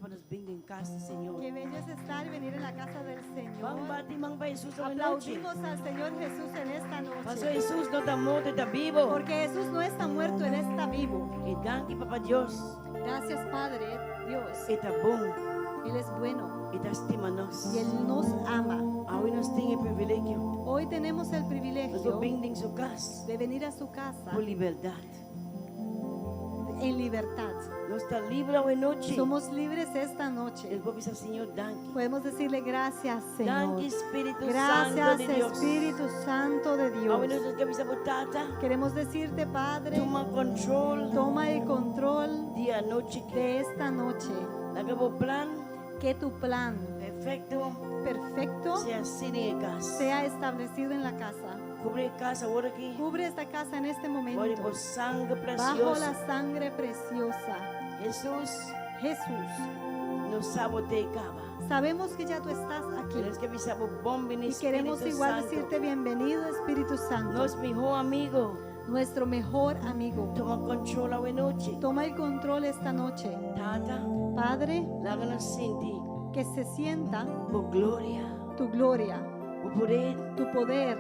pa nos bin den kas di Señor. Qué bello es estar y venir en la casa del Ban Señor. bati man pa Hesus awe nochi. Aplaudimos al Señor Jesús en esta Paso noche. Hesus no ta morto, e ta bibu. Porque Jesús no está muerto, Él está vivo. I danki Papa Dios, Gracias, Padre Dios. E ta bon, Él es bueno E ta stima nos. y Él nos ama. Awe nos tin e privilegio. Hoy tenemos el Nos por privilegio bin den su kas de venir a su casa ku libertat. en libertad. Nos ta liber awe nochi. Somos libres esta noche. Nos por bisa Señor danki. Podemos decirle gracias, Señor. Danki Spiritu Santu Gracias, di Dios. Espíritu Santo de Awe Dios. nos ke bisa bo Tata, Queremos decirte, Padre, tuma control toma el control di e anochi aki. de esta noche. Laga bo plan Que tu plan perfekto perfecto sea hasí den e kas. sea establecido en la casa. Kubri e kas awor aki. Cubre esta casa en este Bou di momento bo sanger bajo presioso. la sangre preciosa. Hesus, Jesús, nos sa bo t'ei kaba. sabemos que ya tú estás aquí Nos ke bisa bo bon bini y queremos Spiritu igual Santu. decirte bienvenido, Espíritu Santo, Nos mihó amigu. nuestro mejor amigo. Tuma control awe nochi. Toma el control esta noche. Tata, Padre, laga nos sinti que se sienta bo gloria, tu gloria, bo poder tu poder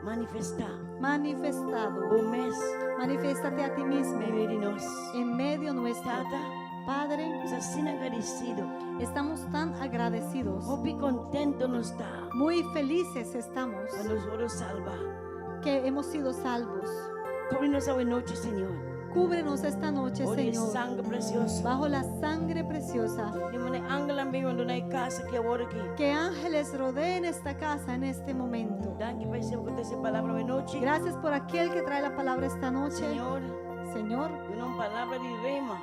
manifestá. manifestado. Bo mes Manifiéstate a ti mismo meimei di nos. en medio nuestro. Tata, Padre, nos ta asina agradesido. estamos tan agradecidos, Hopi kontentu nos ta. muy felices estamos Pa nos a wòrdu salbá. que hemos sido salvos. Kubri nos awe nochi, Señor. Cúbrenos esta noche, Bou di Señor, sanger presioso. bajo la sangre preciosa. I manda angelnan bin rondoná e kas aki awor aki. Que ángeles rodeen esta casa en este momento. Danki pa esun ku ta trese palabra awe nochi. Gracias por aquel que trae la palabra esta noche. Señor, Señor, duna un palabra di rema.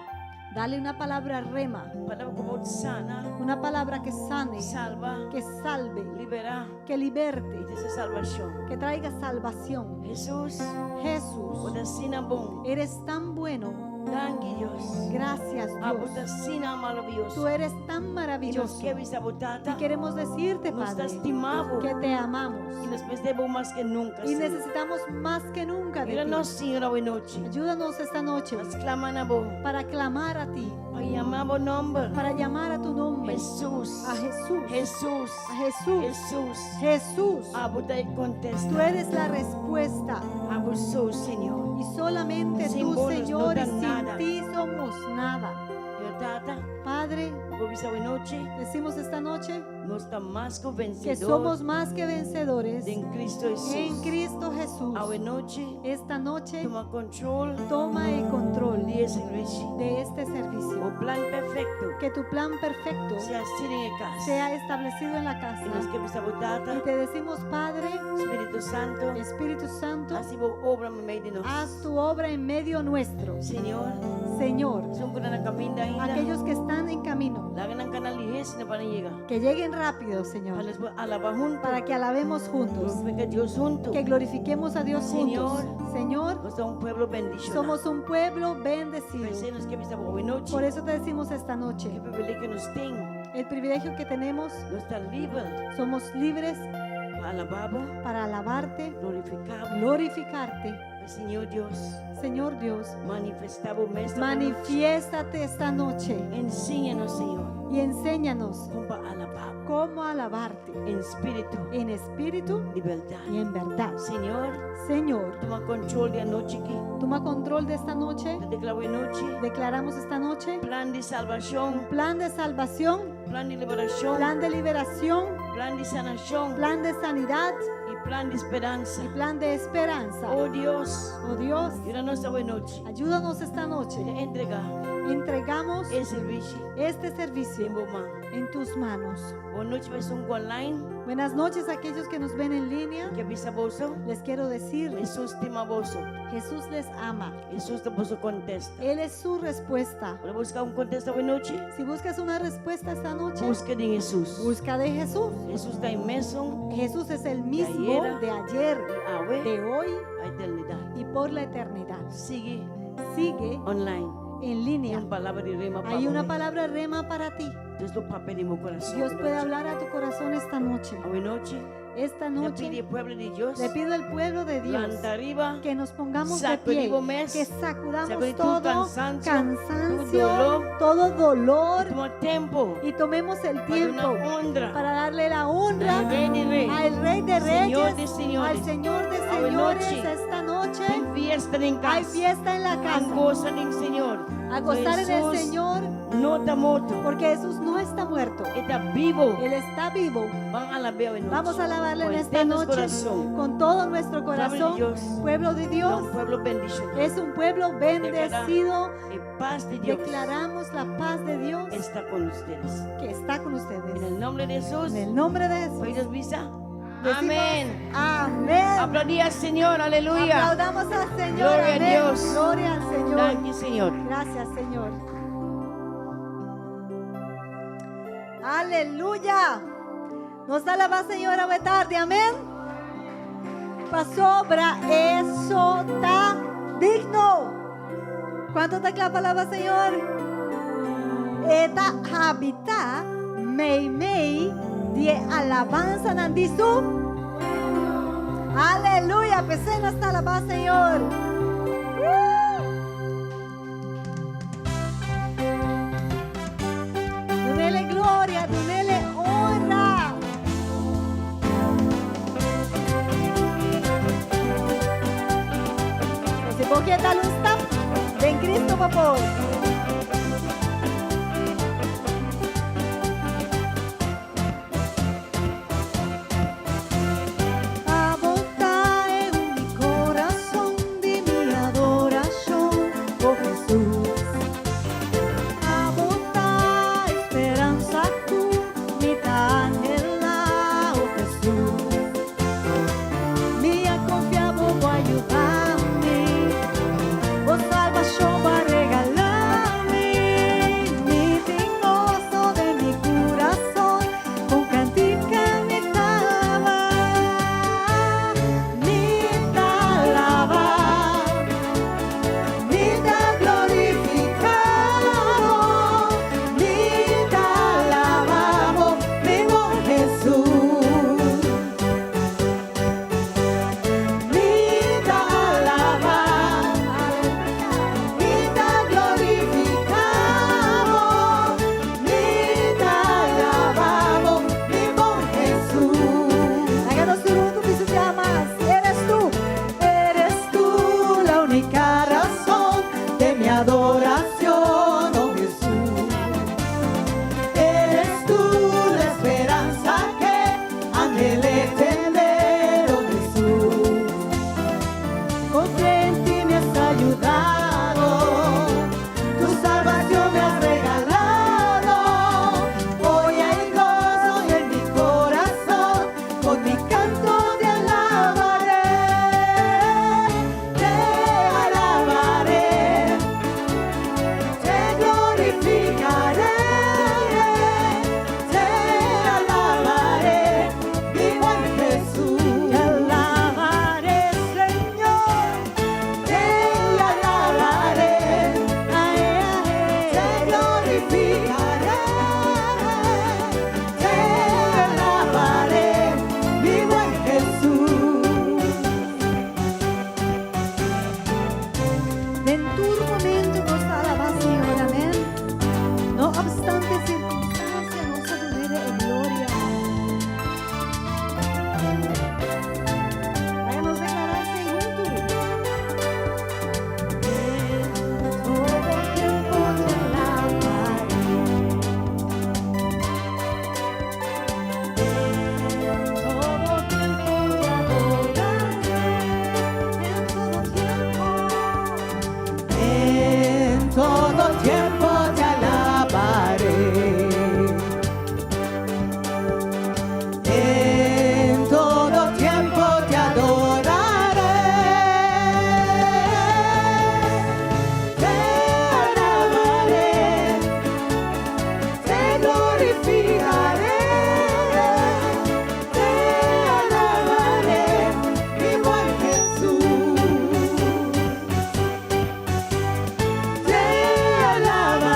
dale una palabra rema, Palabra ku por sana, una palabra que sane, salba, que salve, liberá que liberte, i trese salbashon. que traiga salvación. Hesus, Jesús, bo ta asina bon. eres tan bueno. Danki Dios. Gracias, Abo Dios. ta asina maravioso. Tú eres tan I nos maravilloso. ke bisa bo Y Tata, queremos decirte, nos Padre, stima bo. que te amamos. I nos mester bo mas ku nunka, Y Señor. necesitamos más que nunca de Yuda ti. nos, Señor, awe nochi. Ayúdanos esta noche Pa sklama na bo. para clamar a ti, Pa yama bo nòmber. para llamar a tu nombre, Hesus. a Jesús, Hesus. a Jesús, Hesus. Jesús. Abo ta e kontesta. Tú eres la respuesta Abo so, Señor. y solamente Sin tú, bo nos Señor, no y ta sin nada. ti somos nada. Pero Tata, Padre, bo bisa awe nochi, decimos esta noche nos ta mas ku que vensedó somos más que vencedores den Kristu Hesus. en Cristo Jesús. Awe nochi, Esta noche tuma control toma el control di e servisio. de este servicio. Bo plan perfekto Que tu plan perfecto sea hasí den e kas. sea establecido en la I casa. nos ke bisa bo Tata, Y te decimos, Padre, Spiritu Santu, Espíritu Santo, hasi bo obra meimei di nos. haz tu obra en medio nuestro. Señor, Señor, esun ku ta na kaminda ainda. aquellos que están en camino, Laga nan kana lihé pa nan yega. que lleguen rápido, Pa Señor, nos por alabá huntu. para que alabemos juntos, Glorifiká Dios huntu. que glorifiquemos a Dios juntos. Señor, Nos ta un pueblo bendishoná. somos un pueblo bendecido. P'esei nos ke bisa bo awe nochi. Por eso te decimos esta noche, E privilegio nos tin. el privilegio que tenemos, Nos ta liber somos libres pa alabá bo, para alabarte, glorifiká bo. glorificarte. Señor Dios, Señor Dios, manifestá bo mes. manifiéstate esta noche Enséñanos, Señor, y enséñanos kon pa alabá bo. cómo alabarte Den spiritu en espíritu i bèrdat. y en verdad. Señor, Señor, tuma control di e anochi aki. toma control de esta noche. Deklará e anochi. Declaramos esta noche Plan di salbashon, plan de salvación, plan di liberashon, plan de liberación, plan di sanashon plan de sanidad i plan di speransa. y plan de esperanza. Oh Dios, Oh Dios, yuda nos awe nochi. ayúdanos esta noche. Entregá Entregamos e servisio este servicio den bo man. en tus manos. Bon nochi pa esun online. Buenas noches a aquellos que nos ven en línea. Ke bisa boso. Les quiero decir, Hesus stima boso. Jesús les ama. Hesus ta boso kontesta. Él es su respuesta. Bo ta buska un kontesta awe nochi? Si buscas una respuesta esta noche, Buska den Hesus. busca de Jesús. Hesus ta e mesun Jesús es el mismo ayer, de ayer, awe, de hoy pa eternidat. y por la eternidad. Sigui Sigue online. en línea. Un palabra di rema pa Hay una bo. palabra rema para ti. Dios lo papia den bo kurason. Dios puede hablar a tu corazón esta noche. Awe nochi. Esta Mi ta noche pidi pueblo di Dios, le pido al pueblo de Dios lanta riba, que nos pongamos de Sacudí pie, bo mes, que sacudamos sacudí tur todo cansancio, cansancio, tur dolor, todo dolor tuma tempu y tomemos el pa duna tiempo honra para darle la honra na Rei di Rei, al Rey de Señor Reyes, de señores. al Señor de Awe Señores nochi. esta noche. Tin fiesta den Hay kas. fiesta en la Ban casa. gosa den Señor. A gozar en el Jesús Señor, No ta morto. porque Jesús no está muerto. E ta bibu. Él está vivo. Ban alab'é anochi. Vamos a alabarle en Con esta henter nos noche kurason. con todo nuestro Pueblo de corazón. Dios. Pueblo de Dios Un pueblo bendishoná. es un pueblo bendecido. E pas di Dios Declaramos la paz de Dios ta ku ustedes. que está con En ustedes. nòmber di Hesus. En el nombre de Jesús. Pone bisa. Decimos, Amèn. Amén. Aplaudí al Señor, aleluya. Aplaudamos al Señor. Gloria a Amén. Dios. Gloria al Señor. Danki, Señor. Gracias, Señor. Aleluya. Nos alaba, Señor, a tarde. Amèn. Pasobra e so ta digno. Kuantu ta kla pa alabá, Señor? E ta habitá meimei di alabansanan di su. Aleluya. P'esei nos ta alabá, Señor. Dunele gloria, dunele honra. Si bo ke dal un stap, den Kristu, por fabor. Abo ta e úniko rason di mi adorashon, oh Hesus. Abo ta e speransa ku mi ta anhelá, oh Hesus. Mi a konfia bo pa yuda mi, bo salbashon pa regalá mi. Mi tin goso den mi kurason, ku kantika mi ta alabá, mi ta alabá, mi ta glorifiká, mi ta alabá, mi bon Hesus. Mi ta alabá, mi ta glorifiká, mi ta alabá, mi bon Hesus. Háganos tu piso llamas. Eres tú la única razón de mi adoración, oh Jesús. Eres tú la esperanza que anhelé tener, oh Jesús. Confié en ti, me has ayudado, tu salvación me has regalado. Hoy hay gozo en mi corazón, con mi canto te alabaré, te alabaré, te glorificaré, te alabaré, mi buen Jesús. Te alabaré, Señor, te alabaré, te glorificaré, te alabaré, mi buen Jesús. En tur momento nos alabá, Señor, amèn. No obstante sirkunstansia, nos ta dun'é gloria. Vámonos deklará huntu. En todo tempu te alabaré. En todo tempu te adoraré. En todo tempu. En todo tempu te alabaré. En todo tempu te adoraré. Te alabaré, te glorificaré, te alabaré, mi buen Jesús. Te alabaré.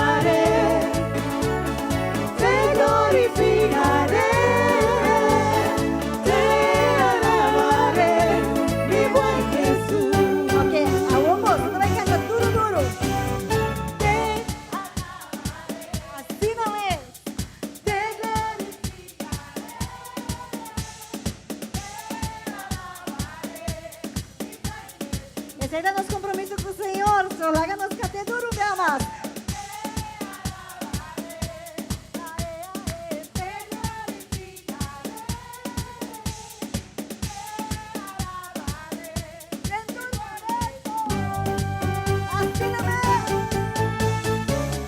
kompromiso ku Señor, so laga nos kant'é duru un bia mas.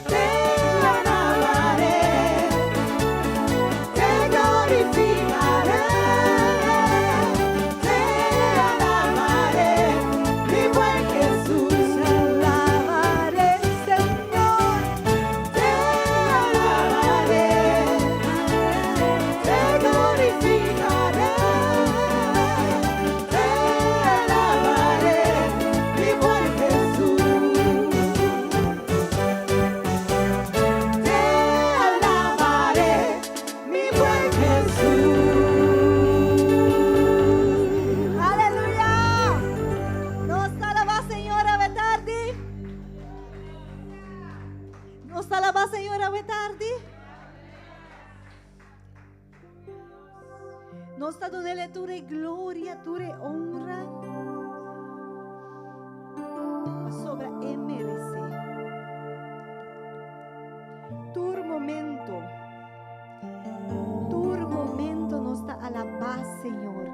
Te alabaré, te glorificaré, te alabaré, mi buen Jesús. Alabaré, Señor. Te alabaré, te glorificaré, te alabaré, mi buen Jesús. Te alabaré, mi buen Jesús. Aleluya! Nos ta alabá Señor awe tardi. Nos ta alabá Señor awe tardi. Nos ta dun'é tur gloria, tur honra. Pasobra e meresé. Tur momento. Tur momento nos ta alabá Señor.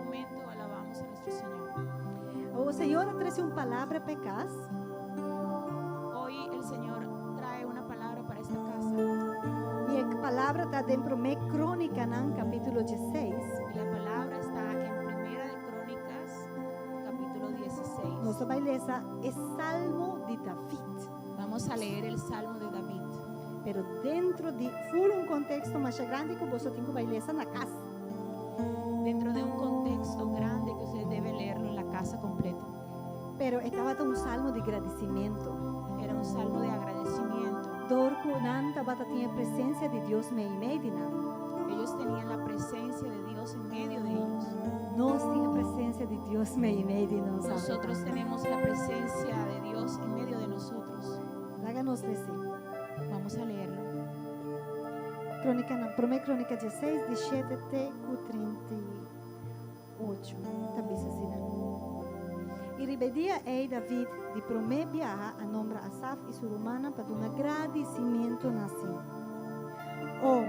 Momento alabamos a nuestro Señor. O Señor a trese un palabra pa e kas. Hoy el Señor trae una palabra para esta casa. I e palabra ta den Promé Krónikanan, kapítulo 16. Y la palabra está en Primera de Crónicas, capítulo 16. Nos ta bai lesa e Salmo di David. Vamos a leer el Salmo de David. Pero dentro di full un konteksto mas grandi ku boso tin ku bai lesa na kas. Dentro de un contexto grande que usted debe leerlo en la casa completo. Pero tabata un salmo di gradisimentu. Era un salmo de agradecimiento. Dor ku nan tabata tin presensia di Dios meimei di nan. Ellos tenían la presencia de Dios en medio de ellos. Nos tin presensia di Dios meimei di nos. Nosotros tenemos la presencia de Dios en medio de nosotros. Laga nos lesa. Vamos a leerlo. Krónika, Promé Krónika 16, 17 te 38. Ta bisa asina. I riba e dia ei David di promé biaha a nombra Asaf i su rumannan pa duna gradisimentu na Señor. O,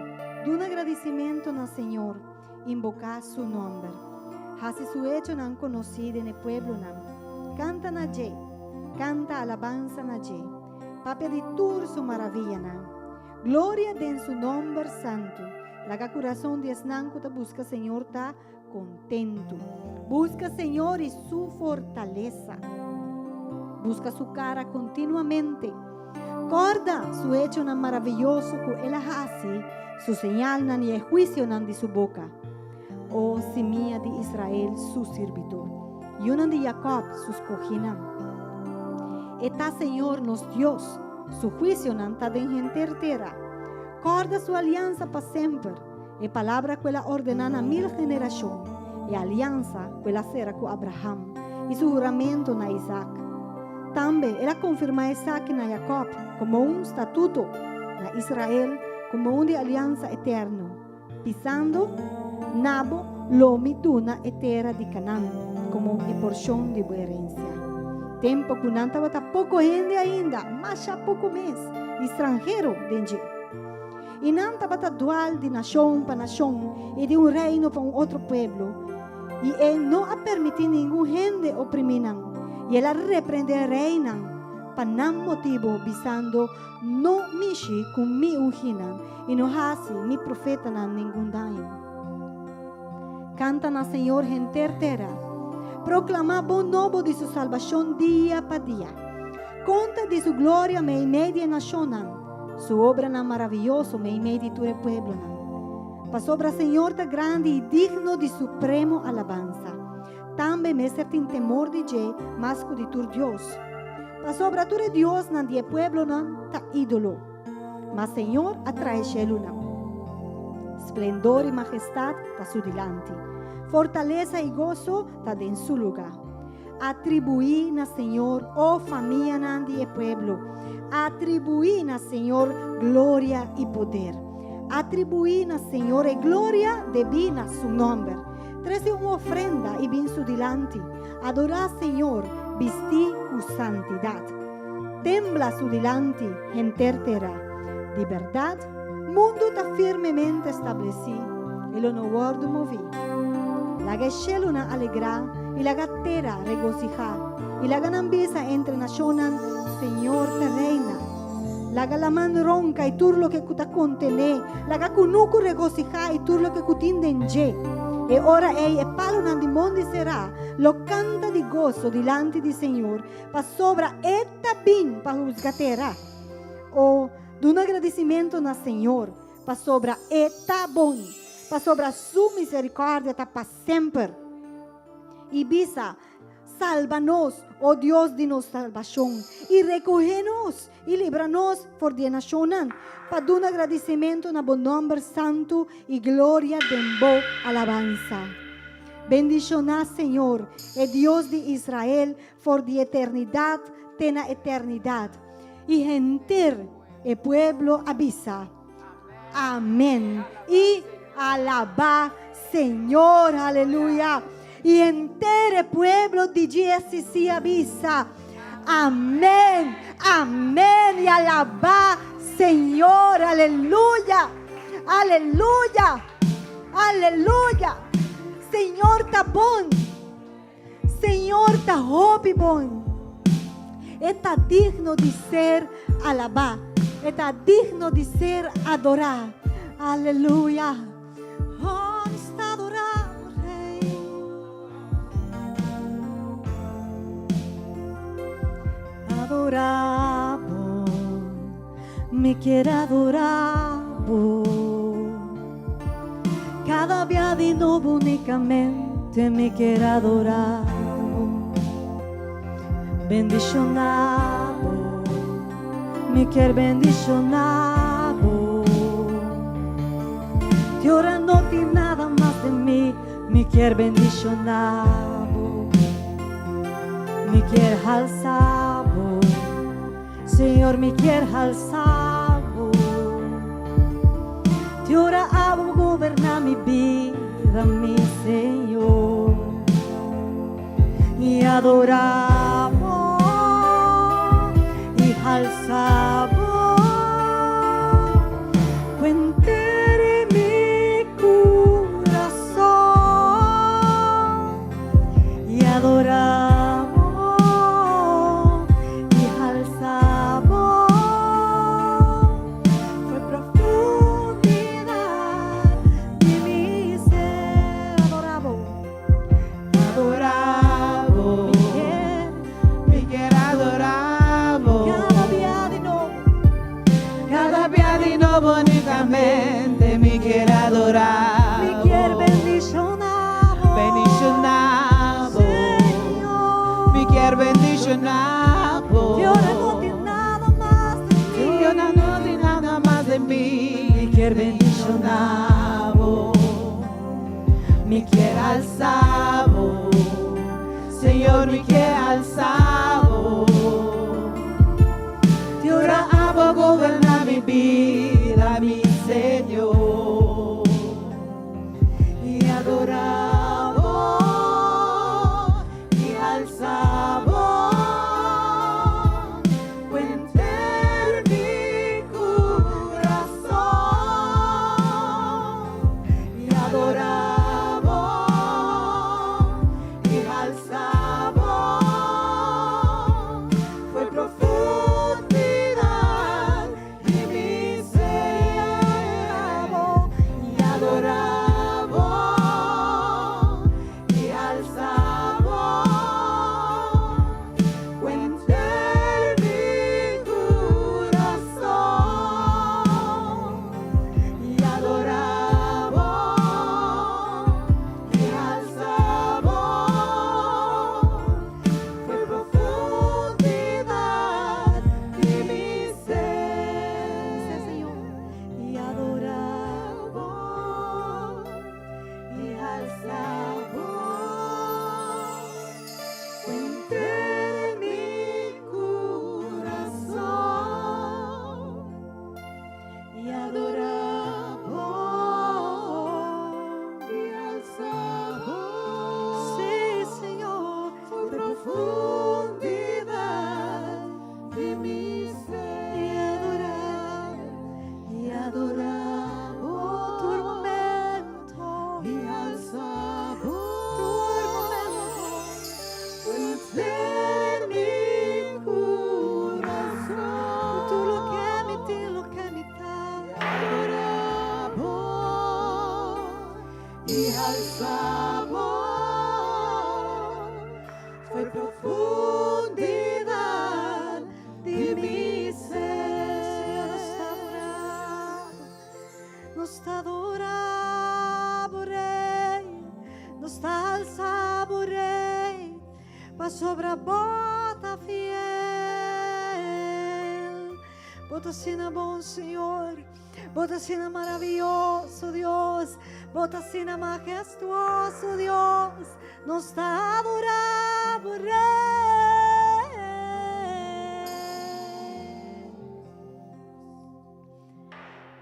duna gradisimentu na Señor, invoká su nòmber. Hasi su echonan konosí den e pueblonan. Kanta na dje, kanta alabansa na dje. Papia di tur su maravianan. Gloria den su nòmber santu. Laga kurason di esnan ku ta buska Señor ta kontentu. Buska Señor i su fortalesa. Buska su kara kontinuamente. Kòrda su echonan maravioso ku el a hasi, su señalnan i e huisionan di su boka. O simia di Israel, su sirbidó. Yunan di Jacob, su skohínan. E ta Señor nos Dios, su huisionan ta den henter tera. Kòrda su aliansa pa semper, e palabra ku el a ordená na mil generashon, e aliansa ku el a sera ku Abraham i su huramentu na Isaac. Tambe el a konfirmá esaki na Jacob komo un statuto, na Israel komo un di aliansa eterno, bisando, Na bo lo mi duna e tera di Canaan komo e porshon di bo herensia. Tempu ku nan tabata poko hende ainda, masha poko mes, i stranhero den dje. I nan tabata dual di nashon pa nashon i di un reino pa un otro pueblo. I e no a permití ningun hende oprimí nan, i el a reprendé reinan pa nan motibu, bisando, No mishi ku mi ungínan i no hasi mi profetanan ningun daño. Kanta na Señor henter tera. Proklamá bon nobo di su salbashon dia pa dia. Konta di su gloria meimei di e nashonnan, su obranan maravioso meimei di tur e pueblonan. Pasobra Señor ta grandi i digno di supremo alabansa. Tambe mester tin temor di dje mas ku di tur dios. Pasobra tur e diosnan di e pueblonan ta ídolo, ma Señor a traha e shelunan. Splendor i mahestat ta su dilanti, fortalesa i goso ta den su lugá. Atribuí na Señor, o famianan di e pueblo, atribuí na Señor gloria i poder. Atribuí na Señor e gloria debí na su nòmber. Trese un ofrenda i bin su dilanti. Adorá Señor, bistí ku. ku santidat. Tembla su dilanti, henter tera. Di bèrdat, mundu ta firmemente establesí, e lo no wòrdu moví. Laga e shelunan alegrá i laga tera regosihá, i laga nan bisa entre nashonnan, Señor ta reina. Laga laman ronka i tur loke ku ta kontené, laga kunuku regosihá i tur loke ku tin den dje. E ora ei e palunan di mondi será lo kanta di goso dilanti di Señor, pasobra E ta bin pa husga tera. O, duna gradisimentu na Señor, pasobra E ta bon, pasobra Su miserikòrdia ta pa semper. I bisa, Salba nos, o Dios di nos salbashon, i rekohé nos i libra nos for di e nashonnan, pa duna gradisimentu na bo nòmber santu i gloria den bo alabansa. Bendishoná Señor, e Dios di Israel, for di eternidat te na eternidat. I henter e pueblo a bisa, Amen! I alabá Señor! Aleluya! I henter e pueblo di GSCC a bisa, Amen! Amen! I alabá Señor! Aleluya! Aleluya! Aleluya! Señor ta bon! Señor ta hopi bon. E ta digno di ser alabá. E ta digno di ser adorá. Aleluya. Oh, nos ta adorá bo, Rey. Adorá bo, mi kier adorá bo. Kada bia di nobo unikamente mi kier adorá bo. Bendishoná bo, mi kier bendishoná bo. Te ora no tin nada mas den mi, mi kier bendishoná bo. Mi kier halsa bo. Señor mi kier halsa bo. Te ora abo goberna mi bida mi Señor. I adora bo i halsa bo. Ku henter mi kurason. I adora bo i halsa bo for profundidad di mi ser. Adora bo, Adora bo, mi kier, mi kier adora bo. Kada bia di nobo, Kada bia di nobo unikamente mi kier adora bo. Mi kier bendishona bo. Bendishona bo. Señor. Mi kier bendishona bo. Te ora no tin nada mas den mi. Te ora no tin nada mas den mi. Mi kier bendishona bo. Mi kier alsa bo. Señor mi kier alsa bo. Te ora abo goberna mi bida, mi Señor. I adora bo i alsa bo. Ku henter mi kurason. I adora bo i alsa bo. Pasobra bo ta fiel. Bo ta asina bon, Señor. Bo ta asina maraviyoso, Dios. Bo ta asina mahestuoso, Dios. Nos ta adora bo, Rey.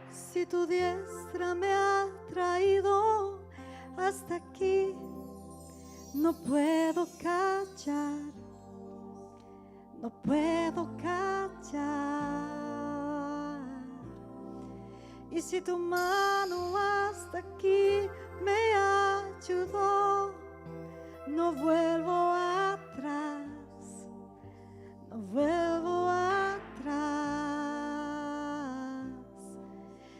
Si tu diestra me ha traído hasta aquí, no puedo callar, no puedo callar. Y si tu mano hasta aquí me ayudó, no vuelvo atrás, no vuelvo atrás.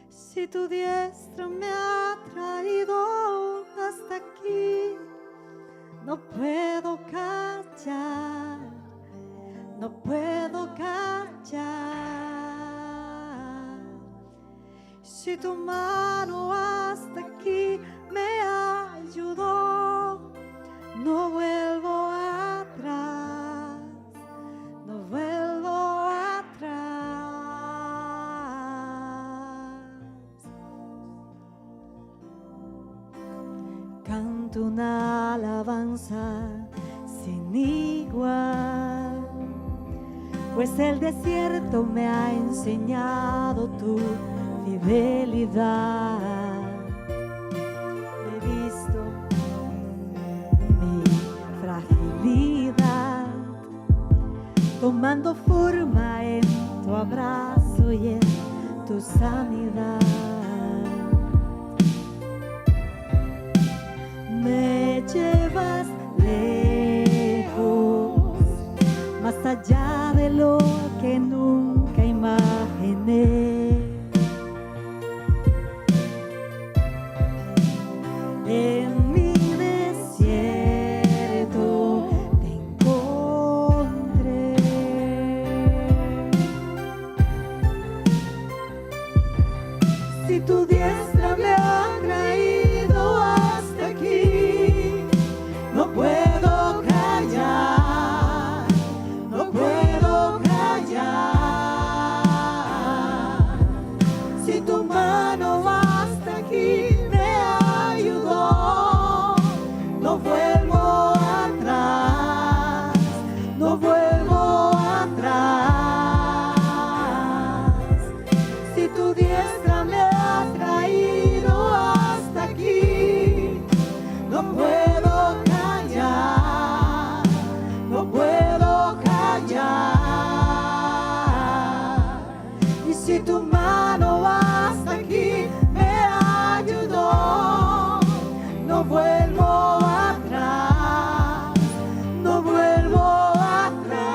Si tu diestra me ha traído hasta aquí, no puedo callar, no puedo callar. Si tu mano hasta aquí me ayudó, no vuelvo atrás, no vuelvo atrás. Canto una alabanza sin igual, pues el desierto me ha enseñado tu fidelidad. He visto mi fragilidad tomando forma en tu abrazo y en tu sanidad. Me llevas lejos, más allá de lo que nunca imaginé. En mi desierto te encontré. Si tu diestra me ha traído hasta aquí, no puedo callar, no puedo callar. Si tu mano hasta aquí me ayudó, no vuelvo atrás, no vuelvo atrás. Si tu diestra me ha traído hasta aquí, no puedo callar, no puedo callar. Y si tu mano hasta aquí me ayudó, no vuelvo atrás, no vuelvo atrás.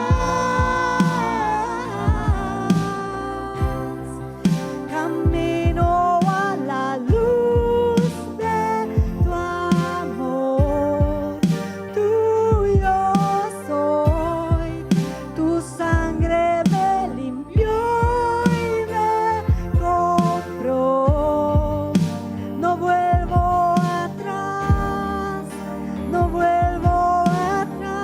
Camino a la luz de tu amor. Tuyo soy, tu sangre me limpió y me compró. No vuelvo atrás, no vuelvo atrás.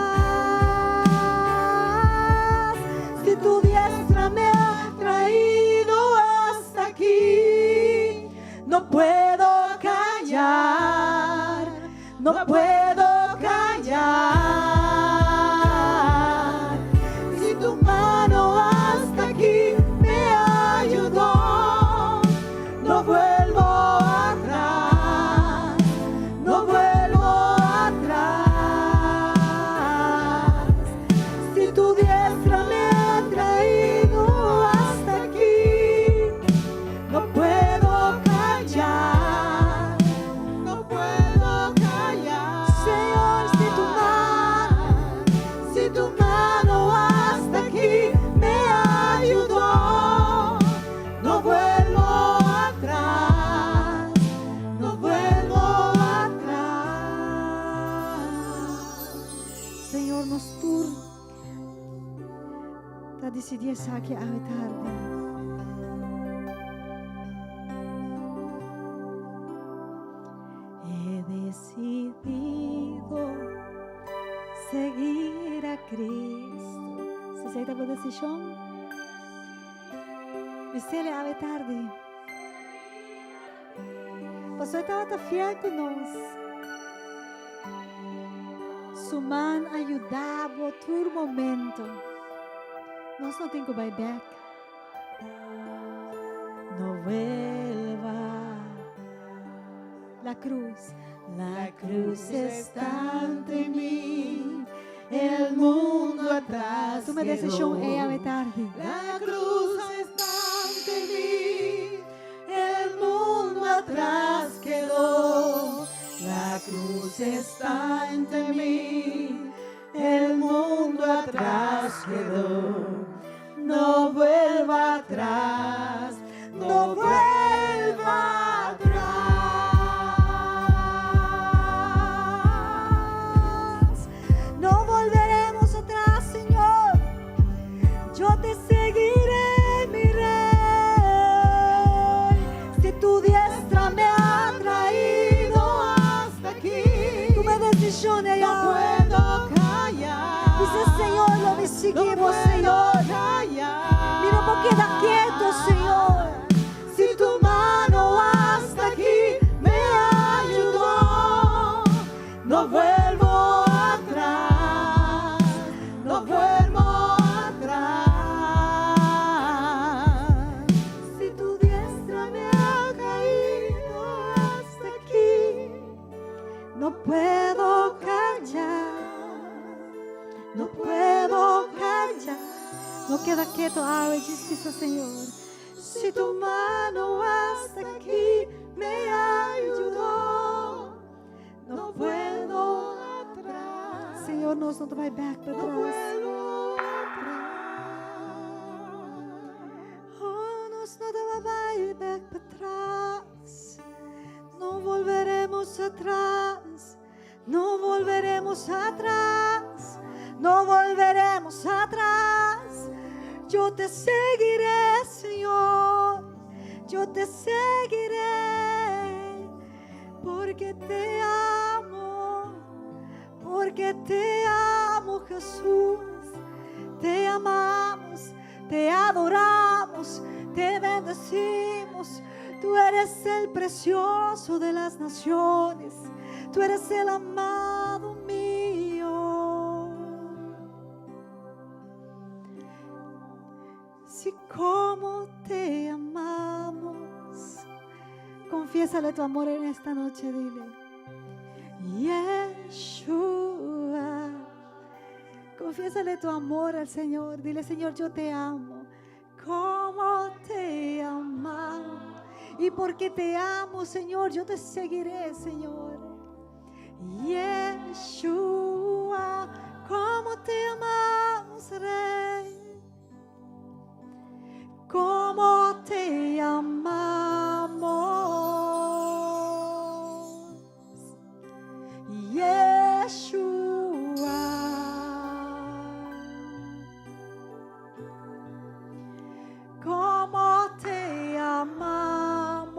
Si tu diestra me ha traído hasta aquí, no puedo callar, no puedo callar. Si tu mano hasta aquí me ayudó, no vuelvo atrás, no vuelvo atrás. Si tu diestra me ha traído hasta aquí, no puedo callar, no puedo callar. Señor, si tu mano, si tu mano hasta aquí me ayudó, no vuelvo atrás, no vuelvo atrás. Señor, nos tur ta disidí esaki awe tardi. He decidido seguir a Esei ta bo desishon? Bisele awe tardi. Pasobra e tabata fiel ku nos. Su man a yuda bo tur momento. Nos no tin ku bai bek. No vuelva. La cruz. La cruz está ante mí, el mundo atrás Tuma desishon ei awe tardi. La cruz está ante mí, el mundo atrás quedó. La cruz está ante mí, el mundo atrás quedó. No vuelva atrás, no vuelva atrás. No volveremos atrás, Señor. Yo te seguiré, mi rey. Si tu diestra me ha traído hasta aquí, Tuma desishon no puedo callar. Dice Señor, lo No seguimos, puedo Señor. callar. Mi no por keda ketu, Señor. Si tu mano hasta aquí me ayudó, no vuelvo atrás, no vuelvo atrás. Si tu diestra me ha caído hasta aquí, no puedo callar, no puedo callar. No keda ketu, awe, dice Señor. Si tu mano hasta aquí me ayudó, no puedo atrás. Señor, nos no ta bai bèk pa No tras. vuelvo atrás. Oh, nos no ta bai bèk pa tras. No volveremos atrás. No volveremos atrás. No volveremos atrás. Yo te seguiré, Señor. Yo te seguiré. Porque te amo. Porque te amo, Jesús. Te amamos, te adoramos, te bendecimos. Tú eres el precioso de las naciones. Tú eres el amado mío. Sí, como te amamos. Confiésale tu amor en esta noche, dile. Yeshua. Confiésale tu amor al Señor. Dile, Señor, yo te amo. Como te amo. Y porque te amo, Señor, yo te seguiré, Señor. Yeshua, como te amamos, Rey. Como te amamos. Yeshua. Como te amamos.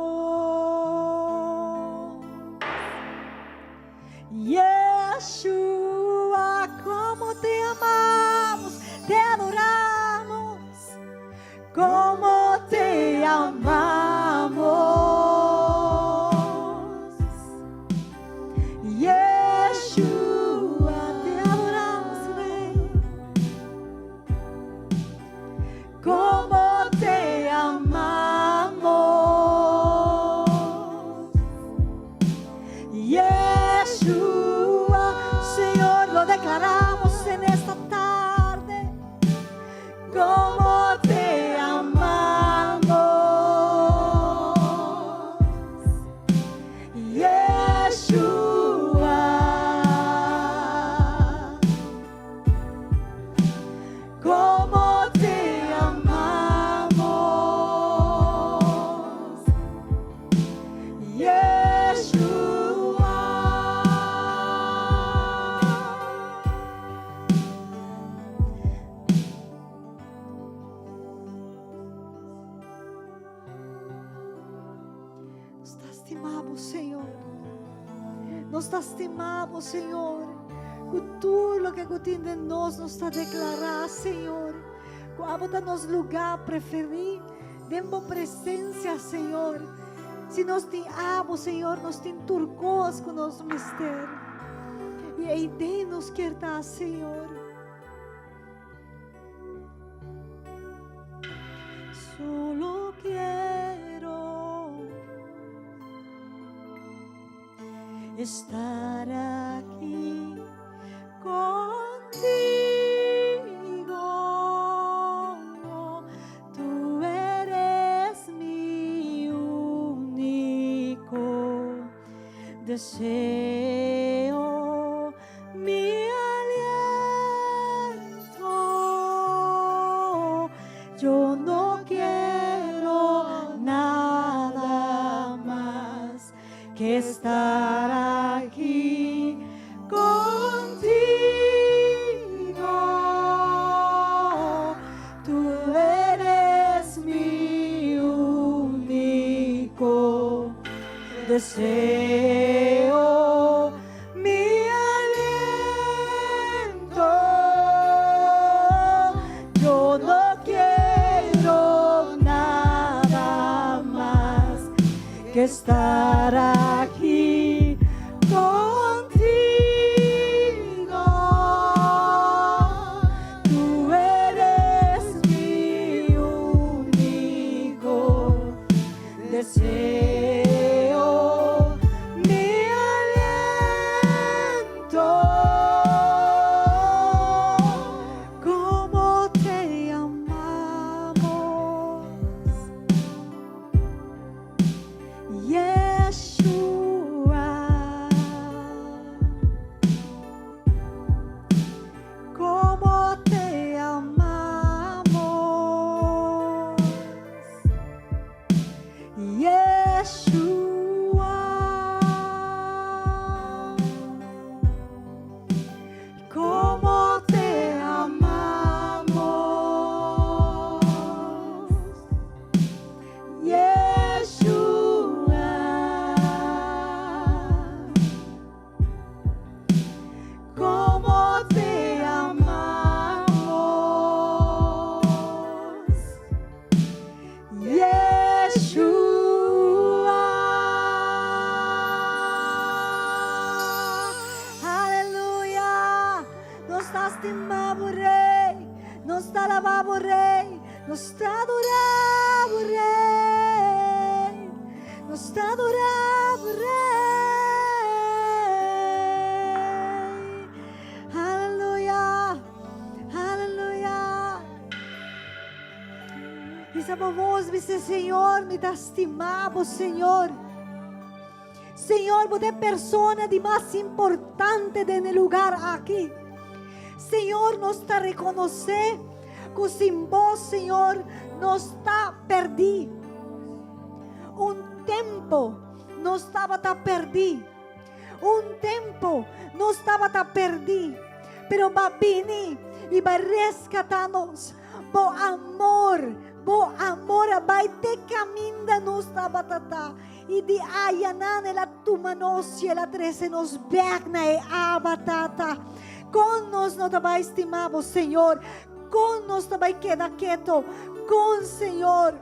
Yeshua, como te amamos, te adoramos, como te amamos. Yeshua, te adoramos, Rey. Como te amamos. Yeshua, Señor, lo declaramos en esta tarde. Como te amamos. Yeshua. Como te amamos. Yeshua. Nos ta stima bo, Señor. Nos ta stima bo, Señor. Ku tur loke tin den nos, nos ta deklará, Señor. Abo ta nos lugá preferí den bo presensia, Señor. Si nos tin abo, Señor, nos tin tur kos ku nos mester. I eiden nos kier ta, Señor. Solo quiero estar aquí contigo. Tú eres mi único deseo, mi aliento. Yo no quiero nada más que estar aquí contigo. Tú eres mi único deseo, mi aliento. Yo no quiero nada más que estar aquí contigo. Tú eres mi único deseo, mi aliento. Como te amamos, Yeshua. Como te amamos, Yeshua. Como te amamos, Yeshua. Como te amamos, Yeshua. Aleluya. Nos ta stima bo, Rei. Nos ta alabá bo, Rei. Nos ta adorá bo, Rei. Nos ta adorá bo, Rei. Aleluya. Aleluya. Hisa bo voz, bisa Señor, mi ta stima bo, Señor. Señor, bo ta e persona di mas importante den e lugar aki. Señor, nos ta rekonosé ku sin bo, Señor, nos ta pèrdí. Un tempu nos tabata pèrdí. Un tempu nos tabata pèrdí. Pero bo a bini i bo a reskatá nos. Bo amor, bo amor a bai te kaminda nos tabata ta. I di ayanan el a tuma nos i el a trese nos bèk na e Abba, Tata. Kon nos no ta bai stima bo, Señor? Kon nos ta bai keda keto? Kon, Señor?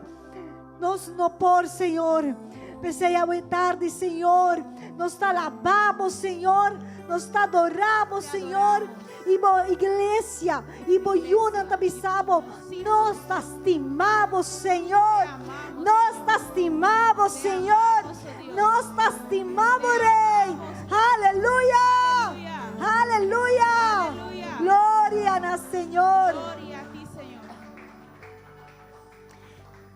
Nos no por, Señor. P'esei awe tardi, Señor, nos ta alabá bo, Señor. Nos ta adorá bo, Señor. I bo iglesia i bo yunan ta bisa bo, Nos ta stima bo, Señor. Nos ta stima bo, Señor. Nos ta stima bo, Rey. Aleluya! Aleluya! Gloria na Señor.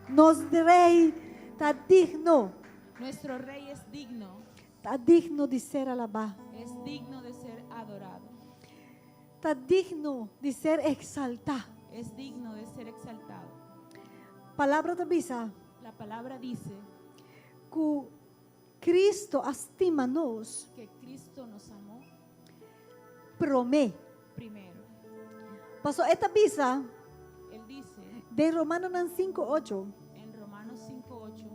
Nos Rey ta digno. Nuestro Rey es digno. Ta digno di ser alabá. Es digno de ser adorado. Ta digno di ser exaltá. Es digno de ser exaltado. Palabra ta bisa. La palabra dice. Ku Cristo a stima nos. Que Cristo nos amó. Promé. Primero. Paso e ta bisa. El dice. Den Romanonan 5:8. En Romanos 5:8.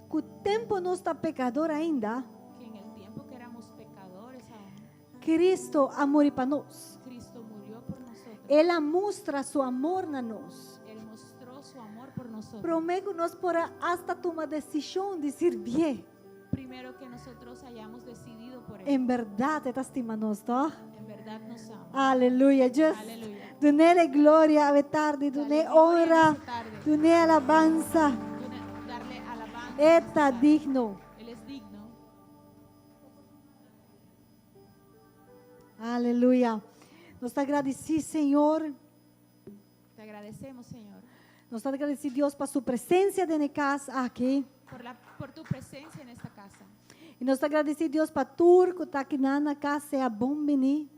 Ku tempu nos ta pekador ainda. Que en el tiempo que éramos pecadores aún. Cristo a muri pa nos. Cristo murió por nosotros. El a mustra su amor na nos. Él mostró su amor por nosotros. Promé ku nos por a asta tuma desishon di sirbié. Primero que nosotros hayamos decidido por Él. En bèrdat e ta stima nos, tòg? En verdad nos ama. Aleluya. Just Aleluya. dun'é gloria awe tardi, dun'é Dale gloria en honra, esta tarde. dun'é alabansa. Darle alabanza. E ta digno. Él es digno. Aleluya. Nos ta gradisí Señor. Te agradecemos, Señor, Nos ta gradisí Dios pa su presensia den e kas aki. por tu presencia en esta casa. I nos ta gradisí Dios pa tur ku ta aki na kas, sea bon biní.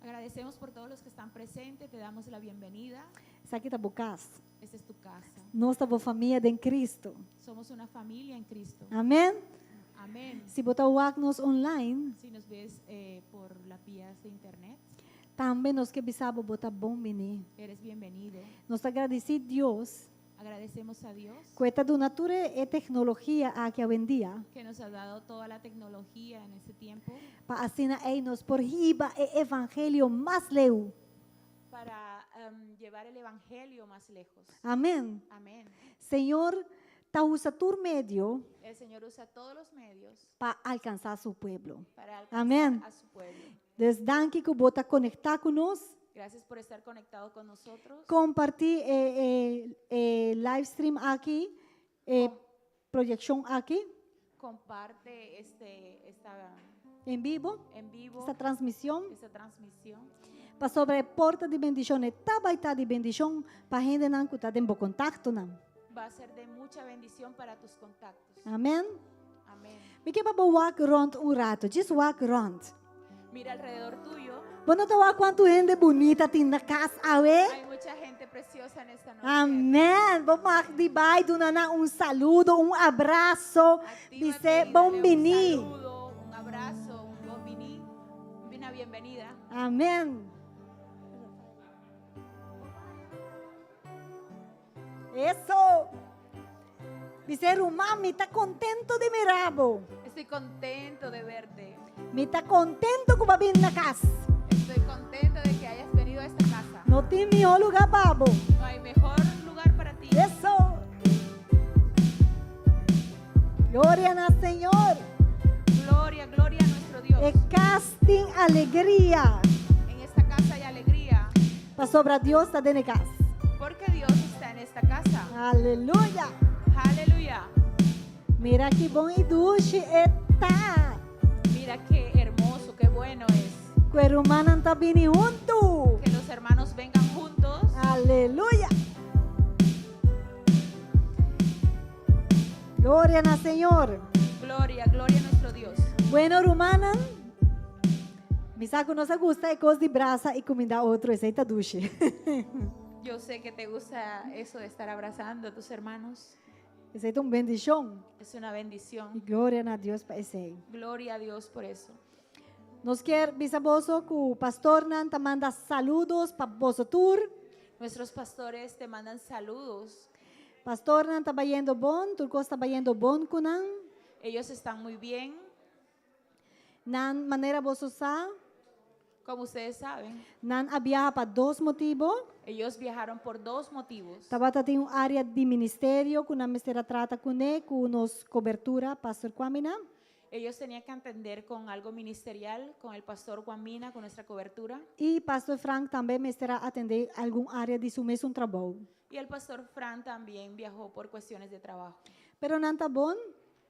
Agradecemos por todos los que están presentes, te damos la bienvenida. Esaki ta bo kas. Esta es tu casa. Nos ta bo famia den Kristu. Somos una familia en Cristo. Amèn. Amén. Si bo ta wak nos online, Si nos ves por las vías de internet, tambe nos ke bisa bo bo ta bon biní. eres bienvenido. Nos ta gradisí Dios Agradecemos a Dios ku e ta duna tur e teknologia aki awendia que nos ha dado toda la tecnología en este tiempo pa asina ei nos por hiba e evangelio mas leu. para llevar el evangelio más lejos. Amèn. Amén. Señor ta usa tur medio El Señor usa todos los medios pa alkansá su pueblo. para alcanzar Amén. a su pueblo. Dus danki ku bo ta konektá ku nos. Gracias por estar conectado con nosotros. Kompartí e e e live stream aki, e proyekshon aki. Comparte este esta En bibo, en vivo esta transmishon. esta transmisión. Pasobra e porta di bendishon e ta bai ta di bendishon pa hendenan ku ta den bo kontaktonan. Va a ser de mucha bendición para tus contactos. Amèn. Amén. Mi ke pa bo wak rònt un ratu. Djis wak rònt. Mira alrededor tuyo. Bo no ta wak kuantu hende bunita tin na kas awe? Hay mucha gente preciosa en esta noche. Amèn. Bo mag di bai duna nan un saludo, un abraso. Actívate Bis'é y dale bon un biní. saludo, un abrazo, un bon biní, una bienvenida. Amèn. Eso! Bis'é ruman, mi ta contento di mira bo. Estoy contento de verte. Mi ta contento cu bo a bin na cas. Estoy contento de que hayas venido a esta casa. No tin mihó lugar pa bo. No hay mejor lugar para ti. Eso! Gloria na Señor. Gloria, gloria a nuestro Dios. E cas tin alegria. En esta casa hay alegría. Pasobra Dios ta den e kas. Porque Dios está en esta casa. Aleluya! Aleluya. Mira ki bon i dushi e ta. Mira qué hermoso, qué bueno es. Ku e rumannan ta bini huntu. Que los hermanos vengan juntos. Aleluya! Gloria na Señor. Gloria, gloria a nuestro Dios. Bueno, rumannan, mi sa ku nos a gusta e kos di brasa i kumindá otro, esei ta dushi. Yo sé que te gusta eso de estar abrazando a tus hermanos. Esei ta un bendishon. Es una bendición. I gloria na Dios pa esei. Gloria a Dios por eso. Nos kier bisa boso ku pastornan ta manda saludos pa boso tur. Nuestros pastores te mandan saludos. Pastornan ta bayendo bon, tur kos ta bayendo bon ku nan. Ellos están muy bien. Nan, manera boso sa. Como ustedes saben. Nan a biaha pa dos motibo. Ellos viajaron por dos motivos. Tabata tin un área di ministerio ku nan mester a trata kuné ku nos kobertura, Pastor Kwamina. Ellos tenían que atender con algo ministerial, con el pastor Kwamina, con nuestra cobertura. I Pastor Frank tambe mester a atendé algun área di su mesun trabou. Y el pastor Fran también viajó por cuestiones de trabajo. Pero nan ta bon.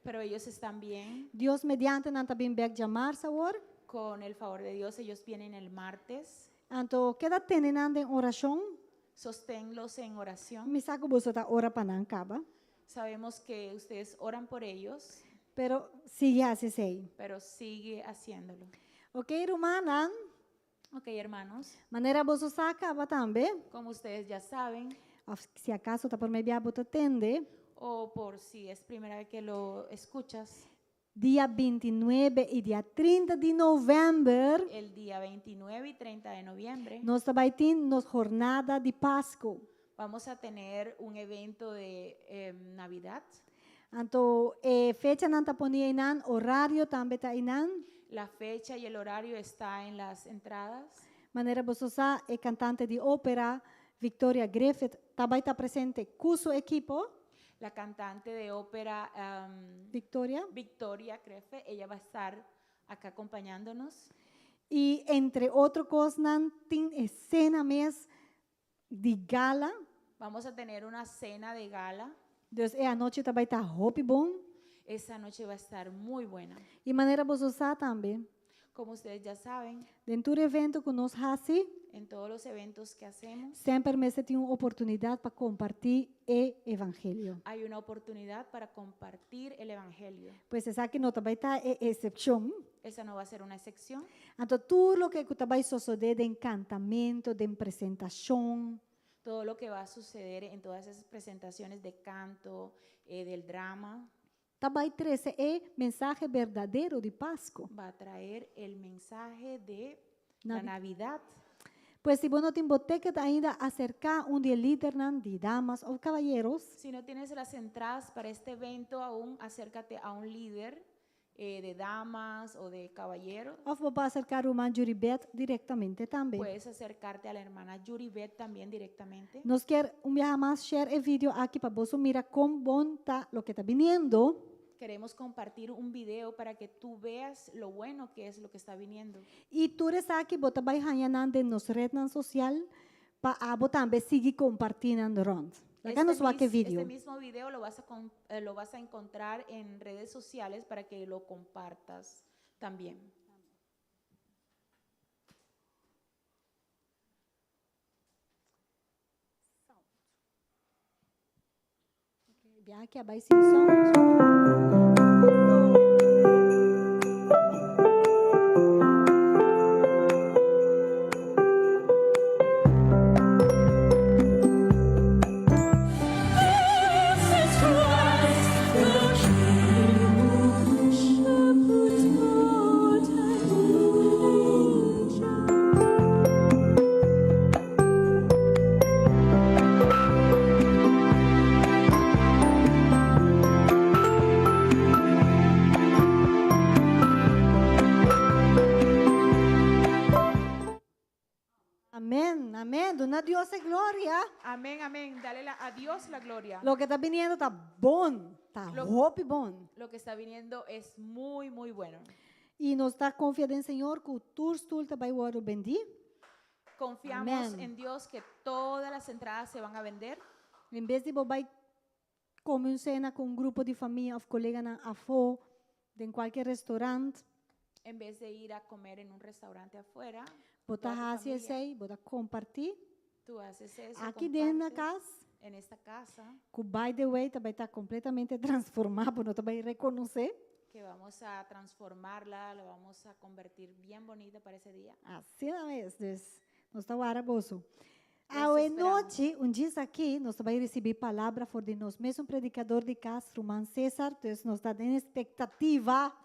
Pero ellos están bien. Dios mediante nan ta bin bek djamars awor. Con el favor de Dios ellos vienen el martes. Anto keda tene nan den orashon. Sosténlos en oración. Mi sa ku boso ta ora pa nan kaba. Sabemos que ustedes oran por ellos. Pero sigui hasi esei. Pero sigue haciéndolo. Ok rumannan. Ok hermanos. Manera boso sa kaba tambe. Como ustedes ya saben. Of si acaso ta prome bia bo ta tende. O por si es primera vez que lo escuchas. Dia bintinuebe i dia trinta di novèmber. El dia 29 y 30 de noviembre. Nos ta bai tin nos jornada di Pasku. Vamos a tener un evento de Navidad. Anto e fechanan ta poni einan, orario tambe ta einan. La fecha y el horario está en las entradas. Manera boso sa, e kantante di ópera Victoria Griffith ta bai ta presente ku su ekipo. La cantante de ópera Victoria. Victoria Griffith, ella va a estar acá acompañándonos. I entre otro kosnan tin e sena mes di gala. Vamos a tener una cena de gala. Dus e anochi ta bai ta hopi bon. Esa noche va a estar muy buena. I manera boso sa tambe. Como ustedes ya saben. Den tur evento ku nos hasi. En todos los eventos que hacemos. Semper mester tin un oportunidat pa kompartí e evangelio. Hay una oportunidad para compartir el evangelio. Pues esaki no ta bai ta e eksepshon. Esa no va a ser una excepción. Anto tur loke ku ta bai sosodé den kantamentu, den presentashon. Todo lo que va a suceder en todas esas presentaciones de canto, del drama. Ta bai trese e mensahe berdadero di Pasku. Va a traer el mensahe de la Navidad. Pues si bo no tin bo ticket ainda aserká un di e lidernan di damas òf kabayeros. Si no tienes las entradas para este evento aún, acércate a un lider de damas o de caballeros. Òf bo por aserká ruman Yuribeth direktamente tambe. Puedes acercarte a la hermana Yuribeth también directamente. Nos kier un biaha mas share e video aki pa boso mira kon bon ta loke ta biniendo. Queremos compartir un video para que tú veas lo bueno que es lo que está viniendo. I tur esaki bo ta bai haña nan den nos rednan sosial pa abo tambe sigui kompartí nan rònt. Laga nos wak e video. Este mismo video lo vas a lo vas a encontrar en redes sociales para que lo compartas también. Biaha ki a bai sin sound. Amen, amen. Duna Dios e gloria. Amén, amén. Dale la, a Dios la gloria. Loke ta biniendo ta bon, ta hopi bon. Lo que está viniendo es muy, muy bueno. I nos ta konfia den Señor ku tur stul ta bai wòrdu bendí. Confiamos en Dios que todas las entradas se van a vender. En bes di bo bai come un cena cu un grupo di famia of coleganan afo den cualkier restaurant. En bes de ir a comer en un restaurante afuera. Bo ta haci esey, bo ta comparti. Tu haces eso, Aki den na cas. En esta casa. Cu by the way ta bai ta completamente transforma, bo no ta bai reconoce. Que vamos a transformarla, la vamos a convertir bien bonita para ese dia. Asina mes, dus nos ta wara boso. Awe nochi, un djis aki, nos ta bai ricibi palabra for di nos mesun predicador di cas, ruman Cesar, dus nos ta den expectativa.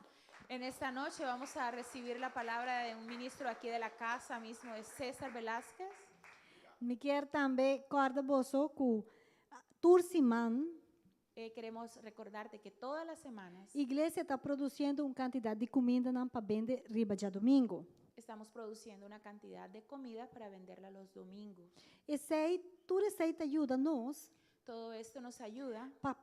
En esta noche vamos a recibir la palabra de un ministro aquí de la casa mismo, de Cesar Velázquez. Mi kier tambe corda boso cu tur siman. Queremos recordarte que todas las semanas. Iglesia ta produciendo un cantidad di cumindanan pa bende riba djadomingo. Estamos produciendo una cantidad de comida para venderla los domingos. Esey, tur esey ta yuda nos. Todo esto nos ayuda. Pa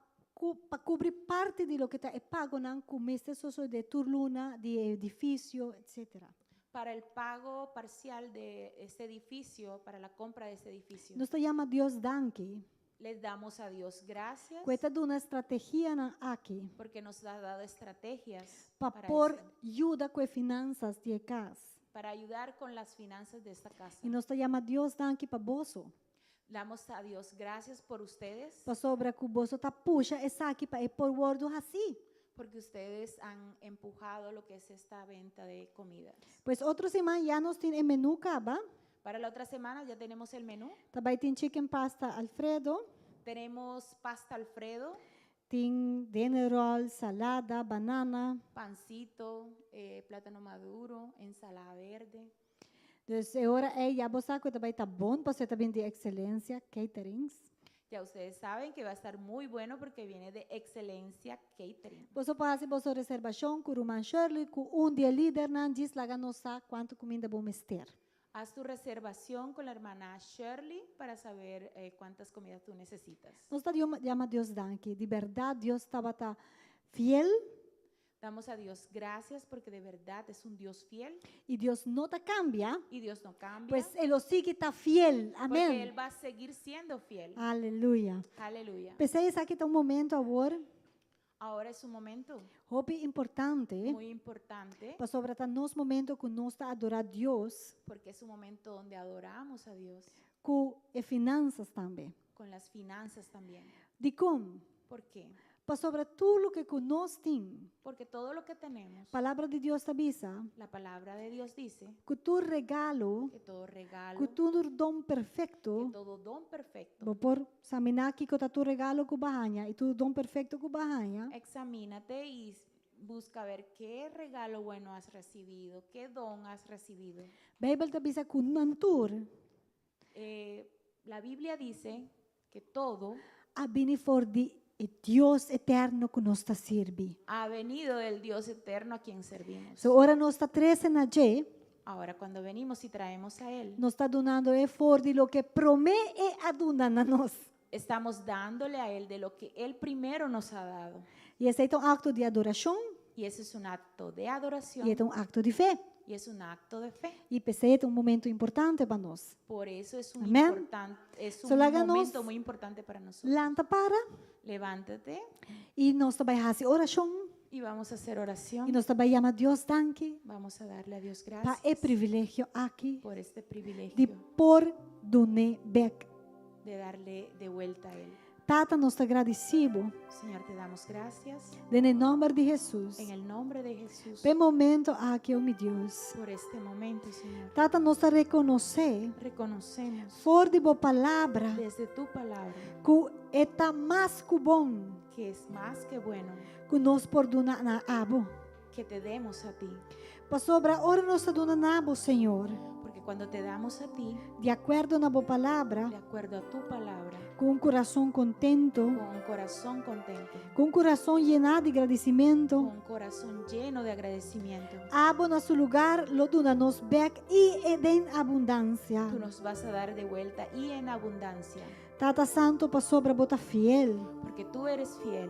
pa cubri parti di loke ta e pagonan cu mester sosode tur luna di e edificio, etcetera. Para el pago parcial de este edificio, para la compra de este edificio. Nos ta yama Dios danki. Les damos a Dios gracias. Cu e ta duna strategianan aki. Porque nos ha dado estrategias Pa por yuda cu e finanzas di e cas. Para ayudar con las finanzas de esta casa. Y nos ta yama Dios danki pa boso. Damos a Dios gracias por ustedes. Pasobra cu boso ta pusha esaki pa e por wordo haci. Porque ustedes han empujado lo que es esta venta de comidas. Pues otro siman ya nos tin e menu caba. Para la otra semana ya tenemos el menú. Ta bai tin chicken pasta alfredo. Tenemos pasta alfredo. Tin dinner roll, salada, banana. Pancito, plátano maduro, ensalada verde. Dus e ora ei ya bo sa cu e ta bai ta bon pasobra e ta bin di Excelencia Caterings. Ya ustedes saben que va a estar muy bueno porque viene de Excelencia Catering. Boso por haci boso reservacion cu Ruman Shirley cu un di e lidernan djis laga nos sa cuanto cuminda bo mester. Haz tu reservación con la hermana Shirley para saber cuántas comidas tú necesitas. Nos ta yama Dios danki. Di bèrdat Dios tabata fiel. Damos a Dios gracias porque de verdad es un Dios fiel. I Dios no ta kambia. Y Dios no cambia. Pues e lo sigui ta fiel. Porque Amén. Él va a seguir siendo fiel. Aleluya. Aleluya. P'esei esaki ta un momento awor. Ahora es un momento. Hopi importante. Muy importante. Pasobra ta nos momento ku nos ta adorá Dios. Porque es un momento donde adoramos a Dios. Ku e finansas tambe. Con las finanzas también. Dikon? Por qué? Pasobra tur loke ku nos tin. Porque todo lo que tenemos. Palabra di Dios ta bisa. La palabra de Dios dice. Ku tur regalo. Que todo regalo. Ku tur don perfekto. Que todo don perfecto. Bo por saminá kiko ta tur regalo ku bo a haña i tur don perfekto ku bo a haña. Examínate y busca ver qué regalo bueno has recibido, qué don has recibido. Beibel ta bisa ku nan tur. La Biblia dice que todo. A bini for di e Dios eterno ku nos ta sirbi. Ha venido del Dios eterno a quien servimos. So ora nos ta trese na dje. Ahora cuando venimos y traemos a Él. Nos ta dunando e for di loke promé e a duna na nos. Estamos dándole a Él de lo que Él primero nos ha dado. I esei ta un akto di adorashon. Y ese es un acto de adoración. I e ta un akto di fe. Y es un acto de fe. I p'esei ta un momento importante pa nos. Por eso es un Amén. importan- es So un laga nos momento muy importante para nosotros. Lanta para. Levántate. I nos ta bai hasi orashon. Y vamos a hacer oración. I nos ta bai yama Dios danki. Vamos a darle a Dios Pa gracias. e privilegio aki. Por este privilegio. Di por dun'é bek. De darle de vuelta a Él. Tata nos ta gradisí bo. Señor, te damos gracias. Den e nòmber di Hesus. En el nombre de Jesús. P'e momento aki, oh mi Dios. Por este momento, Señor. Tata nos ta rekonosé. Reconocemos. For di bo palabra. Desde tu palabra. Ku e ta mas ku bon. Que es más que bueno. Ku nos por duna na abo. Que te demos a ti. Pasobra ora nos ta duna na bo, Señor. Porque cuando te damos a ti. Di akuerdo na bo palabra. De acuerdo a tu palabra. Ku un kurason kontento. Con un corazón contento. Ku un kurason yená di gradisimentu. Con un corazón lleno de agradecimiento. Abo na su lugar lo duna nos bèk i den abundansia. Tú nos vas a dar de vuelta y en abundancia. Tata Santo pasobra bo ta fiel. Porque tú eres fiel.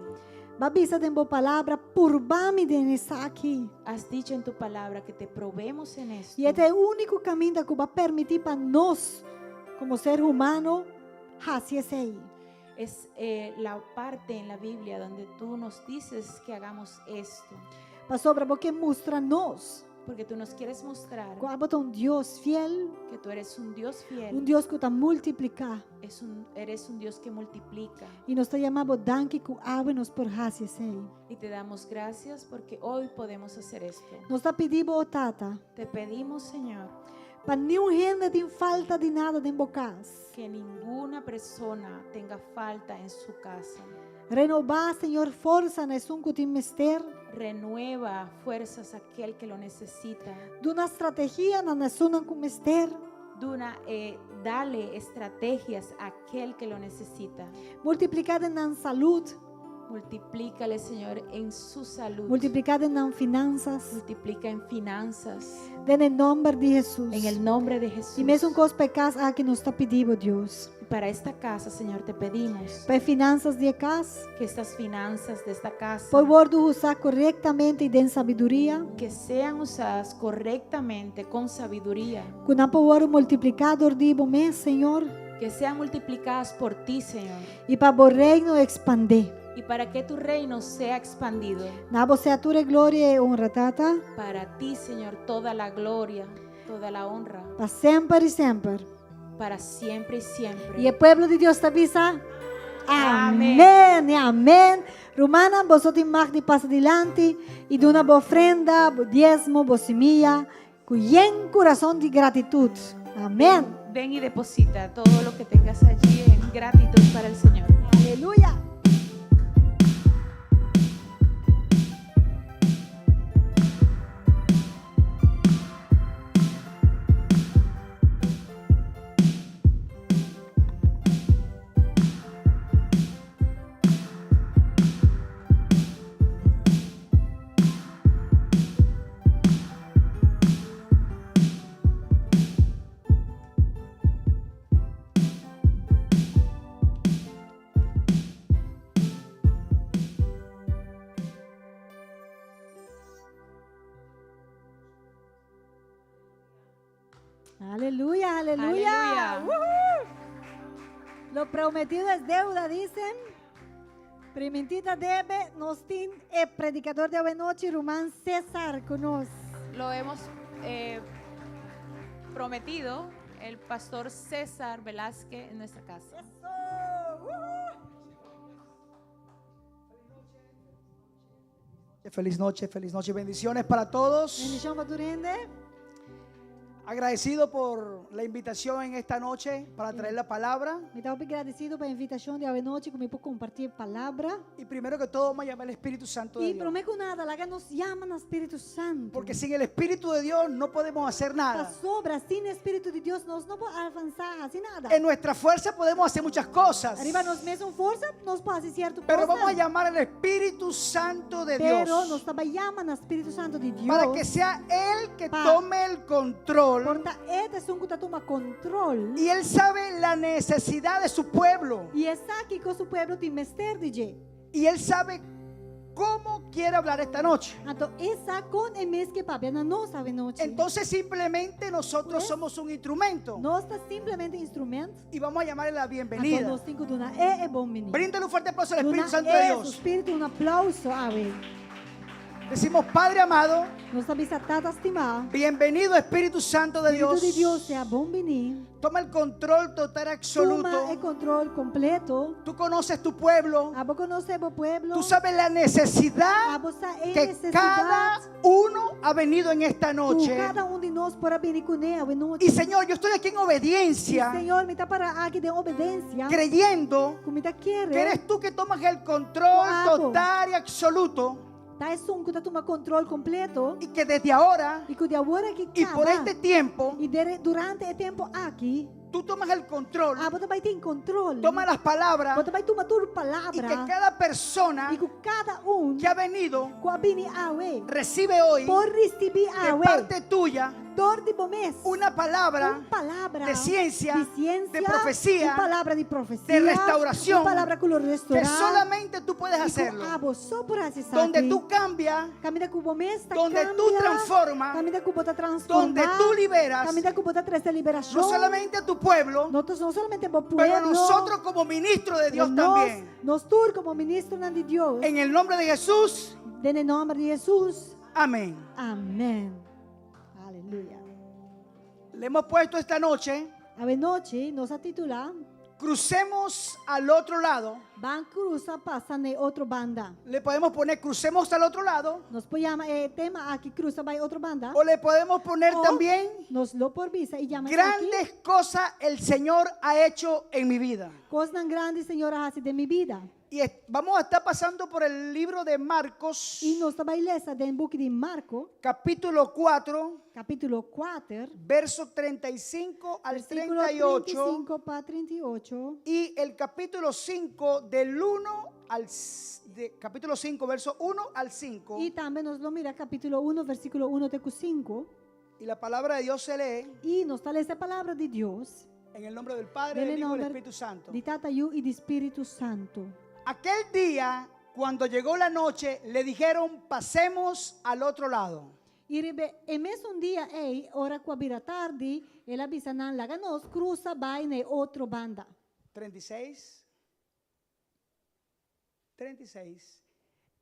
B'a bisa den bo palabra, Purba mi den esaki. Has dicho en tu palabra que te probemos en esto. I e ta e úniko kaminda ku bo a permití pa nos komo ser humano hasi esei. Es la parte en la Biblia donde tú nos dices que hagamos esto. Pasobra bo ke mustra nos. Porque tú nos quieres mostrar. Ku abo ta un Dios fiel. Que tú eres un Dios fiel. Un Dios ku ta multipliká. Es un, eres un Dios que multiplica. I nos ta yama bo danki ku awe nos por hasi esei. Y te damos gracias porque hoy podemos hacer esto. Nos ta pidi bo, o Tata. Te pedimos, Señor. Pa niun hende tin falta di nada den bo kas. Que ninguna persona tenga falta en su casa. Renobá, Señor, forsa na esun ku tin mester. Renueva fuerzas a aquel que lo necesita. Duna strategia na esunnan ku mester. Duna, eh, dale estrategias a aquel que lo necesita. Multipliká den nan salud. Multiplícale, Señor, en su salud. Multipliká den nan finansas. Multiplica en finanzas. Den e nòmber di Hesus. En el nombre de Jesús. I mesun kos pa e kas aki nos ta pidi bo, Dios. Para esta casa, Señor, te pedimos. Pa e finansas di e kas. Que estas finanzas de esta casa. Por wòrdu usá korektamente i den sabiduria. Que sean usadas correctamente con sabiduría. Ku nan por wòrdu multipliká dor di bo mes, Señor. Que sean multiplicadas por ti, Señor. I pa bo reino ekspandé. Y para que tu reino sea expandido. Na bo sea tur e gloria i e honra, Tata. Para ti, Señor, toda la gloria, toda la honra. Pa semper i semper. Para siempre y siempre. I e pueblo di Dios ta bisa, Amen. Amen i amen. Rumannan, boso tin mag di pasa dilanti i duna bo ofrenda, bo diesmo, bo simia, ku yen kurason di gratitut. Amen. Ven y deposita todo lo que tengas allí en gratitud para el Señor. Aleluya. Aleluya, aleluya. Aleluya. Woohoo! Lo prometido es deuda, dicen. Primintí ta debe, nos tin e predicador di awenochi, Ruman César, cu nos. Lo hemos prometido el pastor César Velázquez en nuestra casa. Eso! Woohoo! Feliz noche, feliz noche. Bendiciones para todos. Bendicion pa tur hende. Agradecido por la invitación en esta noche para traer la palabra. Mi ta gradicido pa e invitacion di awenochi cu mi por comparti palabra. Y primero que todo, vamos a llamar al Espíritu Santo de Y Dios. prome cu nada, laga nos yama na Spirito Santo. Porque sin el Espíritu de Dios no podemos hacer nada. Pasobra, sin Spirito di Dios nos no por avansa, haci nada. En nuestra fuerza podemos hacer muchas cosas. Riba nos mesun forsa, nos por haci cierto Pero cos. vamos a llamar al Espíritu Santo de Pero Dios. nos ta bay yama na Spirito Santo di Dios. Para que sea Él que Pa- tome el control. Por ta E ta esun cu ta tuma control. Y Él sabe la necesidad de su pueblo. Y E sa kico su pueblo tin mester di dje. Y Él sabe cómo quiere hablar esta noche. Anto E sa con e mes ke papia na nos awenochi. Entonces simplemente nosotros Pues, somos un instrumento. Nos ta simplemente instrumento. Y vamos a llamarle la Anto bienvenida. nos tin cu duna E e bon bini. Bríndale un fuerte aplauso al Duna Espíritu Santo de E su Dios. Spirito un aplauso, awe. Decimos, Padre amado, Nos ta bisa Tata stima. bienvenido Espíritu Santo de Spirito Dios. di Dios sea bon bini. Toma el control total absoluto. Tuma e control completo. Tú conoces tu pueblo. Abo conoce bo pueblo. Tú sabes la necesidad Abo sa e que necesidad. cada uno ha venido en esta Cu noche. cada un di nos por a bini cune awenochi. Y Señor, yo estoy aquí en obediencia, Señor, mi ta para aki den obediencia. creyendo Cu mi ta kere. que eres tú que tomas el control Abo. total y absoluto. Ta esun cu ta tuma control completo. Y que desde ahora Y cu di awor aki y por caba. este tiempo, Y durante e tempo aki, tú tomas el control, abo ta bay tin control. toma las palabras Bo ta bay tuma tur palabra. y que cada persona Y cu cada un que ha venido cu a bini awe recibe hoy por ricibi de awe parte tuya dor di bo mes una palabra un palabra de ciencia, di ciencia, de profecía, un palabra di profecia, de restauración, un palabra cu lo restaura, que solamente tú puedes y cu hacerlo. abo so por haci esaki. Donde tú cambias, Caminda cu bo mes ta donde tú cambia, transformas, caminda cu bo ta transforma, donde tú liberas, caminda cu bo ta trece liberacion, no solamente a tu pueblo, no, no solamente bo pero pueblo, nosotros como ministros de Dios nos, también. Nos tur como ministronan di Dios, En el nombre de Jesús, den e nomber di Jesus, amén. Amén. Aleluya. Le hemos puesto esta noche, Awenochi nos a titula Crucemos al otro lado. Ban cruza pasa na otro banda. Le podemos poner crucemos al otro lado. Nos por yama e tema aki cruza bay otro banda. O le podemos poner O también nos lo por bisa y yama grandes aki, cosas el Señor ha hecho en mi vida. Cosnan grandi Señor a haci den mi bida. Y vamos a estar pasando por el libro de Marcos, Y nos ta bay lesa den buki di Marco, capítulo 4, capítulo 4, verso 35 al versículo 38. 35 pa 38. Y el capítulo 5 del 1 al de, capítulo 5, verso 1 al 5. Y tambe nos lo mira capítulo 1, versículo 1 te 5. Y la palabra de Dios se lee Y nos ta lesa e palabra di Dios. en el nombre del Padre, Den del e Hijo y del nomber Espíritu Santo. Di Tata, Yu y di Spirito Santo. Aquel día, cuando llegó la noche, le dijeron, pasemos al otro lado. Y riba e mesun dia ei, ora cu a bira tardi, el a bisa nan laga nos cruza bay na e otro banda. 36. 36.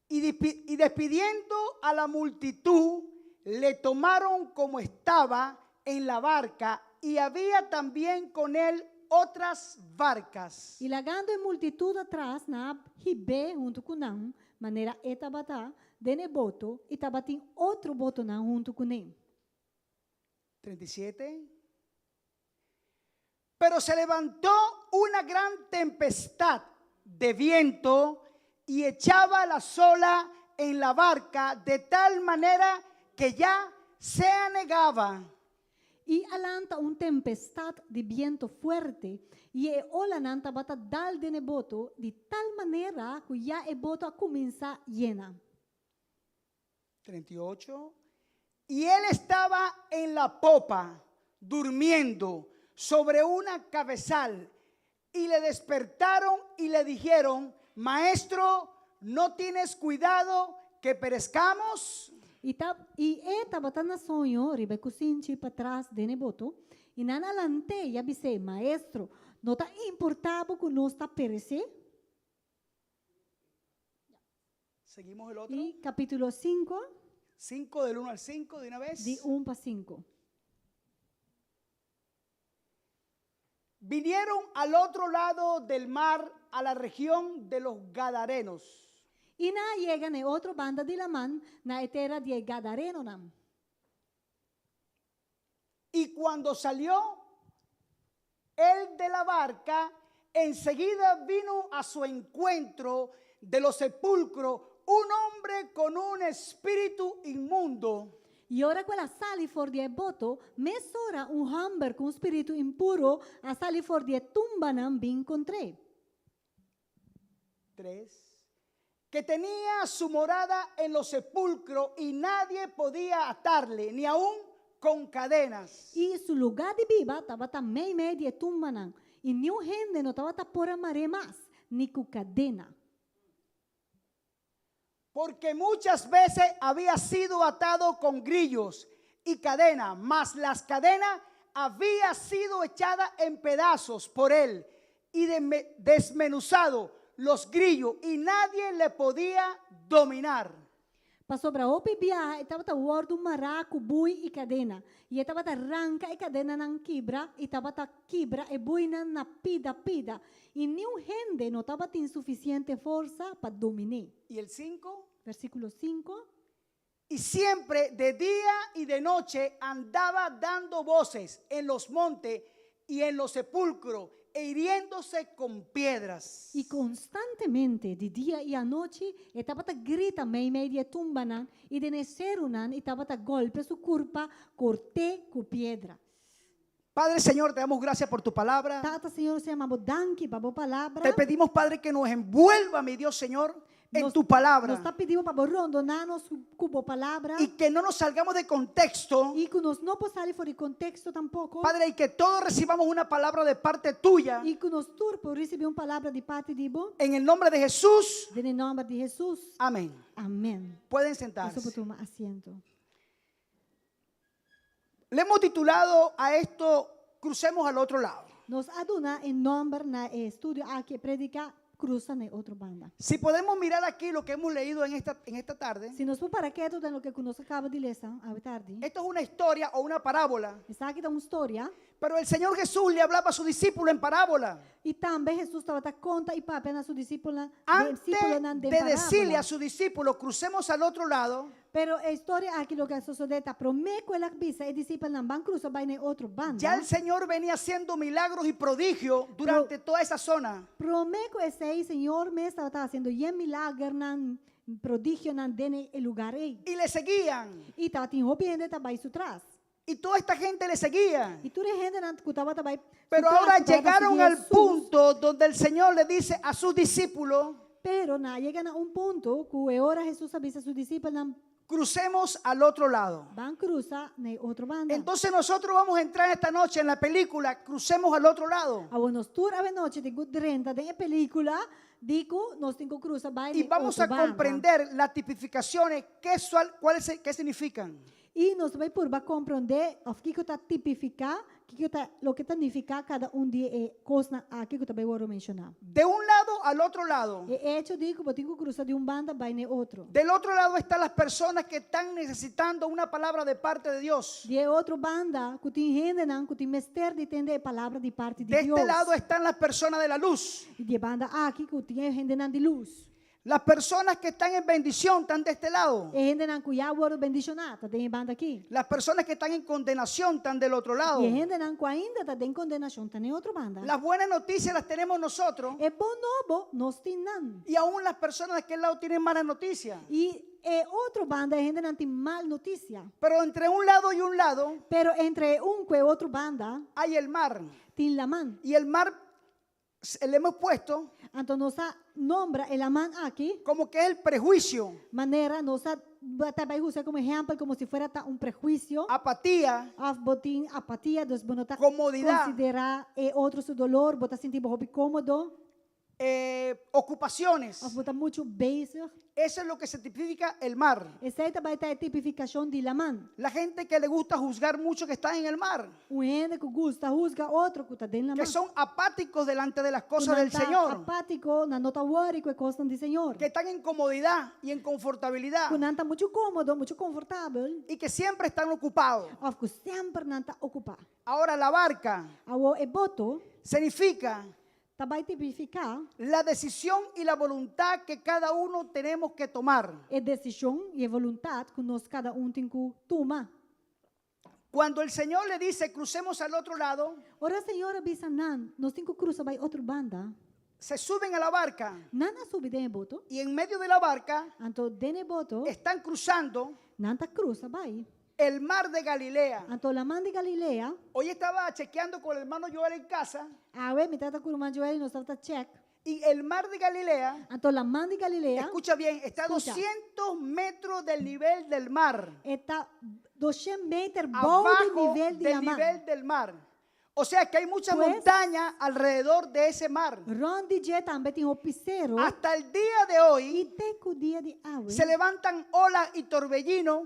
Y despidiendo a la multitud, le tomaron como estaba en la barca, y había también con él otras barcas. Y lagando e multitud atras, nan a hib'é hunto cu nan, manera e tabata, den e boto, y tabatin otro botonan hunto cu ne. 37. Pero se levantó una gran tempestad de viento y echaba la ola en la barca de tal manera que ya se anegaba. I a lanta un tempestat di biento fuerte, i e olanan tabata dal den e boto di tal manera ku ya e boto a kuminsá yena. 38. Y él estaba en la popa, durmiendo sobre una cabezal, y le despertaron y le dijeron, Maestro, ¿no tienes cuidado que perezcamos? I ta, i e tabata na soño riba e kusinchi patras den e boto, I nan a lant'é i a bis'é, Maestro, no ta importá bo ku nos ta peresé? Seguimos el otro. I kapítulo 5, 5 del 1 al 5 de una vez. Di 1 pa 5. Vinieron al otro lado del mar a la región de los Gadarenos. I nan a yega na e otro banda di laman, na e tera di e Gadarenonan. Y cuando salió él de la barca, enseguida vino a su encuentro de los sepulcros un hombre con un espíritu inmundo. I ora ku el a sali for di e boto, mesora un hòmber ku un spiritu impuru a sali for di e tumbanan bin kontr'é. 3, que tenía su morada en los sepulcros y nadie podía atarle, ni aun con cadenas. I su lugá di biba tabata meimei di e tumbanan, i niun hende no tabata por a mar'é mas, ni ku kadena. Porque muchas veces había sido atado con grillos y cadena, mas las cadenas había sido echada en pedazos por él y desmenuzado los grillos y nadie le podía dominar. Pasobra hopi biaha e tabata wòrdu mará ku bui i kadena, i e tabata ranka e kadenanan kibra i tabata kibra e buinan na pida pida, i niun hende no tabatin sufisiente forsa pa domin'é. Y el 5? Versíkulo 5. Y siempre de día y de noche andaba dando voces en los montes y en los sepulcros e hiriéndose con piedras. I konstantemente, di dia i anochi, e tabata grita meimei di e tumbanan i den e serunan i tabata gòlpia su kurpa kort'é ku piedra. Padre Señor, te damos gracias por tu palabra. Tata Señor, nos ta yama bo danki pa bo palabra. Te pedimos, Padre, que nos envuelva, mi Dios Señor, en Nos, tu palabra. Nos ta pidi bo pa bo rondoná nos ku bo palabra. Y que no nos salgamos de contexto. I ku nos no por sali for di konteksto tampoko. Padre, y que todos recibamos una palabra de parte tuya. I ku nos tur por risibí un palabra di parti di bo. En el nombre de Jesús. Den e nòmber di Hesus. Amén. Amèn. Pueden Boso por sentarse. tuma asiento. Le hemos titulado a esto Crucemos al otro lado. Nos a duna e nòmber na e estudio aki, e prediká Krusa na e otro banda. Si podemos mirar aquí lo que hemos leído en esta, en esta tarde, Si nos por para ketu den loke ku nos a kaba di lesa awe tardi, esto es una historia o una parábola. esaki ta un storia. Pero el Señor Jesús le hablaba a su discípulo en parábola. I tambe Hesus tabata konta i papia na su disipelnan Antes disipelnan den de decirle parábola. a su discípulo, crucemos al otro lado, Pero e historia aki loke a sosodé ta promé ku el a bisa e disipelnan ban krusa bai na e otro banda. ya el Señor venía haciendo milagros y prodigios durante toda esa zona. Promé ku esei Señor mes tabata hasiendo yen milagernan, prodigionan den e lugar ei. Y le seguían. I tabatin hopi hende ta bai su tras. Y toda esta gente le seguía. I tur e hendenan ku tabata bai su Pero tras, ahora ku tabata llegaron sigui al Hesus. punto donde el Señor le dice a sus discípulos, Pero nan a yega na un punto ku e ora Hesus a bisa su disipelnan, crucemos al otro lado. Ban krusa na e otro banda. Entonces nosotros vamos a entrar esta noche en la película Crucemos al otro lado. Awor nos tur awenochi tin ku drenta den e pelíkula di ku nos tin ku krusa bai na Y e vamos otro a banda. comprender las tipificaciones, qué, cuáles, qué significan. I nos ta bai purba komprondé òf kiko ta tipifiká, kiko ta loke ta nifiká kada un di e kosnan aki ku ta bai wòrdu menshoná. De un lado al otro lado. E echo di ku bo tin ku krusa di un banda bai na e otro. Del otro lado están las personas que están necesitando una palabra de parte de Dios. Di e otro banda ku tin hendenan ku tin mester di tende e palabra di parti di De este Dios. lado están las personas de la luz. I di e banda aki ku tin e hendenan di lus. Las personas que están en bendición están de este lado. E hendenan ku ya a wòrdu bendishoná ta den e banda akí. Las personas que están en condenación están del otro lado. I e hendenan ku ainda ta den kondenashon ta na e otro banda. Las buenas noticias las tenemos nosotros. E bon nobo nos tin nan. Y aún las personas de aquel lado tienen malas noticias. I e otro banda e hendenan tin mal notisia. Pero entre un lado y un lado Pero entre e un ku e otro banda hay el mar. tin laman. Y el mar le hemos puesto Anto nos a nombra e laman aki. como que es el prejuicio, Manera nos a ta bai usa como ehempel como si fuera ta un prehuisio. apatía, Of bo tin apatia, dus bo no ta Comodidad. considera e otro su dolor, bo ta sinti bo hopi cómodo. Ocupaciones. Òf bo ta muchu bezig. Eso es lo que se tipifica el mar. Esei ta bai ta e tipifikashon di laman. La gente que le gusta juzgar mucho que está en el mar. Un hende ku gusta husga otro ku ta den laman. Que son apáticos delante de las Ku cosas nan del ta Señor. apátiko, nan no ta wòri ku e kosnan di Señor. Que están en comodidad y en confortabilidad. Ku nan ta muchu kómodo, muchu konfortabel. Y que siempre están ocupados. Òf ku semper nan ta okupá. Ahora la barca. Awor e boto. Significa. Ta bai tipifiká. La decisión y la voluntad que cada uno tenemos que tomar. E desishon i e voluntat ku nos kada un tin ku tuma. Cuando el Señor le dice crucemos al otro lado. Ora Señor a bisa nan, nos tin ku krusa bai otro banda. Se suben a la barca. Nan a subi den e boto. Y en medio de la barca. Anto den e boto. Están cruzando. Nan ta krusa bai. El mar de Galilea. Anto laman di Galilea. Hoy estaba chequeando con el hermano Joel en casa. Awe mi tabata ku ruman Joel i nos tabata chèk. Y el mar de Galilea. Anto laman di Galilea. Escucha bien, está a Escucha. 200 metros del nivel del mar. E ta doshen meter bou di Abajo nivel di del laman. nivel del mar. O sea que hay muchas Pues, montañas alrededor de ese mar. Rond di dje tambe tin hopi sero. Hasta el día de hoy I te ku dia di awe. se levantan olas y torbellinos.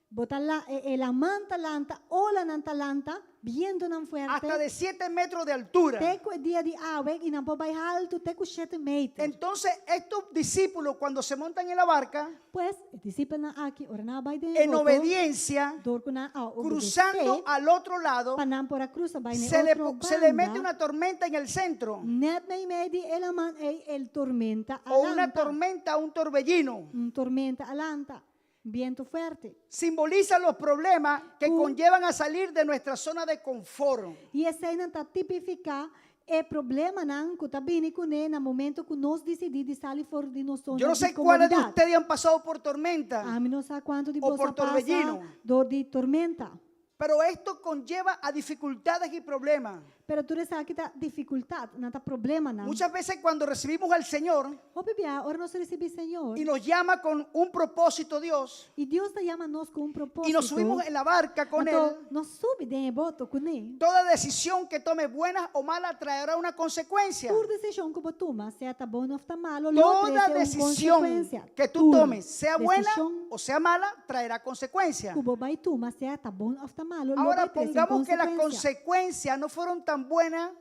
Bo ta la, e, e laman ta lanta, olanan ta lanta, bientonan fuerte. Hasta de siete metros de altura. Te ku e dia di awe i nan por bai haltu te ku shete meter. Entonces estos discípulos cuando se montan en la barca, Pues, e disipelnan aki, ora nan a bai den e en boto, obediencia, dor ku nan a obedesé, cruzando al otro lado, pa nan por a krusa bai na e se le, otro se le mete banda, una tormenta en el centro. net meimei di e laman ei el tormenta a O una lanta. tormenta, un torbellino. Un tormenta a lanta. Bientu fuerte. Simboliza los problemas que Ku. conllevan a salir de nuestra zona de confort. I eseinan ta tipifiká e problemanan ku ta bini kuné na momento ku nos disidí di sali for di nos zona Yo no di sé cuáles de komodidat. ustedes han pasado por tormenta. Ami no sa kuantu di o boso por a pasa torbellino. dor di tormenta. Pero esto conlleva a dificultades y problemas. Pero tur esaki ta dificultad, nan ta problemanan. Muchas veces cuando recibimos al Señor Hopi bia, ora nos recibi Señor y nos llama con un propósito Dios y Dios ta yama nos cu un y propósito. nos subimos en la barca con Anto, Él, nos subi den e boto cuné. toda decisión que tome buena o mala traerá una consecuencia. Tur decision cu bo tuma, sea ta bon of ta malo, lo Toda trece un decisión consecuencia. que tú Tur tomes, sea buena decision o sea mala, traerá consecuencia. cu bo bay tuma, sea ta bon of ta malo, lo Ahora bay trece un pongamos que las consecuencia. consecuencias no fueron tan buenas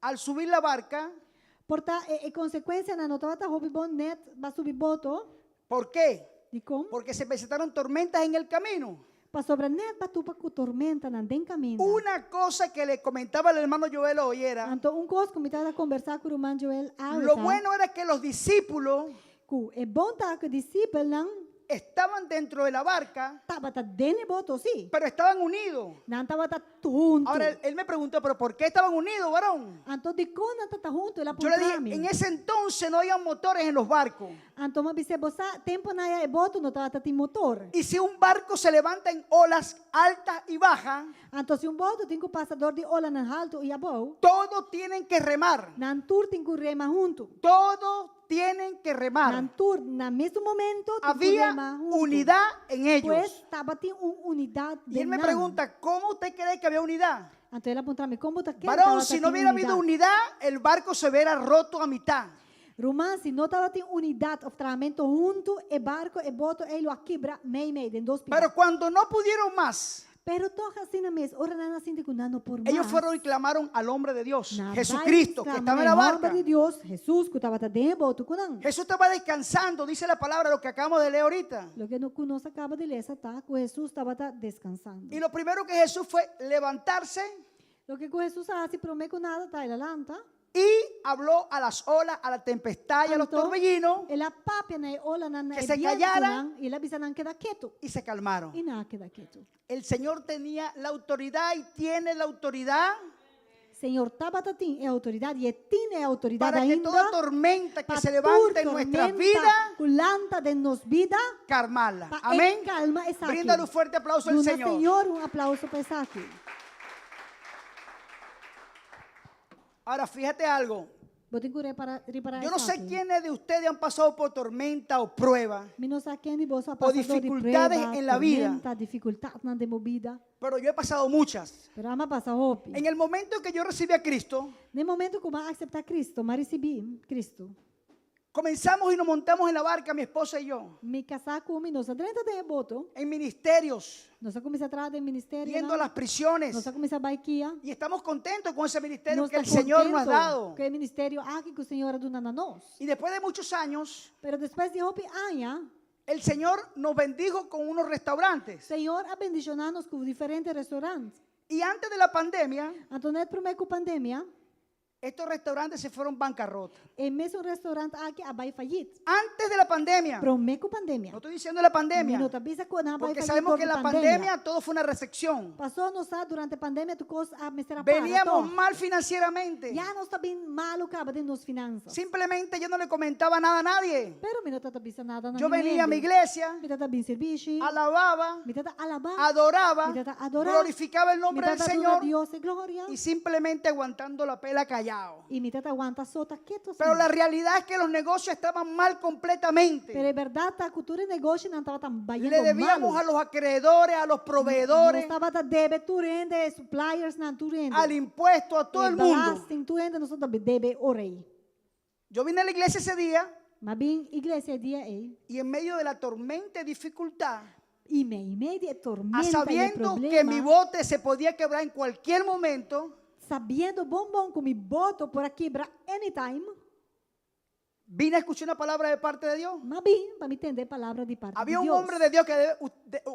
al subir la barca. Por ta e, e consecuencianan no tabata hopi bon net ba subi boto. ¿Por qué? Dikon? Porque se presentaron tormentas en el camino. Pasobra net ba tupa ku tormentanan den kaminda. Una cosa que le comentaba el hermano Joel hoy era, Anto un kos ku mi tabata kombersá ku ruman Joel awe lo ta, bueno era que los discípulos ku e bon ta ku e disipelnan estaban dentro de la barca, tabata den e boto, sí. pero estaban unidos. Nan tabata huntu. Ahora él, él me preguntó, pero ¿por qué estaban unidos, varón? Anto dikon nan tabata huntu? El a Yo le dije, puntra mi. en ese entonces no había motores en los barcos. Anto m'a bis'é, bo sa, temponan ya e boto no tabata tin motor. Y si un barco se levanta en olas altas y bajas, Anto si un boto tin ku pasa dor di olanan haltu i abou, todos tienen que remar. nan tur tin ku rema huntu. Todos tienen que remar. Nan tur na mesun momento tin ku Había rema huntu. unidad en ellos. Pues tabatin un unidat Y él den me nan. pregunta, ¿cómo usted cree que había unidad? Anto el a puntra mi, kon bo ta kere Varón, tabata si no tin hubiera habido unidat? unidad, el barco se hubiera roto a mitad. Ruman, si no tabatin unidat of trahamentu huntu, e barko, e boto ei lo a kibra mei mei den dos pida. Pero cuando no pudieron más, Pero tog asina mes, ora nan a sinti ku nan no por ellos mas. fueron y clamaron al hombre de Dios, Nan bai Jesucristo, que sklama estaba en na la e barca. hòmber di Dios, Hesus, ku tabata den e boto ku nan. Jesús estaba descansando, dice la palabra, lo que acabamos de leer ahorita. Loke no ku nos a kaba di lesa ta ku Hesus tabata deskansando. Y lo primero que Jesús fue levantarse Loke ku Hesus a hasi promé ku nada ta el a lanta. y habló a las olas, a la tempestad y a los Anto, torbellinos el a papia na e olanan, na que e se callaran bientunan, i el a bisa nan keda ketu. y se calmaron. I nan a keda ketu. El Señor tenía la autoridad y tiene la autoridad Señor tabata tin e autoridad i e tin e autoridad para que ainda toda tormenta que pa se tur levante en nuestras tormenta vidas, ku lanta den nos bida, calmarla. pa e Amén. calma esaki. Bríndale un fuerte aplauso al Duna Señor. Señor un aplauso pa esaki. Ahora fíjate algo. Bo tin ku repara, ripará Yo no sé esaki. quiénes de ustedes han pasado por tormenta o prueba, Mi no sa ken di boso a o pasa dor di dificultades prueba, en la vida. tormenta, difikultatnan den bo bida. pero yo he pasado muchas. Pero ami a pasa hopi. En el momento que yo recibí a Cristo, Na momento ku mi a aseptá Kristu, mi a risibí Kristu. comenzamos y nos montamos en la barca, mi esposa y yo, Mi kasá ku mi, nos a drenta den e boto. en ministerios, Nos a kuminsá traha den ministerio. yendo a las prisiones. Nos a kuminsá bai kia. Y estamos contentos con ese ministerio Nos que el ta Señor nos ha kontentu dado. ku e ministerio aki ku Señor a duna na nos. Y después de muchos años, Pero despues di hopi aña, el Señor nos bendijo con unos restaurantes. Señor a bendishoná nos ku diferente restaurant. Y antes de la pandemia, Anto net promé ku pandemia, estos restaurantes se fueron bancarrota. e mesun restaurant aki a bai fayit. Antes de la pandemia, Promé ku pandemia. no estoy diciendo la pandemia, Mi no ta bisa ku nan a bai porque fayit sabemos dor que di en la pandemia todo fue una recepción. Pasó nos sa durante pandemia tur kos a mester a para Veníamos toch. mal financieramente. Ya nos ta bin malu kaba den nos finanzas. Simplemente yo no le comentaba nada a nadie. Pero mi no tabata bisa nada na Yo venía a mi hende. iglesia, Mi tabata bin sirbishi. alababa, Mi tabata alabá. adoraba, Mi tabata adorá. glorificaba el Mi nombre del tabata duna Señor Dios e gloria. y simplemente aguantando la pela callado. I mi tabata wanta sota ketu Pero asina. la realidad es que los negocios estaban mal completamente. Pero e bèrdat ta ku tur e negoshinan tabata bayendo Le debíamos malu. a los acreedores, a los proveedores, Nos tabata debe tur hende, suppliers nan tur hende. al impuesto, a todo E el mundo. belasting tur hende nos tabata debe ora ei. Yo vine a la iglesia ese día M'a bin iglesia e dia ei. y en medio de la tormenta y dificultad, I meimei di e a tormenta i e sabiendo que mi problema, bote se podía quebrar en cualquier momento, sabiendo bon bon ku mi boto por a kibra anytime, vine a escuchar una palabra de parte de Dios. m'a bin pa mi tende palabra di parti di Había un Dios. hombre de Dios que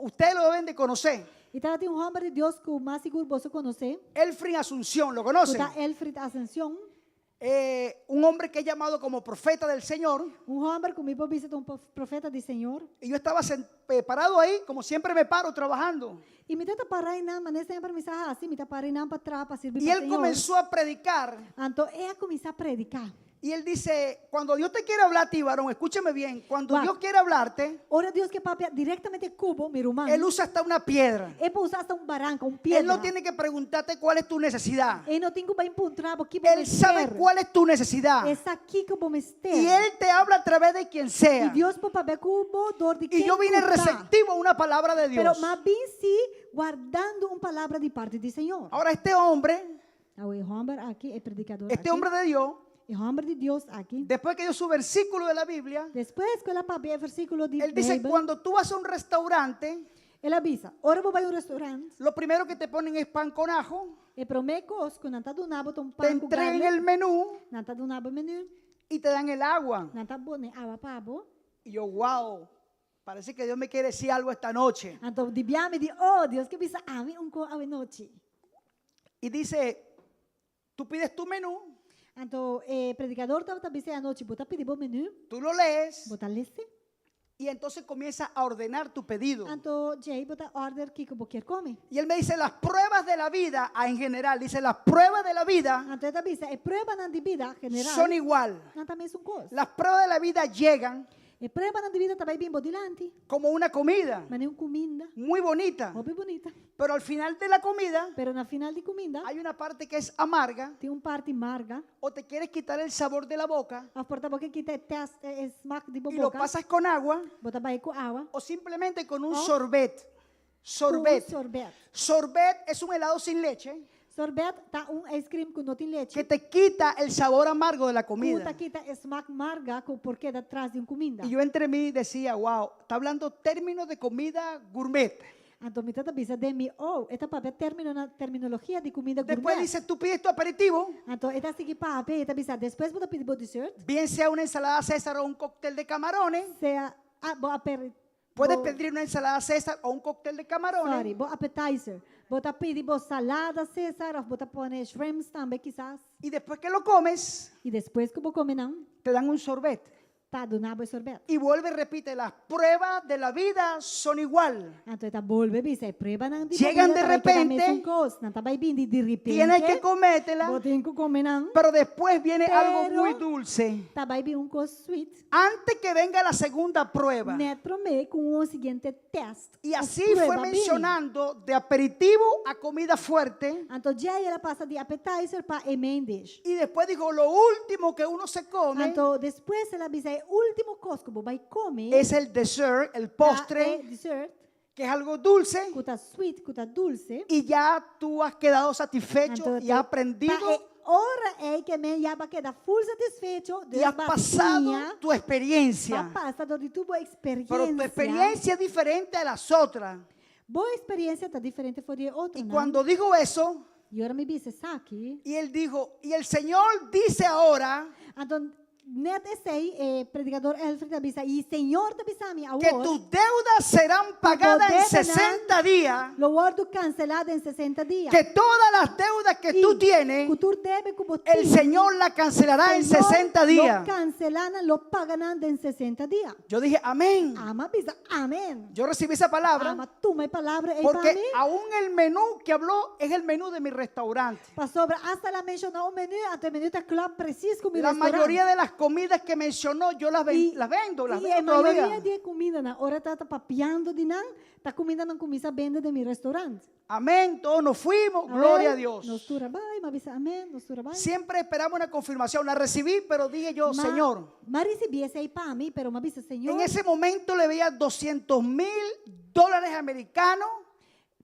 ustedes lo deben de conocer, I tabatin un hòmber di Dios ku mas sigur boso konosé, Elfrin Asunción, ¿lo ku conocen? ta Elfrid Ascension, Un hombre que es llamado como profeta del Señor. un hòmber ku mi por bisa ta un profeta di Señor. Y yo estaba parado ahí, como siempre me paro trabajando. I mi tabata pará einan, manera semper mi sa hasi, mi ta pará einan pa traha, pa sirbi Y pa él Señor. comenzó a predicar. Anto el a kuminsá prediká. Y él dice, cuando Dios te quiere hablar a ti, varón, escúchame bien, cuando Wak. Dios quiere hablarte, Ora Dios ke papia direktamente ku bo, mi ruman. Él usa hasta una piedra. E por usa asta un baranka, un piedra. Él no tiene que preguntarte cuál es tu necesidad. E no tin ku bai puntra bo ki bo Él sabe mester. cuál es tu necesidad. E sa kiko bo mester. Y Él te habla a través de quien sea. I Dios por papia ku bo dor di Y yo ken vine ku ta. receptivo a una palabra de Pero Dios. m'a bin sí wardando un palabra di parti di Señor. Ahora este hombre, Awor e hòmber aki, e predikadó este aki. hombre de Dios, E hòmber di Dios aki. después que dio su versículo de la Biblia, Despues ku el a papia e versíkulo di él dice, Beibel, cuando tú vas a un restaurante, el a bisa, ora bo bai un restaurant, lo primero que te ponen es pan con ajo, e promé kos ku nan ta duna bo ta un te pan ku entregan garlic, el menú nan ta duna bo menú, y te dan el agua. nan ta pone awa pa bo. Y yo, wow, parece que Dios me quiere decir algo esta noche. Anto di biaha mi di, oh, Dios ke bisa ami un kos awe nochi. Y dice, tú pides tu menú, Anto e predikador tabata bisa e anochi, bo ta pidi bo menú, tú lo lees bo ta lesa. y entonces comienza a ordenar tu pedido. Anto djei bo ta order kiko bo kier kome. Y él me dice, las pruebas de la vida, en general, dice, las pruebas de la vida Anto e ta bisa, e pruebanan di bida general, son igual. nan ta mesun kos. Las pruebas de la vida llegan E pruebanan di bida ta bai bin bo dilanti, como una comida manera un kuminda, muy bonita, hopi bunita. pero al final de la comida Pero na final di kuminda, hay una parte que es amarga tin un parti marga. o te quieres quitar el sabor de la boca Òf por ta bo ke kita e test, e smak di bo y lo boka. pasas con agua Bo ta bai ku awa. o simplemente con un O sorbet. Sorbet. Un sorbet. Sorbet es un helado sin leche Sorbet ta un ice cream ku no tin lechi. que te quita el sabor amargo de la Ku comida. ta kita e smak marga ku por keda tras di un kuminda. Y yo entre mí decía, wow, está hablando términos de comida gourmet. Anto mi tabata bisa den mi, oh, e ta papia término na terminologia di kuminda Después gourmet. dice, tú pides tu aperitivo, Anto e ta sigui papia, e ta bisa, despues bo ta pidi bo dessert, bien sea una ensalada César o un cóctel de camarones. sea ah, bo aper, Puedes bo, pedir una ensalada César o un cóctel de camarones. sorry, bo appetizer. Bo ta pidi bo salada César òf bo ta pone shrimps tambe kisas. Y después que lo comes, I despues ku bo kome nan, te dan un sorbet. Pa duna bo e sorbet. Y vuelve y repite, las pruebas de la vida son igual. Anto e ta bolbe bisa, e pruebanan di bo Llegan bida de ta bai keda repente, mesun kos. Nan ta bai bini di Tienes ripente. que comértela, Bo tin ku kome nan. pero después viene algo Pero- muy dulce. Ta bai bin un kos sweet. Antes que venga la segunda prueba. Net promé ku un siguiente test. Y òf así fue prueba bini. mencionando de aperitivo a comida fuerte. Anto djei el a pasa di appetizer pa e main dish. Y después dijo, lo último que uno se come Anto despues el a bisa e último kos ku bo bai kome es el dessert, el ta e postre, dessert que es algo dulce. ku ta sweet, ku ta dulce. Y ya tú has quedado satisfecho Anto y has te- aprendido pa e ora ei ke men ya bo a keda full satisfecho, y dus has ba pasado siña, tu experiencia. ba pasa dor di tur bo Pero tu experiencia. experiencia es diferente a las otras. Bo experiencia ta diferente for di e Y otronan. cuando dijo eso, I ora mi bisa esaki. y él dijo, y el Señor dice ahora Anto net esei e predicador Elfried a bisa, i Señor ta bisa mi que awor, tus deudas serán pagadas en debenan 60 días, lo wòrdu kanselá den 60 dia. que todas las deudas que tú I tienes, ku tur debe ku bo el tin, Señor la cancelará en Señor 60 lo días. kanselá nan, lo paga nan den 60 dia. Yo dije, amén. Ami a bisa, amèn. Yo recibí esa palabra Ami a tuma e palabra ei pa porque mi. aún el menú que habló es el menú de mi restaurante. Pasobra hasta el a menshoná un menú, anto e menú ta klòp presis ku mi La restaurant. mayoría de las comidas que mencionó yo las, ven- I- las vendo, las i vendo e mayoria todavía. di e kumindanan, ora e tabata papiando di nan, ta kumindanan ku mi sa bende den mi restaurant. Amén, todos nos fuimos, Amén. gloria a Dios. Nos tur a bai, m'a bisa amèn, nos tur a bai. Siempre esperamos una confirmación, la recibí, pero dije yo, Ma- Señor, M'a risibí esei pa mi, pero m'a bisa, Señor, en ese momento le veía 200 mil dólares americanos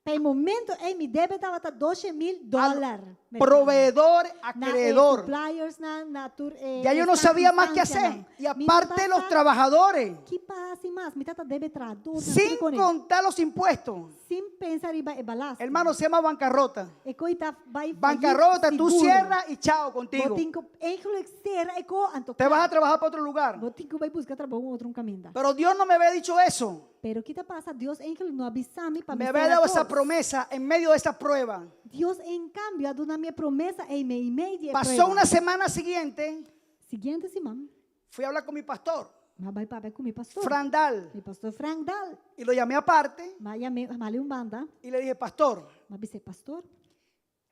Pa e momento ei mi debe tabata 12 mil al dòler merikano. proveedor, Na e acreedor. suppliers nan, na tur e Ya yo no sabía más qué instansia hacer. nan. Y Mi no aparte los sa trabajadores, ki pa hasi mas. Mi tabata debe trahadó nan, sin tur kone. contar los impuestos. Sin pensa riba e belasting. Hermano, se llama bancarrota. E kos ta bai fallit Bancarrota, tú sigur. cierras y chao contigo. Bo tin ku eigenlijk sera e kos anto Te vas a trabajar para otro lugar. Bo tin ku bai buska trabou un otro un kaminda. Pero Dios no me había dicho eso. Pero ki ta pasa? Dios eigenlijk no a bisa mi pa mi Me había sera dado esa kos. promesa en medio de esa prueba. Dios en kambio a duna mi e promesa ei meimei di e Pasó prueba. una semana siguiente, Siguiente siman, fui a hablar con mi pastor, m'a bai papia ku mi pastor. Fran Dal, Mi pastor Frank Dal. y lo llamé aparte M'a yam'é, m'a hal'é un banda. y le dije, pastor, M'a bis'é, pastor,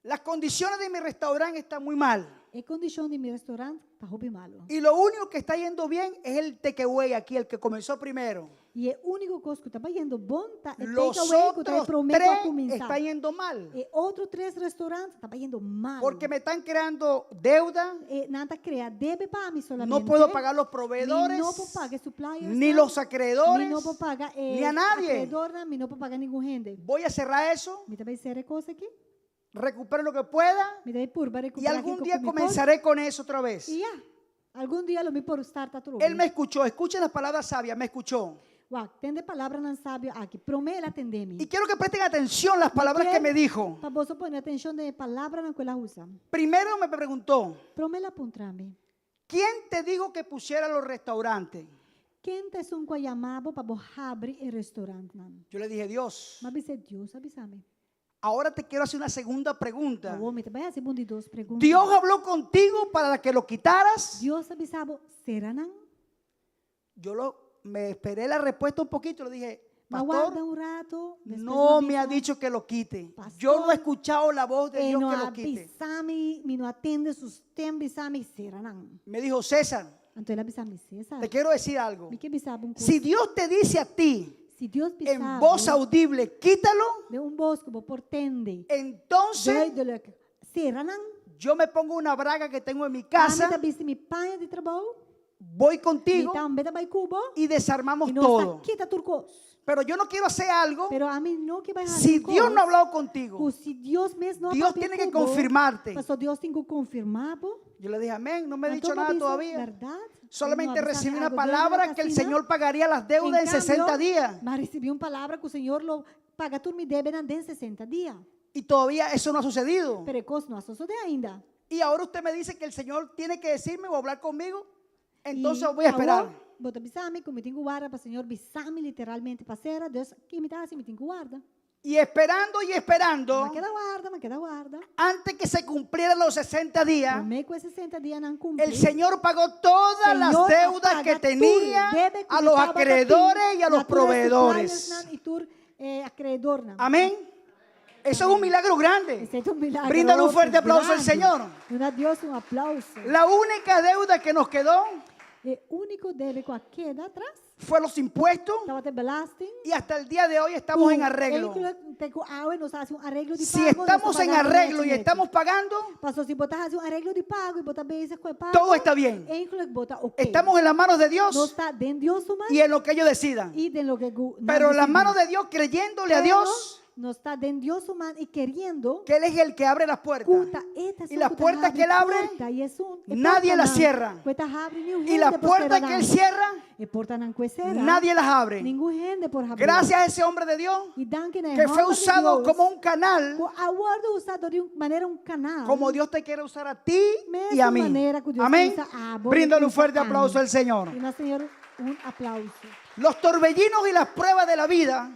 las condiciones de mi restaurante están muy mal. e kondishon di mi restaurant ta hopi malu. Y lo único que está yendo bien es el takeaway aquí, el que comenzó primero. I e úniko kos ku ta bayendo bon ta e Los takeaway ku ta e otros promé ku a tres kuminsá. están yendo mal. E otro tres restaurant ta bayendo malu. Porque me están creando deuda, E nan ta krea debe pa mi solamente. no puedo pagar los proveedores, Mi no por paga e suppliers, ni los acreedores, Mi no por paga e ni a nadie. akreedornan, mi no por paga ningun hende. Voy a cerrar eso, Mi ta bai sera e kos aki. recupero lo que pueda Mi ta bai purba y rekuperá algún kiko día ku mi por. comenzaré con eso otra vez. I ya, algun dia lo mi por start atrobe. Él me escuchó, escuchen las palabras sabias, me escuchó. Wak, tende palabranan sabio aki. Promé el a tende mi. Y quiero que presten atención las palabras Mi que me dijo. Pa boso pone atenshon den e palabranan ku el a usa. Primero me preguntó, Promé el a puntra mi. ¿quién te dijo que pusiera los restaurantes? Ken ta esun ku a yama bo pa bo habri e restaurantnan? Yo le dije, Dios, M'a bis'é Dios a bisa mi. ahora te quiero hacer una segunda pregunta. Awor mi ta bai hasi bo un di dos pregunta. ¿Dios habló contigo para que lo quitaras? Dios a bisa bo sera nan? Yo lo, me esperé la respuesta un poquito, le dije, M'a warda pastor, un ratu, despues no m'a me ha bisa, dicho que lo quite. Pastor, Yo no he escuchado la voz de E Dios no que lo a quite. bisa mi, mi no a tende su stem bisa mi sera nan. Me dijo, César, Anto el a bisa mi, César, te quiero decir algo. mi ke bisa bo un kos. Si Dios te dice a ti Si Dios bisa en voz audible, quítalo, den un bos ku bo por tende. entonces Duidelijk. Sera nan. yo me pongo una braga que tengo en mi Ami casa, ta bisti mi paña di trabou. voy contigo Mi tambe ta bai ku bo. y desarmamos I nos todo. ta kita tur kos. Pero yo no quiero hacer algo Pero ami no ke bai hasi si un Dios kos no ha hablado contigo. Ku si Dios mes no a Dios papia tiene que ku bo, confirmarte. Paso Dios tin ku konfirmá bo. Yo le dije, amén, no me ha Anto dicho nada m'a bisa, todavía. Berdat? Solamente No, recibí una algo Dios no palabra que el asina. Señor pagaría las deudas en cambio, 60 días. M'a risibí un palabra ku Señor lo paga tur mi debenan den 60 dia. Y todavía eso no ha sucedido. Pero e kos no a sosodé ainda. Y ahora usted me dice que el Señor tiene que decirme o hablar conmigo. Entonces I voy a esperar. awor, bo ta bisa mi, ku mi tin ku warda pa Señor bisa mi literalmente pa sera, dus ki mi ta hasi, mi tin ku warda. Y esperando y esperando, M'a keda warda, m'a keda warda. antes que se cumplieran los 60 días, Promé ku e 60 dianan kumpli. el Señor pagó todas las Señor a deudas que paga tur tenía debe ku a los tabata tin acreedores y a los na tur e proveedores. suppliersnan i tur eh, acreedornan. Amén. Eso es un milagro grande. Esei ta un milagro. Bríndale un fuerte aplauso al grandi. Señor. Duna Dios un aplauso. La única deuda que nos quedó E úniko debe ku a keda atras fue los impuestos tabata belasting. y hasta el día de hoy estamos en arreglo. Te ku awe nos a hasi un areglo di Si pago, nos ta estamos en pagando arreglo y nechi nechi. estamos pagando, Paso si bo ta hasi un areglo di pago i bo ta bezig ku e pago. todo está bien. Eigenlijk bo ta ok. Estamos en las manos de Nos Dios ta den Dios su man y en lo que ellos decidan. i den loke ku nan Pero en las disidí. manos de Dios, creyéndole a Pero Dios, nos ta den Dios su man i keriendo que Él es el que abre las puertas. ku ta e ta Y esun las ku ta puertas habri que Él abre, puerta, i esun e nadie las portanan cierra. ku e ta habri, niun Y las hende por puertas sera que Él nan. cierra, E portanan ku e sera, nadie las abre. ningun hende por habri. Gracias a ese hombre de Dios I danki na e que fue hòmber di usado Dios, como un canal, ku a wòrdu usá dor di un manera un kanal. como Dios te quiere usar a ti y a Mesma mí. manera ku Dios Amén. usa abo, Bríndale un usa fuerte ami. aplauso al Señor. Duna Señor un aplauso. Los torbellinos y las pruebas de la vida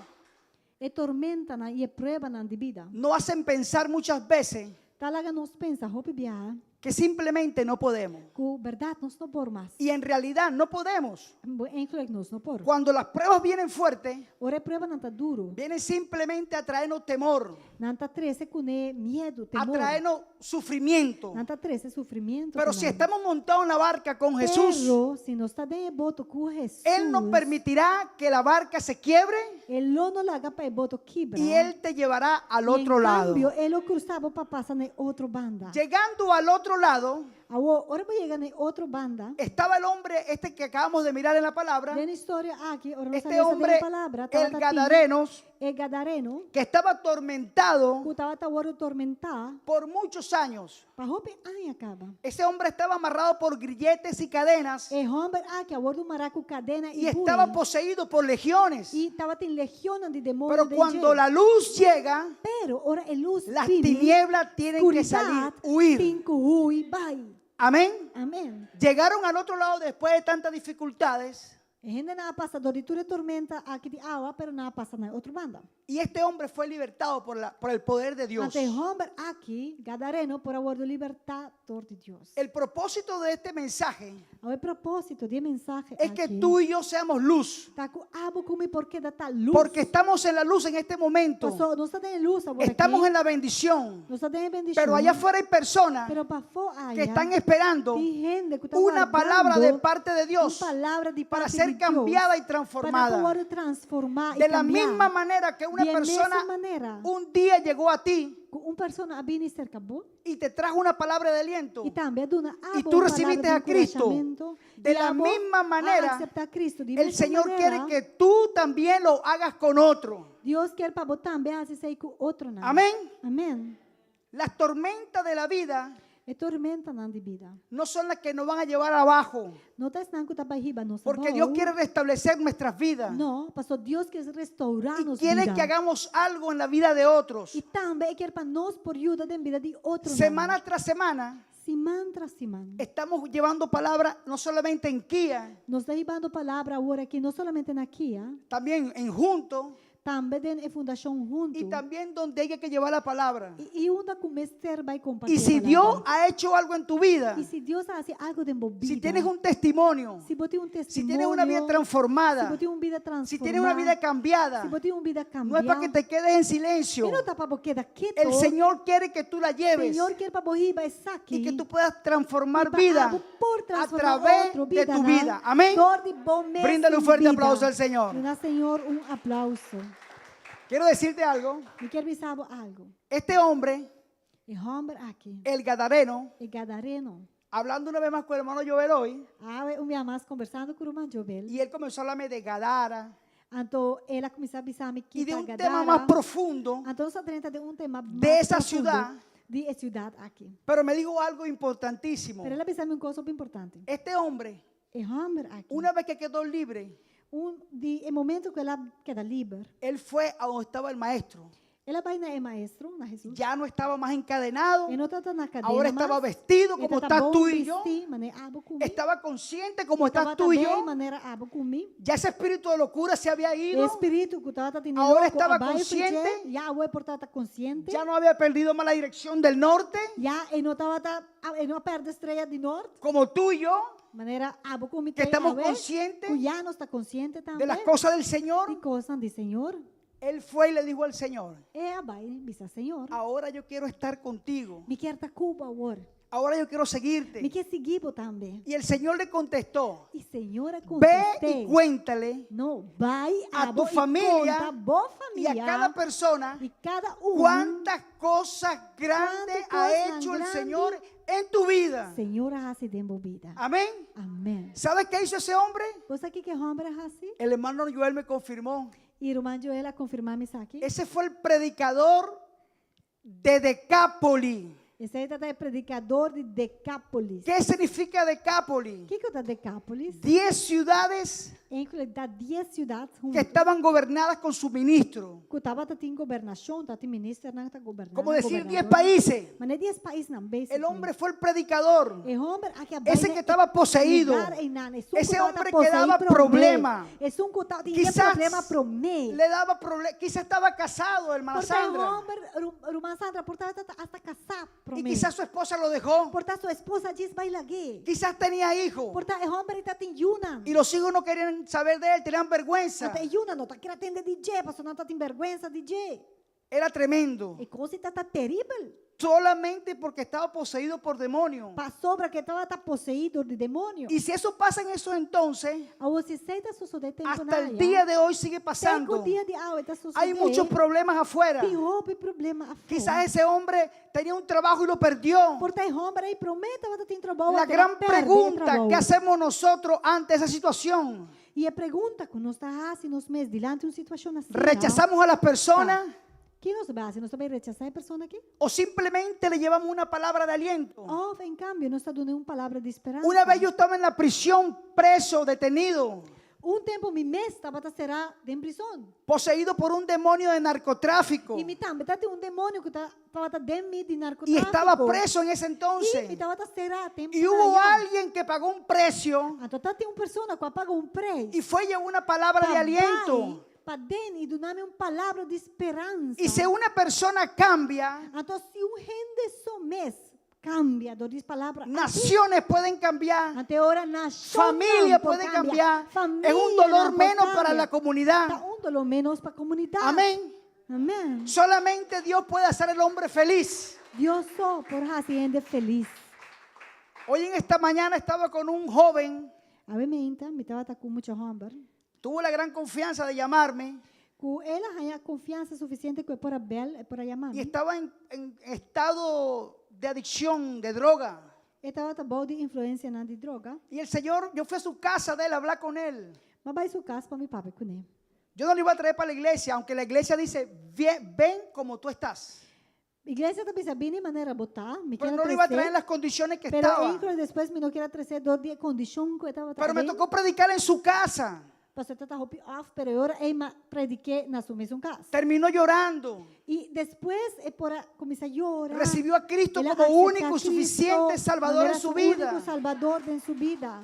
E tormentanan i e pruebanan di bida. nos hacen pensar muchas veces Ta laga nos pensa hopi biaha que simplemente no podemos. ku bèrdat nos no por mas. Y en realidad no podemos. Bo eigenlijk nos no por. Cuando las pruebas vienen fuertes, Ora e pruebanan ta duru. vienen simplemente a traernos temor, Nan ta trese kuné miedu, a temor. traernos sufrimiento. Nan ta trese sufrimientu. Pero ku si nan. estamos montados en la barca con Jesús, Pero si nos ta den e boto ku Hesus, Él no permitirá que la barca se quiebre E lo no laga pa e boto kibra. y Él te llevará al I otro en lado. kambio, e lo krusa bo pa pasa na otro banda. Llegando al otro lado, Awor, ora bo yega na otro banda, estaba el hombre este que acabamos de mirar en la palabra, den historia aki, ora nos este a lesa den hombre, palabra, el tabata tin Gadarenos, e Gadareno, que estaba atormentado ku tabata wòrdu tormentá por muchos años. pa hopi aña kaba. Ese hombre estaba amarrado por grilletes y cadenas E hòmber aki a wòrdu mará ku kadena y i estaba bui, poseído por legiones. i tabatin legionnan di demoño Pero den cuando dje. la luz llega, Pero ora e lus las bini, tinieblas tienen que salir, skuridat huir. tin ku hui bai. Amén. Amèn. Llegaron al otro lado después de tantas dificultades E hendenan a pasa dor di tur e tormenta aki di awa, pero nan a pasa na e otro banda. y este hombre fue libertado por, la, por el poder de Dios. Anto e hòmber aki, Gadareno, por a wòrdu libertá dor di Dios. El propósito de este mensaje Awor e propósito di e mensahe es que aki tú y yo seamos luz, ta ku abo ku mi por keda ta lus. porque estamos en la luz en este momento, Pasó, nos ta den lus awor estamos aki. en la bendición, Nos ta den bendishon. pero allá afuera hay personas Pero pafó aya que están esperando tin hende ku ta una palabra de wardando parte de Dios un palabra di para parte ser di Dios cambiada y pa nan transformada. por wòrdu transformá i De la kambiá. misma manera que una Di e mesun persona manera un día llegó a ti ku un persona a bini serka bo y te trajo una palabra de aliento i tambe a duna y abo tú un recibiste palabra a di Cristo, enkurashamentu, de i la abo misma a manera, aseptá Cristo. Di el mesun Señor quiere manera, que tú también lo hagas con otro. Dios ke pa bo tambe hasi esei ku otronan. Amén. Amèn. Las tormentas de la vida E tormentanan di bida. no son las que nos van a llevar abajo, No ta esnan ku ta bai hiba nos porque abou. Dios quiere restablecer nuestras vidas No, pasó Dios ke restourá y nos quiere bida. que hagamos algo en la vida de otros. I tambe e ke pa nos por yuda den bida di otronan. Semana tras semana Siman tras siman. estamos llevando palabra no solamente en Kia, Nos ta hibando palabra awor aki, no solamente na Kia, también en Junto tambe den e fundashon y Huntu. también donde hay que llevar la palabra. I, i unda ku mester bai kompartí Y si palabra. Dios ha hecho algo en tu vida, I si Dios a hasi algu den bo bida, si tienes un testimonio, si bo tin un si tienes una vida testimonio, si transformada, bo tin un bida si tienes una transformá, vida cambiada, si bo tin un bida no es para kambiá, que te quedes en silencio. e no ta pa bo keda ketu. El Señor quiere que tú la lleves Señor ke pa bo hiba esaki y que tú puedas transformar i pa vida abo por a transformá través otro de tu bidanan vida. Amén. dor di bo mes Bríndale un fuerte bida. aplauso al Señor. Duna Señor un aplauso. Quiero decirte algo. Mi ke bisa bo algu. Este hombre, E hòmber aki, el Gadareno, e Gadareno, hablando una vez más con el hermano Joel hoy, awe un bia mas kombersando ku ruman Joel, y él comenzó a hablarme de Gadara anto el a kuminsá bisa mi y de ki ta un tema Gadara. más profundo, Anto nos a drenta den un tema De mas esa profundo ciudad. di e siudat aki. pero me dijo algo importantísimo. Pero el a bisa mi un kos importante. Este hombre, E hòmber aki, una vez que quedó libre, un di e momento ku el a keda liber, él fue a donde estaba el maestro. El a bai na e maestro, na Hesus. Ya no estaba más encadenado. E no tabata na kadena Ahora estaba mas. vestido E como tabata estás bon tú y yo. bistí, manera abo ku mi. Estaba consciente como estás Tabata tú y bei yo. manera abo ku mi. Ya ese espíritu de locura se había E ido. spiritu ku tabata tene Ahora loko estaba a bai consciente. for dje, ya awor por tabata konsiente. Ya no había perdido más la dirección del norte. Ya e no tabata, e no a pèrdè strea di nort. Como tú y yo. Manera abo ku mi Que te estamos awe, conscientes ku ya nos ta konsiente De las tambe cosas del di Señor. kosnan di Señor. Él fue y le dijo al Señor, E a bai bisa Señor, ahora yo quiero estar contigo. mi kier ta ku bo awor. Ahora yo quiero Mi seguirte. kier sigui bo tambe. Y el Señor le contestó, I Señor a ve kontest'é, y cuéntale No, bai a abo tu i familia konta bo y a famia cada persona i kada un cuántas cosas grandes Cuánto ha cosas hecho el grande Señor en tu vida. Señor a hasi den bo bida. Amén. Amèn. ¿Sabes qué hizo ese hombre? Bo sa kiko e hòmber a hasi? El hermano Joel me confirmó. I ruman Joel a konfirmá mi esaki. Ese fue el predicador de Decápolis. Esei tabata e predikador di Dekápolis. ¿Qué significa Decápolis? Kiko ta Dekápolis? 10 ciudades Enkele ta 10 siudat que huntu estaban gobernadas con su ministro. ku tabata tin gobernashon, tabatin ministernan ta goberná, Como decir 10 gobernadornan. países. Manera 10 paisnan, El basically. hombre fue el predicador. E hòmber aki a Ese bai que estaba poseído. lugar einan. Esun ku Ese tabata hombre que poseí daba promé. problema. Esun ku tabatin Quizás problema promé. le daba problema. Quizás estaba casado, hermana Por ta e Sandra. hòmber, ruman Sandra, por ta tabata hasta kasá Y promé. quizás su esposa lo dejó. Por ta su esposa djis bai lag'é. Quizás tenía hijos. Por ta e hòmber tabatin yunan. Y los hijos no querían saber de él, tenían vergüenza. Anto e yunan no ta kier a tende di dje, pasobra nan tabatin bèrgwensa di dje. Era tremendo. E kos tabata teribel. Solamente porque estaba poseído por demonios. Pasobra ku e tabata poseí dor di demonio. Y si eso pasa en esos entonces, Awor si esei ta sosodé tempu hasta el día de hoy sigue Te ku pasando. dia di awe ta sosodé. Hay muchos problemas afuera. Tin hopi problema afó. Quizás ese hombre tenía un trabajo y lo perdió. Por ta e hòmber ei promé tabata tin trabou, La anto el a gran pèrdè e pregunta, trabou. ¿qué hacemos nosotros ante esa situación? I e pregunta ku nos ta hasi nos mes dilanti un situashon asina, ¿Rechazamos a las personas Ki nos ta bai hasi? Nos ta bai rechasá e persona aki? o simplemente le llevamos una palabra de aliento? Òf, en kambio, nos ta dun'é un palabra di speransa? Una vez yo estaba en la prisión, preso, detenido, Un tempu mi mes tabata será den prison. poseído por un demonio de narcotráfico. I mi tambe tabatin un demonio ku tabata den mi di Y narkotráfiko. estaba preso en ese I mi entonces. tabata será tempu Y hubo allá. alguien que pagó un precio Anto tabatin un persona ku a paga un preis. y fue y llevó una palabra de Pa aliento. bai paden i duna mi un palabra di speransa. Y si una persona cambia, Anto si un hende su mes kambia dor di e palabra aki, naciones pueden cambiar, anto e ora nashonnan familia por puede kambia, cambiar. Es un dolor famianan por menos para kambia. la comunidad. Ta un doló ménos pa komunidat. Amén. Amén. Solamente Dios puede hacer al hombre feliz. Dios so por hasi hende felis. Hoy en esta mañana estaba con un joven, Awe mainta, mi tabata ku un mucha hòmber. tuvo la gran confianza de llamarme Ku el a haña konfiansa sufisiente ku e por a bèl, e por a yama y mi. estaba en, en estado de adicción, de droga. E tabata bou di influensianan di droga. Y el Señor, yo fui a su casa de él a hablar con él. M'a bai su kas pa mi papia kuné. Yo no lo iba a traer para la iglesia, aunque la iglesia dice, "Ven como tú estás. Iglesia ta bisa bini manera bo ta, mi Pero kier no lo iba a traer en tresé. las condiciones que Pero estaba. enkele despues mi no kier a tresé dor di e kondishon ku e tabata Pero me aden. tocó predicar en su casa. Pasobra e tabata hopi òf, pero e ora ei m'a prediké na su mesun kas. Terminó llorando. I despues e por a kuminsá yora. Recibió a Cristo El a como aceptá único y Cristo suficiente Salvador manera en su su vida. úniko Salbador den su bida.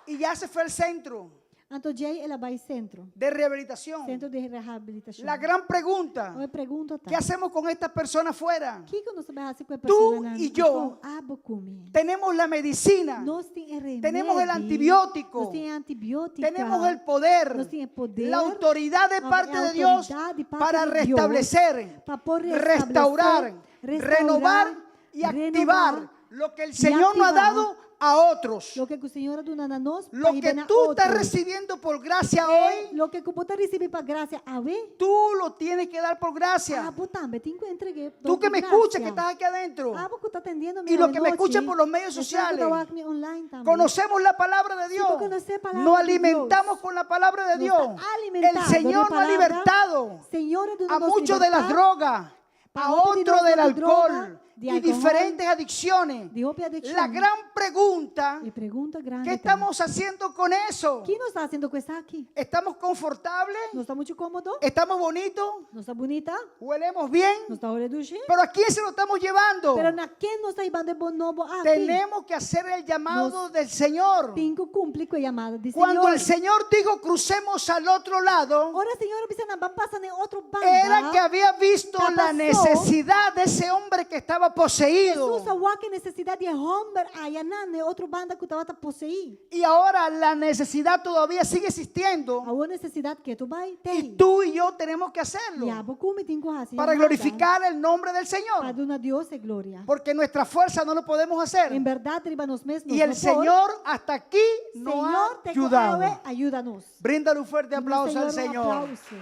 Y ya se fue al centro Anto djei el a bai sentro, de rehabilitación. sentro di rehabilitashon. La gran pregunta, E pregunta ta, ¿qué hacemos con estas personas fuera? Kiko nos ta bai hasi ku e Tú personanan y yo afó? Abo ku mi. Tenemos la medicina, Nos tin e remedi. tenemos el antibiótico, Nos tin e antibiótika. tenemos el poder, Nos tin e poder. la autoridad de La parte de Dios autoridad di parte para di Dios restablecer, pa por restaurar, restaurar, renovar y activar renovar lo que el y Señor nos ha activar dado a otros. Loke ku Señor a duna na nos, Lo pa que hiba na tú estás otro. recibiendo por gracia hoy, Loke ku bo ta risibí pa grasia awe, tú lo tienes que dar por gracia. abo tambe tin ku entreg'é Tú dor que di me escuchas, que grasia. estás aquí adentro, Abo ku ta tendiendo mi y los que me anochi, escuchan por los medios esnan ku sociales, ta wak mi online tambe. conocemos la palabra de Si Dios. bo konosé palabra Nos di Dios, alimentamos con la palabra de nos Dios. ta alimentá El dor di Señor nos ha palabra. libertado Señor a duna a nos muchos de las libertad drogas, pa a hopi di otros nos del for di droga, alcohol. De y alcohol. diferentes adicciones. Di hopi adikshon. La gran pregunta, E pregunta grandi. ¿qué ta, estamos haciendo con eso? Kiko nos ta hasiendo ku esaki? ¿Estamos confortables? Nos ta muchu kómodo? ¿Estamos bonitos? Nos ta bunita? ¿Huelemos bien? Nos ta hole dushi? ¿Pero a quién se lo estamos llevando? Pero na ken nos ta hibando e bon nobo aki? Tenemos que hacer el llamado Nos del Señor. Tin ku kumpli ku e yamada di Cuando Señor. el Señor dijo crucemos al otro lado, Ora Señor a bisa nan ban pasa na otro banda. era que había visto Ta la pasó. necesidad de ese hombre que estaba poseído. Hesus a wak e nesesidat di e hòmber ayanan na e otro banda ku tabata poseí. Y ahora la necesidad todavía sigue existiendo. Awor nesesidat ketu bai Y tei. tú y yo tenemos que hacerlo I abo ku mi tin ku hasi para yamada glorificar el nombre del pa Señor. duna Dios e gloria. Porque nuestra fuerza no lo podemos hacer. En bèrdat riba nos mes nos Y el no por. Señor hasta aquí nos Señor ha te ku ayudado. awe ayuda nos. Bríndale un fuerte Duna aplauso al un Señor. aplauso.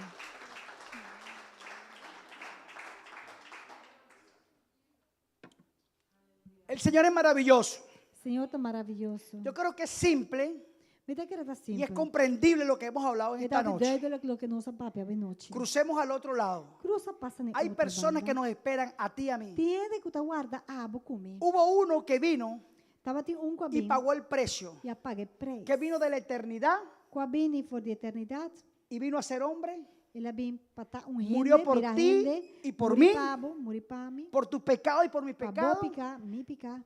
El Señor es maravilloso. Señor ta maravioso. Yo creo que es simple Mi ta kere ta y simpel. es comprendible lo que hemos hablado en E esta ta noche. duidelijk loke nos a papia awe nochi. Crucemos al otro lado. Krusa pasa na Hay otro personas banda. que nos esperan a ti y a mí. Tin hende ku ta warda abo ku mi. Hubo uno que vino Tabatin un ku a y bin pagó el precio, i a paga e preis. que vino de la eternidad Ku a bini for di eternidat. y vino a ser hombre El a bin pa ta un hende, Murió por bira ti hende, y por muri mí. pa bo, muri pa mi, por tu pecado y por mi pa bo pecado piká, mi piká.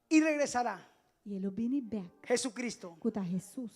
y regresará. I e lo bini bèk, Jesucristo. ku ta Hesus.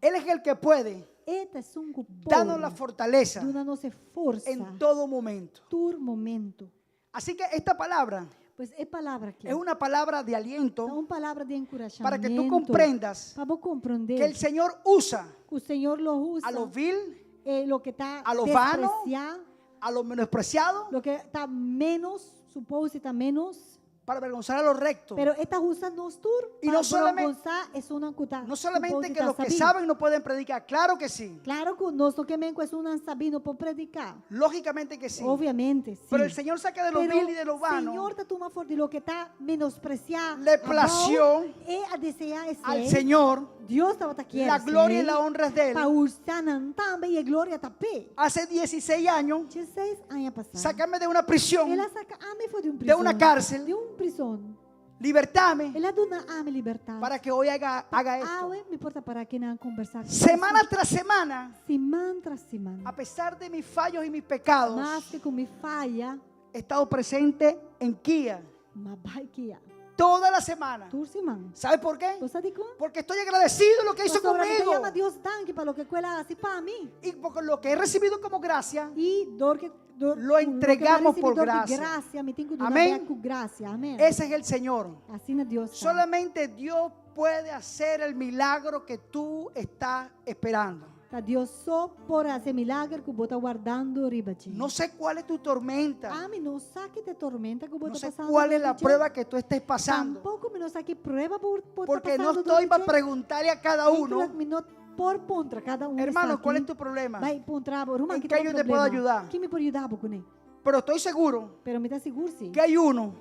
Él es el que puede E ta esun ku por darnos la fortaleza duna nos e forsa en todo momento. tur momento. Así que esta palabra Pues e palabra aki es una palabra de ta aliento un palabra di enkurashamentu para que tú comprendas pa bo komprondé que el Señor usa ku Señor lo usa a lo vil, eh, loke ta a lo vano, despresiá, a lo menospreciado loke ta ménos, supose ta ménos, para avergonzar a los rectos. pero e ta usa nos tur Y no pa solamente- bergonsá esunnan ku ta No solamente supose que ta los que sabí. saben no pueden predicar, claro que sí, Klaro ku nos no ke men ku esunnan sabí no por prediká. lógicamente que sí. Obviamente, sí. Pero el Señor saca de lo Pero vil y de lo vano Señor ta tuma for di loke ta menospresiá. Le plació E a deseá esei. al Señor, Dios tabata kier. la gloria y la honra es de Pa Él. usa nan tambe i e gloria ta p'e. Hace 16 años, 16 aña pasá. sacarme de una prisión, El a saka ami for di un de prison. una cárcel, Di un prison. libertarme El a duna ami libertat. para que hoy haga, haga esto. Awe mi por ta pará akinan kombersá. Semana tras semana, Siman tras siman. a pesar de mis fallos y mis pecados, Maske ku mi faya, he estado presente en Kia m'a bai Kia. toda la semana. Tur siman. ¿Sabes por qué? Bo sa dikon? Porque estoy agradecido de lo que hizo Pasobra mi ta conmigo yama Dios danki pa loke ku el a hasi pa mi. y por lo que he recibido como gracia. I dor ku dor, Lo entregamos por dor di gracia. grasia, mi tin ku duna Amén. bèk ku grasia. Amèn. Ese es el Señor. Asina Dios ta. Solamente Dios puede hacer el milagro que tú estás esperando. Ta Dios so por hasi e milager ku bo ta wardando riba dje. No sé cuál es tu tormenta. Ami no sa ki ta e tormenta ku bo No ta sé pasando. cuál es la riba dje. prueba que tú estés pasando. Tampoko mi no sa ki prueba bo por ta Porque no pasando estoy para dor di dje. preguntarle a cada uno, Mi no por puntra kada un hermano, ¿cuál es tu problema? Bai puntra bo, ruman ¿En ki qué ta yo te puedo problema? ayudar? Ki mi por yuda bo kuné? Pero estoy seguro Pero mi ta sigur si. que hay uno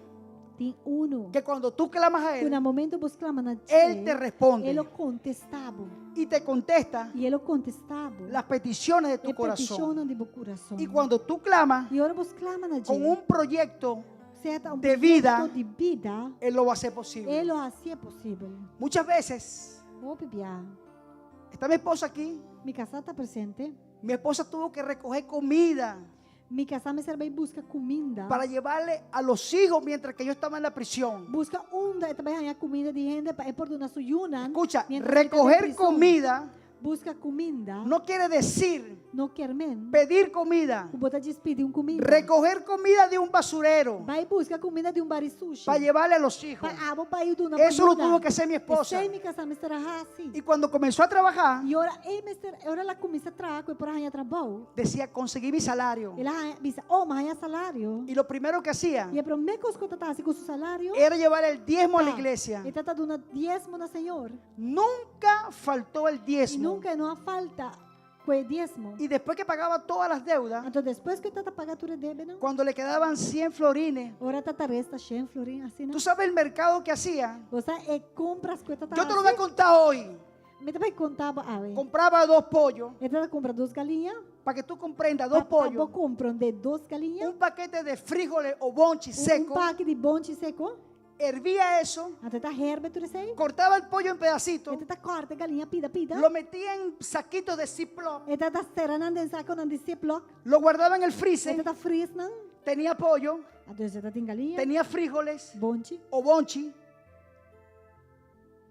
Tin uno. que cuando tú clamas a Ku na Él, momento bo sklama na Él te responde E lo kontestá bo. y te contesta I e lo kontestá bo. las peticiones de tu E corazón. petishonnan di bo kurason. Y cuando tú clamas I ora bo sklama na con dje. un proyecto, Sea ta un de vida, proyekto di bida, Él lo va a hacer posible. E lo hasié posibel. Muchas veces, Hopi bia. está mi esposa aquí, Mi kasá ta presente. mi esposa tuvo que recoger comida Mi kasá mester a bai buska kuminda. para llevarle a los hijos mientras que yo estaba en la prisión. Buska unda e ta bai haña kuminda di hende pa e por duna su yunan. Escucha, mientras e ta den recoger prison. comida Buska kuminda. no quiere decir No ke men. pedir comida. Ku bo ta djis pidi un kuminda. Recoger comida de un basurero Bai buska kuminda di un barí sushi. para llevarle a los hijos. Pa abo bai duna Eso lo tuvo que hacer mi esposa. Esei mi kasá mester a hasi. Y cuando comenzó a trabajar, I ora e mester, ora el a kuminsá traha ku e por a haña trabou. decía, conseguí mi salario. El a bisa, oh, m'a haña salario. Y lo primero que hacía I e promé kos ku e tabata hasi ku su salario. era llevar el diezmo a la Ta, iglesia. E tabata duna diesmo na Señor. Nunca faltó el I diezmo. nunka e no a falta ku e diesmo. Y después que pagaba todas las deudas, Anto despues ku e tabata paga tur e debenan, cuando le quedaban 100 florines, ora tabata resta shen florin asina. tú sabes el mercado que hacía. Bo sa e kompras ku e tabata Yo te lo voy a hasi. contar hoy. Mi ta bai konta bo awe. Compraba dos pollos, E tabata kumpra dos galiña. para que tú comprendas, dos Pa, pa bo pollos, komprondé dos galiña. un paquete de frijoles o bonchi Un seco, paki di bonchi seko. hervía eso, Anto e ta herbe tur esei. cortaba el pollo en pedacitos, E ta kòrta e galiña pida pida. lo metía en saquitos de Ziploc, E ta sera nan den sakonan di Ziploc. lo guardaba en el E freezer, ta fris nan. tenía pollo, Anto e ta tin galiña, tenía frijoles bonchi. o bonchi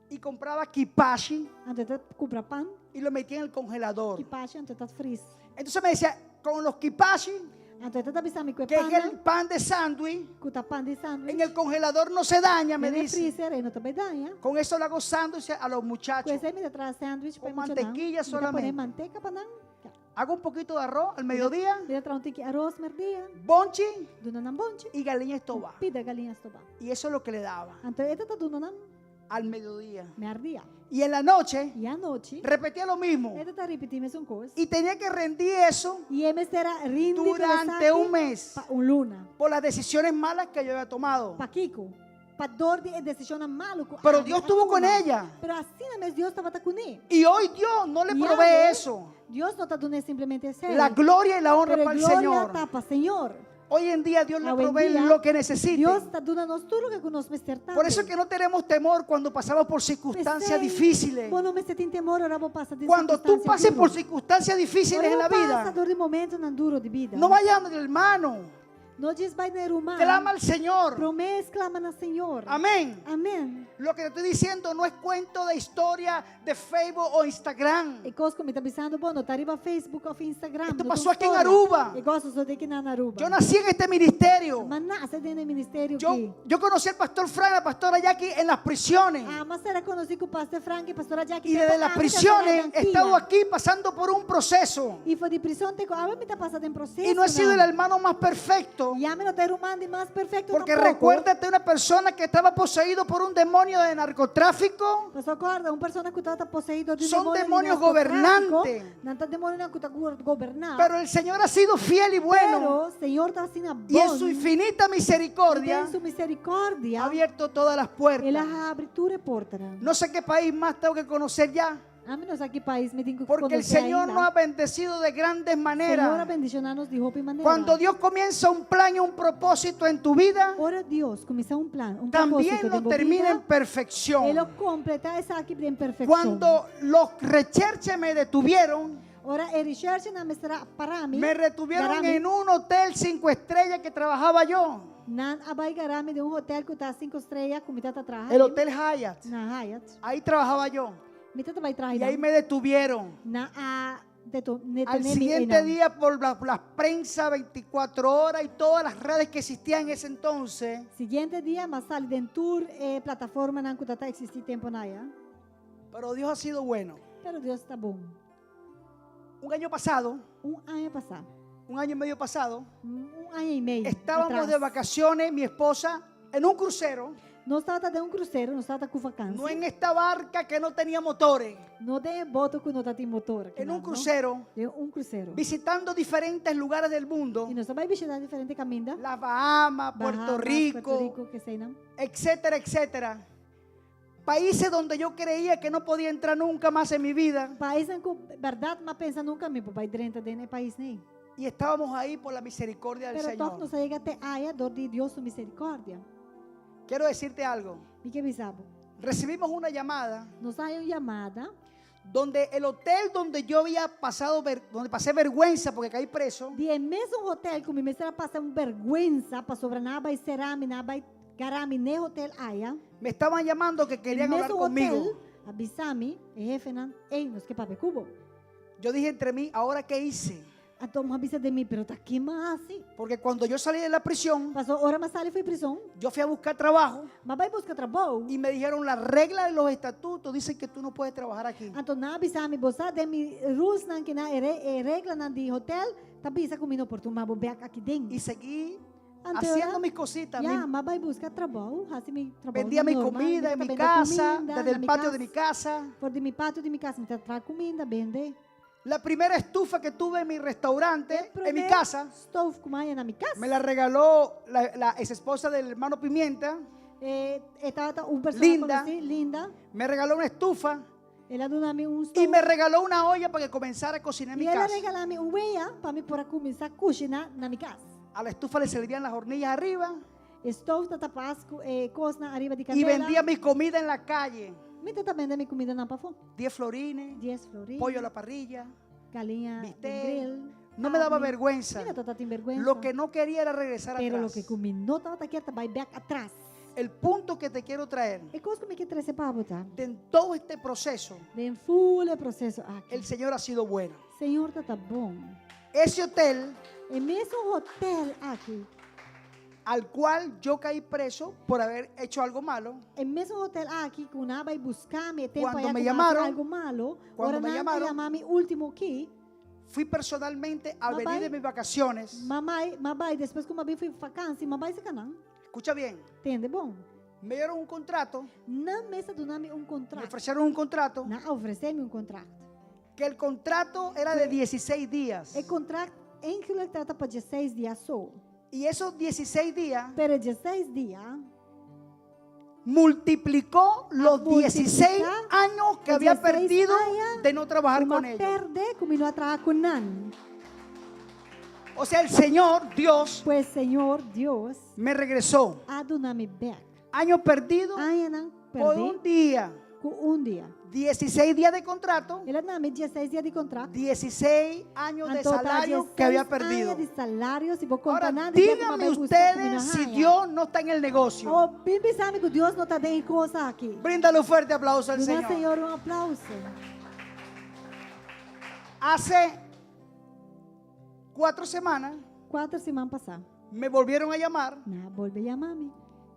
y compraba kipashi Anto e ta kumpra pan, y lo metía en el congelador. kipashi, anto e ta fris. Entonces me decía, con los kipashi, Anto e ta bisa mi ku e que es pannan, el pan de sándwich, ku ta pan di sándwich, en el congelador no se daña, me den e dice. freezer e no ta bai daña. Con eso le hago sándwich a los Ku muchachos. esei mi ta traha sándwich pa Con e muchanan. mantequilla Mi ta pone solamente. manteka pa nan. Ya. Hago un poquito de arroz al mediodía, Mi ta traha un tiki aros merdia, bonchi duna nan bonchi, y gallina estoba. pida galiña stobá. Y eso es lo que le daba Anto e ta duna nan al mediodía. merdia. Y en la noche I anochi, repetía lo mismo. e ta ripití mesun kos. Y tenía que rendir eso I e mester a rindi tur durante esaki un mes pa un luna. por las decisiones malas que yo había tomado. Pakiko? Pa dor di e desishonnan malu ku Pero ami Dios a estuvo con tuma. ella. Pero asina mes Dios tabata kuné. Y hoy Dios no le I provee awe, eso. Dios no ta dun'é simplemente esei. La gloria y la honra Pero e para el gloria Señor. ta pa Señor. Hoy en día Dios le Awendia, provee lo que necesite. Dios ta duna nos tur loke ku nos mester tambe. Por eso es que no tenemos temor cuando pasamos por circunstancias P'esei, difíciles. Bo no mester tin temor ora bo pasa den Cuando tú circunstancia pases duro. por circunstancias difíciles Ora en la bo pasa vida, dor di momentonan duro di bida. no vayas al hermano. No djis bai na e ruman. Clama al Señor. Promé sklama na Señor. Amén. Amén. Lo que te estoy diciendo no es cuento de historia de Facebook o Instagram. E kos ku mi ta bisando bo no ta riba Facebook òf Instagram. Esto No ta un pasó aquí en storia. Aruba. E kos a sosodé aki na Aruba. Yo nací en este ministerio. M'a nase den e ministerio Yo, aki. yo conocí al pastor Frank, la pastora Jackie en las prisiones. Ami a sera konosí ku pastor Frank i pastora Jackie. Y Tempo desde las ami ta prisiones sera he estado dankia. aquí pasando por un proceso. I for di prison te ku awe mi ta pasa den proseso. Y no he sido el hermano más perfecto. I ami no ta e ruman di mas perfekto Porque tampoco. recuérdate una persona que estaba poseído por un demonio de narcotráfico. Paso kòrda, un persona ku tabata poseído di un Son demonio di demonios narcotráfico, gobernantes. Nan ta demonionan ku ta goberná. Pero el Señor ha sido fiel y bueno. Pero Señor ta asina bon. Y en su infinita I misericordia den su misericordia ha abierto todas las El a puertas. habri tur e portanan. No sé qué país más tengo que conocer ya. Ami no sa ki pais mi tin ku Porque el konosé Señor ainda. nos ha bendecido de grandes Señor a maneras. bendishoná nos di hopi manera. Cuando Dios comienza un plan y un propósito en tu vida, Ora Dios kuminsá un plan, un también propósito lo den bo termina bida, en perfección. E lo kompletá esaki den perfekshon. Cuando los recherches me detuvieron, Ora e recherchenan mester a para mi, me retuvieron gara mi, en un hotel cinco estrellas que trabajaba yo, nan a bai gara mi den un hotel ku ta sinku strea ku mi tata traha. el Hotel Hyatt. Na Hyatt. Ahí trabajaba yo. Mi tata bai traha Y ahí einan. me detuvieron. Nan a deto, Al detené mi siguiente einan. día, por la prensa 24 horas y todas las redes que existían en ese entonces, Siguiente dia, m'a sali den tur e plataformanan ku tata eksistí tempu nan aya. Pero Dios ha sido bueno. Pero Dios ta bon. Un año pasado, Un aña pasá, un año y medio pasado, un aña i mei estábamos atras, de vacaciones, mi esposa, en un crucero, Nos tabata den un krusero, nos tabata ku vakansi. no en esta barca que no tenía motores, No den e boto ku no tatin motor. en un no? crucero, Den un krusero. visitando diferentes lugares del mundo, I nos a bai bishitá diferente kaminda. las Bahamas, Puerto Bahamas, Rico, Puerto Rico, ke eseinan. etcétera, etcétera. Países donde yo creía que no podía entrar nunca más en mi vida. Paisnan ku bèrdat m'a pensa nunka mi por bai drenta den e pais nei. Y estábamos ahí por la misericordia del Pero tòg Señor. nos a yega te aya dor di Dios su miserikòrdia. Quiero decirte algo. Mi ke bisa bo. Recibimos una llamada Nos a haña un yamada donde el hotel donde yo había pasado, donde pasé vergüenza porque caí preso, di e mesun hotel ku mi mester a pasa un bèrgwensa pasobra nan a bai sera mi, nan a bai gara mi n'e hotel aya. me estaban llamando que querían hablar Mesun conmigo. hotel a bisa mi, e hefenan, ey, nos ke papia ku bo. Yo dije entre mí, ¿ahora qué hice? Anto mi a bisa den mi, pero ta ki m'a hasi? Porque cuando yo salí de la prisión, Paso ora m'a sali for di prison, yo fui a buscar trabajo m'a bai buska trabou. y me dijeron la regla de los estatutos dicen que tú no puedes trabajar aquí. Anto nan a bisa mi, bo sa den mi rulesnan ki nan, e reglanan di hotel ta bisa ku mi no por tuma bo bek aki den. Y seguí Anto haciendo ora, mis cositas. ya, m'a bai buska trabou, hasi mi trabou Vendía mi normal, comida mi en ta mi bende casa, kuminda desde na el mi patio de kas. mi casa. For di mi patio di mi kas, mi ta traha kuminda, bende. La primera estufa que tuve en mi restaurante, E en mi promé casa, stoof ku mi a haña na mi kas. me la regaló la ex esposa del hermano Pimienta. E, e tabata un persona Linda. konosí, linda. Me regaló una estufa. El a duna mi un y stoof. me regaló una olla para que comenzara a cocinar en mi I el a casa. regalá mi un wea pa mi por a kuminsá kushiná na mi kas. A la estufa le servían las hornillas arriba E stoof tabata pas ku e kosnan ariba di y kandela. vendía mi comida en la calle. Mi tabata bende mi kumindanan pafó. 10 florines, 10 florin, pollo a la parrilla, galiña den bistec. grill. No me daba carni. vergüenza. Mi no tabatin bèrgwensa. Lo que no quería era regresar Pero atrás. loke ku mi no tabata kier ta bai bèk atras. El punto que te quiero traer, E kos ku mi ke trese pa bo ta, de en todo este proceso, den full e proseso aki, el Señor ha sido bueno. Señor ta ta bon. Ese hotel E mesun hotel aki, al cual yo caí preso por haber hecho algo malo, e mesun hotel aki ku nan a bai buska mi e tempu Cuando aya me ku mi a hasi llamaron, algu malo, cuando ora me nan a llamaron, yama mi último ki, fui personalmente a Ma venir bai, de mis vacaciones. ma bai, ma bai, despues ku mi a bin for di vakansi, ma bai serka nan. Escucha bien, Tende bon. me dieron un contrato, Nan mes a duna mi un me kontrakt. ofrecieron un contrato, Nan a ofresé mi un kontrakt. que el contrato era de 16 días. E kontrakt eigenlijk tabata pa diesseis dia so. Y esos 16 días Pero e diesseis dia multiplicó los 16 multipliká años que e había 16 perdido aña de no trabajar ku mi a con ellos. pèrdè ku mi no a traha ku nan. O sea, el Señor, Dios, Pues Señor Dios me regresó. a duna mi bèk. Años perdidos Añanan por pèrdè un día. ku un dia. 16 días de contrato, El a duna mi diesseis dia di kontrakt. 16 años de Anto ta salario que había 16 perdido. aña di salario, si bo konta Ahora, nan di dia ku mi díganme a bai buska ku mi no ustedes si haña. Dios no está en el negocio. Oh, bin bisa mi ku Dios no ta den e kos aki. Bríndale un fuerte aplauso al Duna Señor. Señor un aplauso. Hace 4 semanas Kuater siman pasá, me volvieron a llamar nan a bolbe yama mi.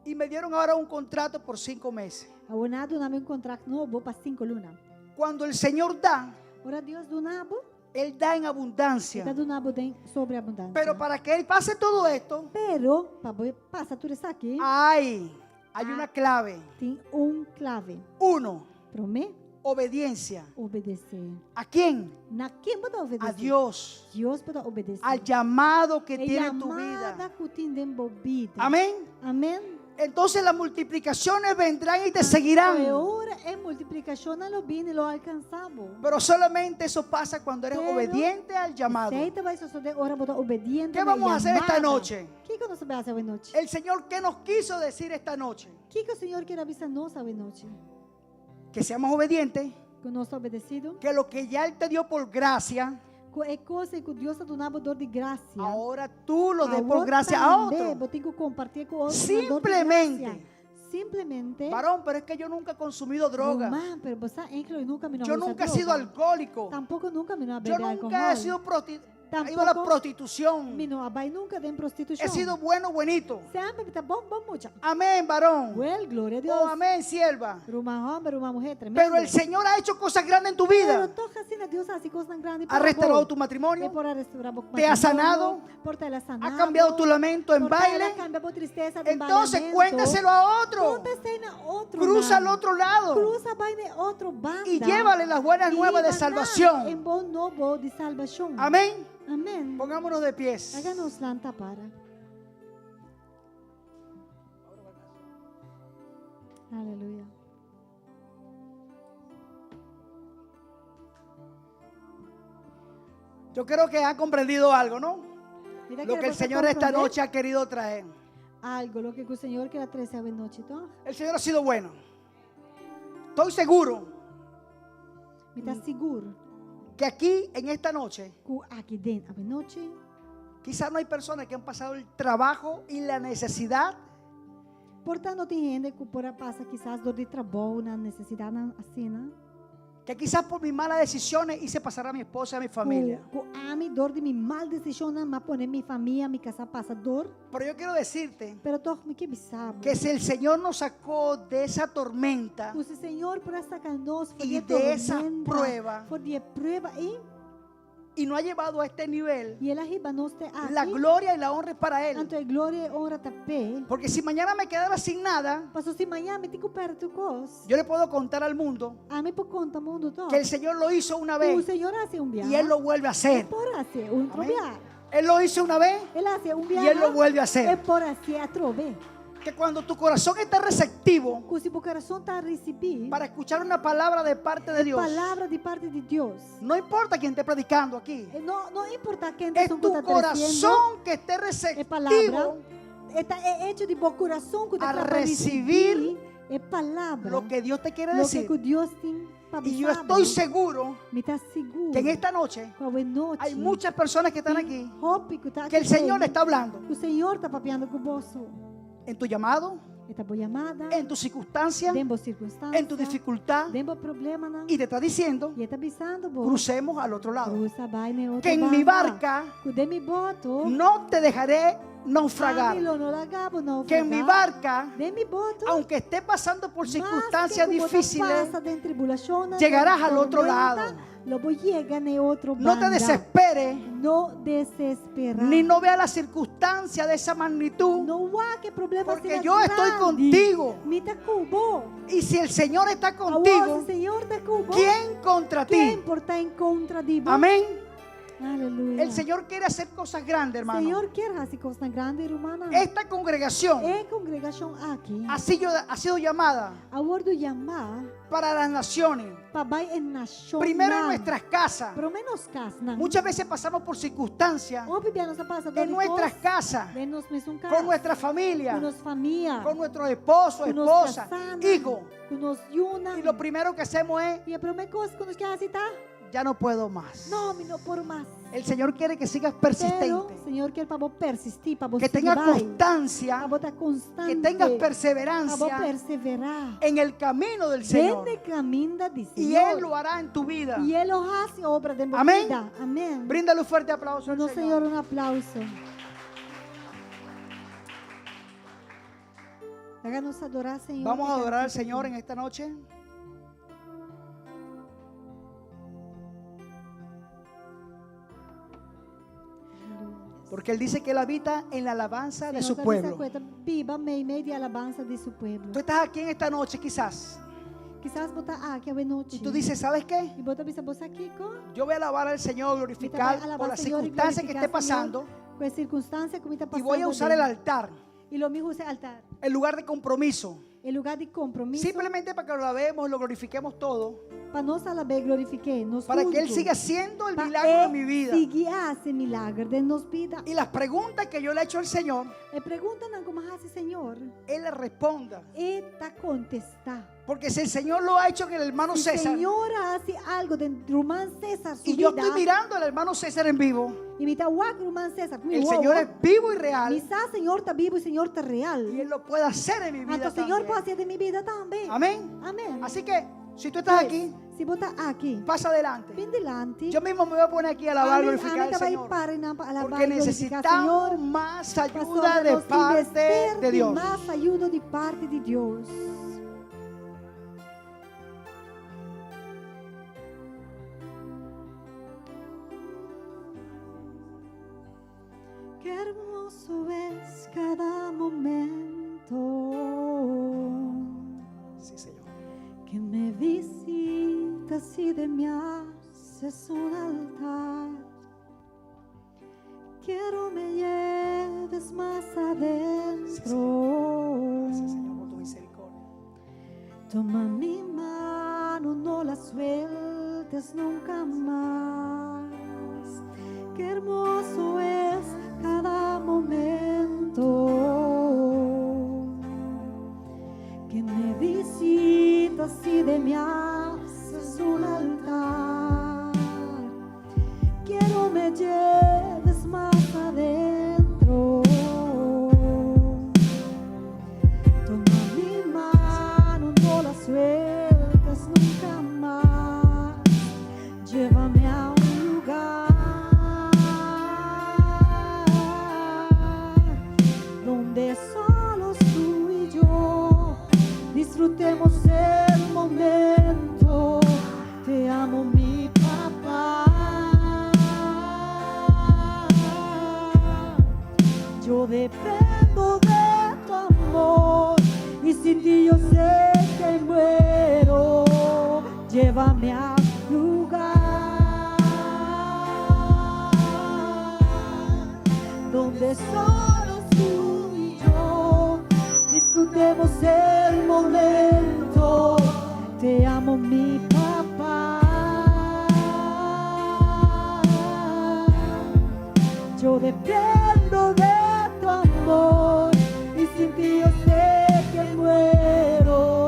y me dieron ahora un contrato por 5 meses. Awor nan a duna mi un kontrakt nobo pa sinku luna. Cuando el Señor da, Ora Dios duna bo, Él da en E ta abundancia. duna bo den sobreabundansia. Pero para que Él pase todo esto, Pero, pa bo pasa tur esaki, hay, hay una clave. tin un klave. Uno, Promé, obediencia. obedesé. ¿A quién? Na ken bo ta A obedesé? Dios. Dios bo ta obedesé. Al llamado que E tiene tu yamada vida. ku tin den bo bida. Amén. Amén. Entonces las multiplicaciones vendrán y te seguirán. E ora e multiplikashonnan lo bini i lo alkansá bo. Pero solamente eso pasa cuando eres Pero obediente al llamado. Esei ta bai sosodé ora bo ta obediente ¿Qué na vamos a hacer esta yamada. noche? Kiko nos ta bai hasi awe nochi? El Señor, ¿qué nos quiso decir esta noche? Kiko Señor kier a bisa nos awe nochi? Que seamos obedientes, Ku nos ta obedesido? que lo que ya Él te dio por gracia, Ku e kos ku Dios a duna bo dor di grasia. ahora tú lo des por Awor gracia a tambe otro. bo tin ku kompartí ku otro dor di Simplemente. grasia. Simplemente. Varón, pero es que yo nunca he consumido droga. Ruman, pero bo sa enkelo nunka mi no a Yo usa nunca he sido droga. alcohólico. Tampoko nunka mi no a Yo bebe nunca he alkohòl. sido prosti he ido a la Tampoko prostitución. mi no a bai nunka den prostitushon. He sido bueno, buenito. Semper mi ta bon, bon mucha. Amén, varón. Wel, gloria a Oh, Dios. amén, sierva. Ruman hòmber, ruman muhé, tremendo. Pero el Señor ha hecho cosas grandes en tu Pero vida. tòg asina Dios a hasi kosnan grandi Ha pa restaurado bo. tu matrimonio. E por a restaurá bo Te ha matrimonio, sanado. Por ta el a Ha cambiado tu sanado. lamento en Por ta el a baile. kambia bo tristesa den Entonces bailamento. cuéntaselo a otro. Konta esei na otro Cruza al nan. otro lado. Krusa bai na otro banda. Y llévale las buenas I nuevas de hiba nan salvación. E bon nobo di salbashon. Amén. Amèn. Pongámonos de pies. Laga nos lanta para. Aleluya. Yo creo que han comprendido algo, ¿no? Mira Lo que el bo ta Señor esta komprondé noche ha querido traer. Algu, loke ku Señor kier a trese awe nochi, toch? El Señor ha sido bueno. Estoy seguro Mi ta sigur que aquí en esta noche ku aki den awe nochi quizás no hay personas que han pasado el trabajo y la necesidad Por ta no tin hende ku por a pasa kisas dor di trabou nan nesesidatnan asina. que quizás por mis malas decisiones hice pasar a mi esposa y a mi familia. Ku, ku ami dor di mi mal desishonnan m'a pone mi famia, mi kasá pasa dor. Pero yo quiero decirte Pero tòg mi ke bisa bo. que si el Señor nos sacó de esa tormenta Ku si Señor por a saka nos for y di e de esa tormenta, prueba for di e prueba ei, y nos ha llevado a este nivel, i el a hiba nos te aki. la gloria y la honra es para Él. Anto e gloria i honra ta p'e. Porque si mañana me quedara sin nada, Paso si mañan mi tin ku pèrdè tur kos. yo le puedo contar al mundo Ami por konta mundu tòg. que el Señor lo hizo una Ku vez Señor a hasi un y biaha. Él lo vuelve a hacer. E por hasi un otro Amén. biaha. Él lo hizo una vez El a hasi un y Él lo biaha. vuelve a E hacer. por hasi atrobe. Que cuando tu corazón está receptivo Ku si bo kurason ta risibí para escuchar una palabra de parte de Dios, palabra di parti di Dios. no importa quién esté predicando aquí, Eh, No, no importá ken ta es esun ku tu ta tresiendo corazón que esté e palabra. receptivo E ta e hecho di bo kurason ku ta a kla pa recibir risibí e palabra. lo que Dios te quiere Loke decir. ku Dios tin pa Y yo bisa bo. estoy seguro Mi ta sigur que en esta noche ku awe nochi hay muchas personas que están aquí hopi ku ta que el aki Señor le den, está hablando ku Señor ta papiando ku boso. en tu llamado, E ta bo yamada, en tu circunstancia, den bo sirkunstansia, en tu dificultad den bo problemanan, y te está diciendo, i e ta bisando bo, crucemos al otro lado. krusa bai na otro Que en mi banda. barca Ku den mi boto, no te dejaré naufragar. ami lo no laga bo Que en mi naufragá. barca, Den mi boto, aunque esté pasando por maske circunstancias ku bo ta difíciles, pasa den tribulashonnan, llegarás den al otro tormenta, lado. Lo bo yega na otro No te banda. desesperes, No desesperá. ni no veas la circunstancia de esa magnitud. No wak e problema Porque asina yo estoy grandi. contigo. Mi ta ku bo. Y si el Señor está Awor, contigo, si Señor ta ku bo, ¿quién contra ti? Ken por ta en kontra di bo? Amén. Aleluya. El Señor quiere hacer cosas grandes, hermano. Señor ke hasi kosnan grandi, rumannan. Esta congregación E kongregashon aki ha sido llamada a wòrdu yamá para las naciones. pa bai e nashonnan. Primero en nuestras casas. Promé nos kasnan. Muchas veces pasamos por circunstancias Hopi bia nos ta pasa en nuestras casas, Den nos mesun kas. con nuestra familia, Ku nos famia. con nuestro esposo, Ku nos esposa, kasánan, hijo. Ku nos yunan. Y lo primero que hacemos es, I e promé kos ku nos ke hasi ta? ya no puedo más. No, mi no por mas. El Señor quiere que sigas Pero persistente, Señor ke pa bo persistí, pa bo que tengas sigui bai, constancia, pa bo ta konstante, que tengas pa bo perseverancia perseverá. en el camino del Señor. Den e kaminda di Y Señor. Él lo hará en tu vida. I E lo hasi obra den bo Amén. bida. Amèn. Bríndale un fuerte aplauso al Duna Señor. Señor un aplouso. Laga nos adorá Señor. Vamos a adorar al Señor en esta noche. Porque Él dice que Él habita en la alabanza de su pueblo. Biba meimei di alabansa di su pueblo. Tú estás aquí en esta noche quizás Kisas bo ta aki awe nochi. y tú dices, ¿sabes qué? I bo ta bisa bo sa kiko. Yo voy a alabar al Señor, glorificar por las circunstancias que esté pasando Ku e sirkunstansia ku mi ta y pasando. voy a usar el altar, I lo mi usa e altar. el lugar de compromiso, E lugá di kompromiso. simplemente para que lo alabemos, lo glorifiquemos todo, Pa nos alab'é, glorifik'é, nos para que Él huntu. siga siendo el Pa milagro E en mi vida. Sigui hasi milager den nos bida. Y las preguntas que yo le he hecho al Señor, E preguntanan ku m'a hasi Señor. Él le responda. E ta kontestá. Porque si el Señor lo ha hecho en el hermano Si César, Señor a hasi algu den ruman César y su yo bida. estoy mirando al hermano César en vivo, I mi ta wak ruman César. el Señor es vivo y real Mi sa Señor ta bibu, Señor ta real. y Él lo puede hacer en mi vida. Anto Señor también. por hasi den mi bida tambe. Amén. Amèn. Así que si tú estás aquí, Si bo ta aki, pasa adelante. bin dilanti. Yo mismo me voy a poner aquí a alabar y glorificar al Señor. Porque necesitamos más ayuda de parte de Dios. Mas ayudo di parti di Dios. Qué hermoso es cada momento Sí, Señor. que me visitas y de mí haces un altar. Quiero me lleves más adentro. Gracias, Señor, por tu misericordia. Toma mi mano, no la sueltes nunca más. Qué hermoso es cada momento que me visitas y de mí haces un altar. Quiero me lleves más adentro. Toma mi mano, no la sueltes nunca más. Llévame a un lugar donde solo tú y yo disfrutemos el momento. Te amo, mi papá. Yo dependo de tu amor y sin ti yo sé que muero. Llévame a lugar donde solo tú y yo Yo dependo de tu amor y sin ti yo sé que muero.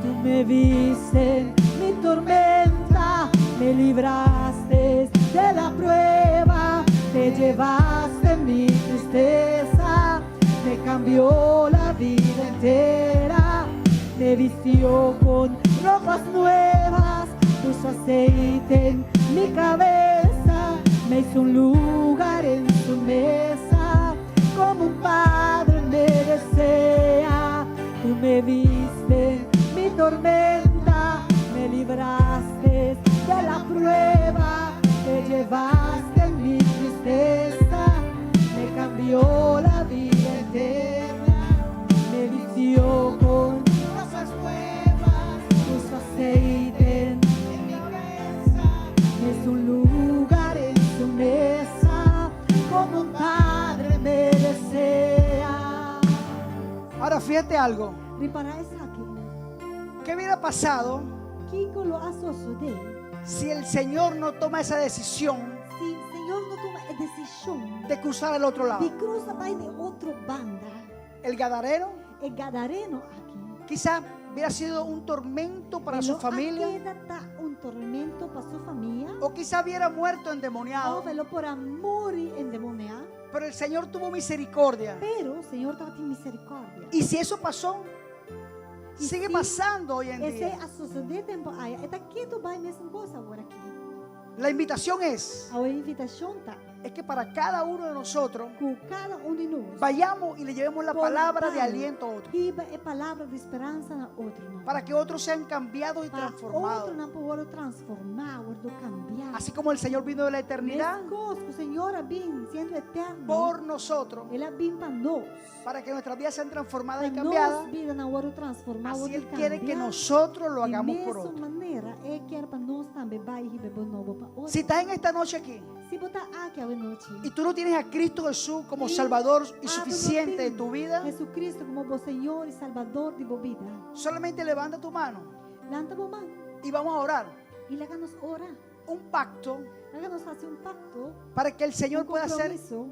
Tú me viste en mi tormenta, me libraste de la prueba, te llevaste mi tristeza, me cambió la vida entera, me vistió con ropas nuevas, puso aceite en mi cabeza, me hizo un lugar en su mesa, como un padre me desea. Tú me viste en mi tormenta, me libraste de la prueba, te llevaste mi tristeza, me cambió la vida eterna, me vistió con rosas nuevas, puso aceite en mi cabeza, me hizo un lugar en su mesa, como un padre me desea. Ahora fíjate algo. Ripará esaki. ¿Qué hubiera pasado Kiko lo a sosodé si el Señor no toma esa decisión si Señor no tuma e desishon de cruzar al otro lado? di krusa bai na otro banda? El gadareno E gadareno aki. quizá hubiera sido un tormento para su Lo familia a keda ta un tormento pa su famia. o quizá hubiera muerto endemoniado. Òf e lo por a muri endemoniá. Pero el Señor tuvo misericordia. Pero Señor tabatin miserikòrdia. Y si eso pasó, Y sigue si pasando hoy en Esei día. a sosodé tempu aya, e ta ketu bai mesun kos awor aki. La invitación es, Awor e invitashon ta es que para cada uno de nosotros ku kada un di nos vayamos y le llevemos la por palabra de bai aliento a otro. Hiba e palabra di speransa na otronan. Para que otros sean cambiados y Pa transformados. otronan por wòrdu transformá, wòrdu kambiá. Así como el Señor vino de la eternidad Meskos ku Señor a bin, siendo eterno, por nosotros, El a bin pa nos. para que nuestras vidas sean transformadas y Pa cambiadas. nos bidanan wòrdu transformá, Así wòrdu Él quiere que kambiá. nosotros lo Di hagamos por mesun otro. manera, E ke pa nos tambe bai hiba e bon nobo pa otro. Si estás en esta noche aquí Si bo ta aki awe nochi y tú no tienes a Cristo Jesús como i Salvador y abo no suficiente de tin tu vida, Jesucristo komo bo Señor i Salbador di bo bida, solamente levanta tu mano lanta bo man y vamos a orar. i laga nos ora. Un pacto Laga nos hasi un pakto, para que el Señor un pueda hacer kompromiso,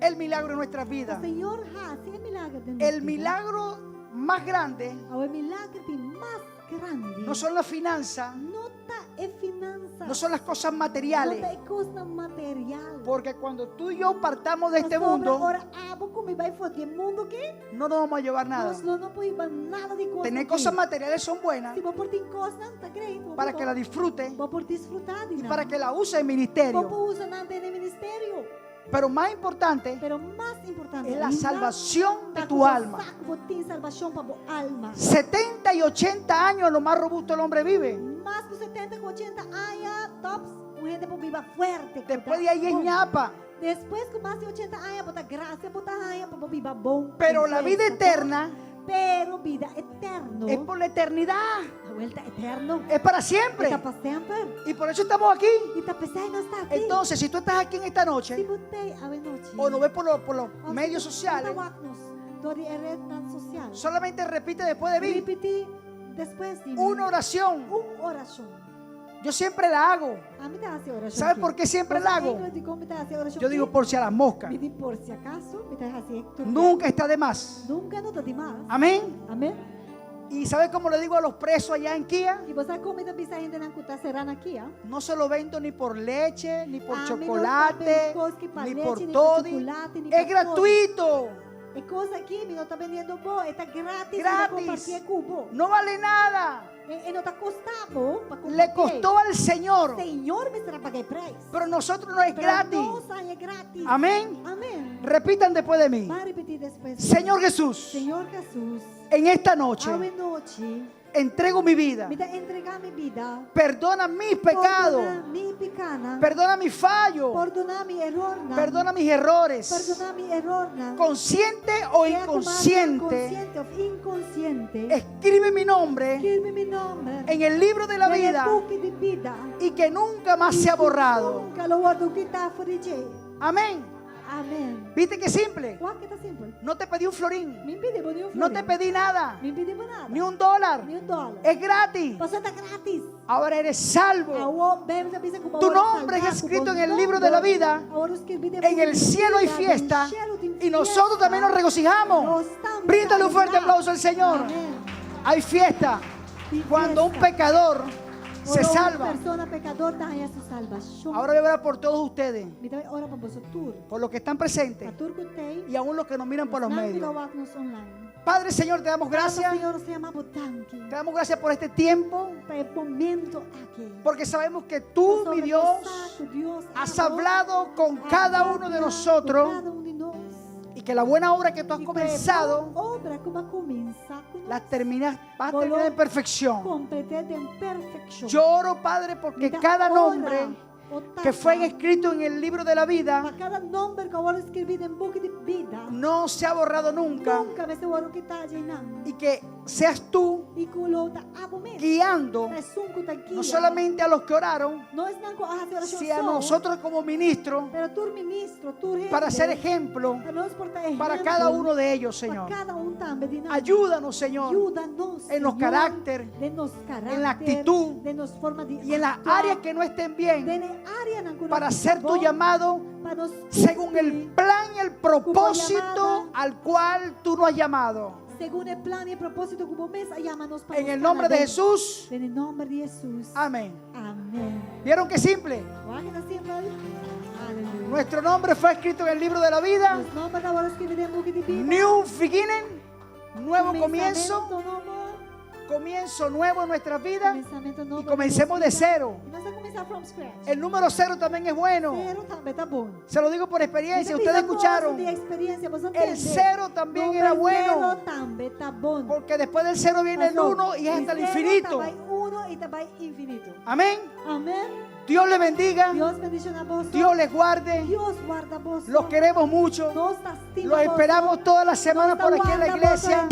el milagro en nuestras pa vidas. Señor hasi e milager den nos El bida. milagro más grande Awor e milager di mas grandi no son las finanzas, no ta e finansa, no son las cosas no materiales. ta e kosnan material. Porque cuando tú y yo partamos de este Pasobra mundo, ora abo ku mi bai for di e mundu aki, no nos vamos a llevar nada. nos lo no por hiba nada di kos Tener aki. cosas materiales son buenas Si bo por tin kosnan, ta great, bo para por que la disfrute bo por disfrutá di y nan. para que la use en Bo ministerio. por usa nan den e ministerio. Pero más importante Pero mas importante es la ainda, salvación de ta tu ku bo alma. sa ku bo tin salbashon pa bo alma. 70 y 80 años lo más robusto el hombre vive. Mas ku 70 ku 80 aña tops, un hende por biba fuerte. Después de ahí es Bon. ñapa. Despues ku mas di 80 aña, bo ta grasia, bo ta haña pa bo biba bon. Pero la vida eterna Pero bida eterno. es por la eternidad. Awel ta eterno. Es para siempre. Ta pa semper. Y por eso estamos aquí. I ta p'esei nos ta aki. Entonces, si tú estás aquí en esta noche Si bo t'ei awe nochi. o nos ves por los Òf medios si sociales, bo ta wak nos dor di e retnan sosial. solamente repite después de mí Ripití despues di mi. una oración. Un orashon. Yo siempre la hago. Ami ta hasi orashon. ¿Sabes por qué siempre la hago? Dikon mi ta hasi orashon Yo digo por si a las moscas. Mi di por si akaso, mi ta hasi Nunca está de más. Nunka no ta di mas. Amén. Amèn. ¿Y sabes cómo le digo a los presos allá en Kia? I bo sa kon mi ta bisa hendenan ku ta será na Kia? No se lo vendo ni por leche, ni por Ami no ta chocolate, bende kos ki pa ni leche, por ni pa toddy. chocolate, ni Es pa gratuito. E kos aki mi no ta bendiendo bo, e ta gratis, Gratis. mi ta kompartié ku bo. No vale nada. E, e no ta kosta bo pa Le kompartié. costó al Señor. Señor mester a paga e preis. Pero nosotros no es Pero gratis. nos a hañ'é gratis. Amén. Amèn. Repitan después de mí. Ban ripití despues. Señor Jesús, Señor Jesús, en esta noche awe nochi, entrego mi vida. mi ta entregá mi bida. Perdona mis pecados. Pordoná mi pikánan. Perdona mis fallos. Pordoná mi erornan. Perdona mis errores. Pordoná mi erornan. Consciente o Sea ku inconsciente, konsiente òf inkonsiente. escribe mi nombre Skirbi mi nòmber en el libro de la den e vida buki di bida. y que nunca más sea borrado. Nunka lo wòrdu kitá for di dje. Amén. Amèn. ¿Viste qué simple? Wak kon ta simpel. No te pedí un florín, Mi n' pidi bo ni un no te florin. pedí nada, Mi n' pidi bo nada. ni un dólar. Ni un dòler. Es gratis. Paso ta gratis. Ahora eres salvo. Awor, Beibel ta bisa ku Tu nombre es escrito en el libro de la vida. En el cielo hay fiesta y nosotros también nos regocijamos. Bríndale un fuerte aplauso al Señor. Hay fiesta cuando un pecador se salva. Persona pekadó ta haña su salbashon. Ahora voy a orar por todos ustedes, Mi ta bai ora pa boso tur. por los que están presentes Pa tur ku tei. y aún los que nos miran por los Nan ku medios. wak nos online. Padre Señor, te damos gracias. Señor, nos ta yama bo danki. Te damos gracias por este tiempo, Pa e momento aki. porque sabemos que tú, mi Dios, has hablado con cada uno de nosotros Kada un di nos. y que la buena obra que tú has comenzado, Obra ku bo a kuminsá ku la terminas, vas a terminar en perfección. Komplet'é den perfekshon. Yo oro, Padre, porque cada nombre que fue escrito en el libro de la vida Pa kada nòmber ku a wòrdu skirbí den buki di bida. no se ha borrado nunca Nunka mester wòrdu kitá einan. y que seas tú I ku lo ta abo mes. guiando Esun ku ta guia. no solamente a los que oraron, No esnan ku a hasi orashon sino a so, nosotros como ministros Pero tur ministro, tur hende. para ser ejemplo Pa nos por ta ehèmpel. para cada uno de ellos, Pa Señor. kada un tambe di nan. Ayúdanos, Señor, Yuda nos, en nos Señor, carácter, den nos karakter, en la actitud den nos forma di y en las aktua, áreas que no estén bien den e áreanan ku no para hacer tu bon, llamado pa nos según el kumpli, plan y el propósito al cual tú nos has llamado. segun e plan i propósito ku bo mes a yama nos pa En nos el nombre de kada Jesús, Den nòmber di Hesus. amén. Amèn. ¿Vieron qué simple? Wak ta simpel. Aleluya. Nuestro nombre fue escrito en el libro de la vida. Nos nòmber a wòrdu skirbí den buki di bida. New beginning, nuevo comienzo, Kuminsamentu nobo. comienzo nuevo en nuestras vidas Kuminsamentu nobo y comencemos de den nos bida. cero. I nos ta kuminsá from scratch. El número cero también es bueno. Sero tambe ta bon. Se lo digo por experiencia, ustedes escucharon. Di eksperensia, boso El tende. cero también Number era bueno. Sero tambe ta bon. Porque después del cero viene el Pasó. uno y es hasta el Sero infinito. ta bai uno i ta bai infinito. Amén. Amèn. Dios les bendiga. Dios bendishoná boso. Dios les guarde. Dios warda boso. Los queremos mucho. Nos ta stima Los esperamos toda la semana por aquí en la iglesia.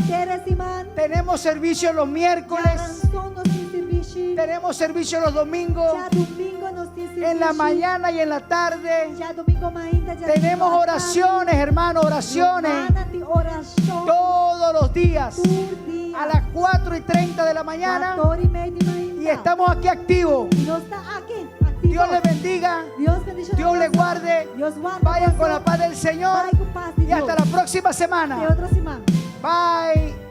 Siman. Tenemos servicio los miércoles. Djarason nos tin servisio. Tenemos servicio los domingos. Djadumingu nos tin servisio. En la mañana y en la tarde. Djadumingu mainta. Tenemos oraciones, hermano, oraciones. Tin orashon. Todos los días. Tur dia. A las 4:30 de la mañana. 4:30 di mainta. Y estamos aquí activos. I nos ta aki. Aktivo. Dios les bendiga. Dios bendishoná. Dios les guarde. Dios warda. Vayan con la paz del Señor. Bai ku pas di Y hasta Dios. la próxima Te semana. otro siman. Bye.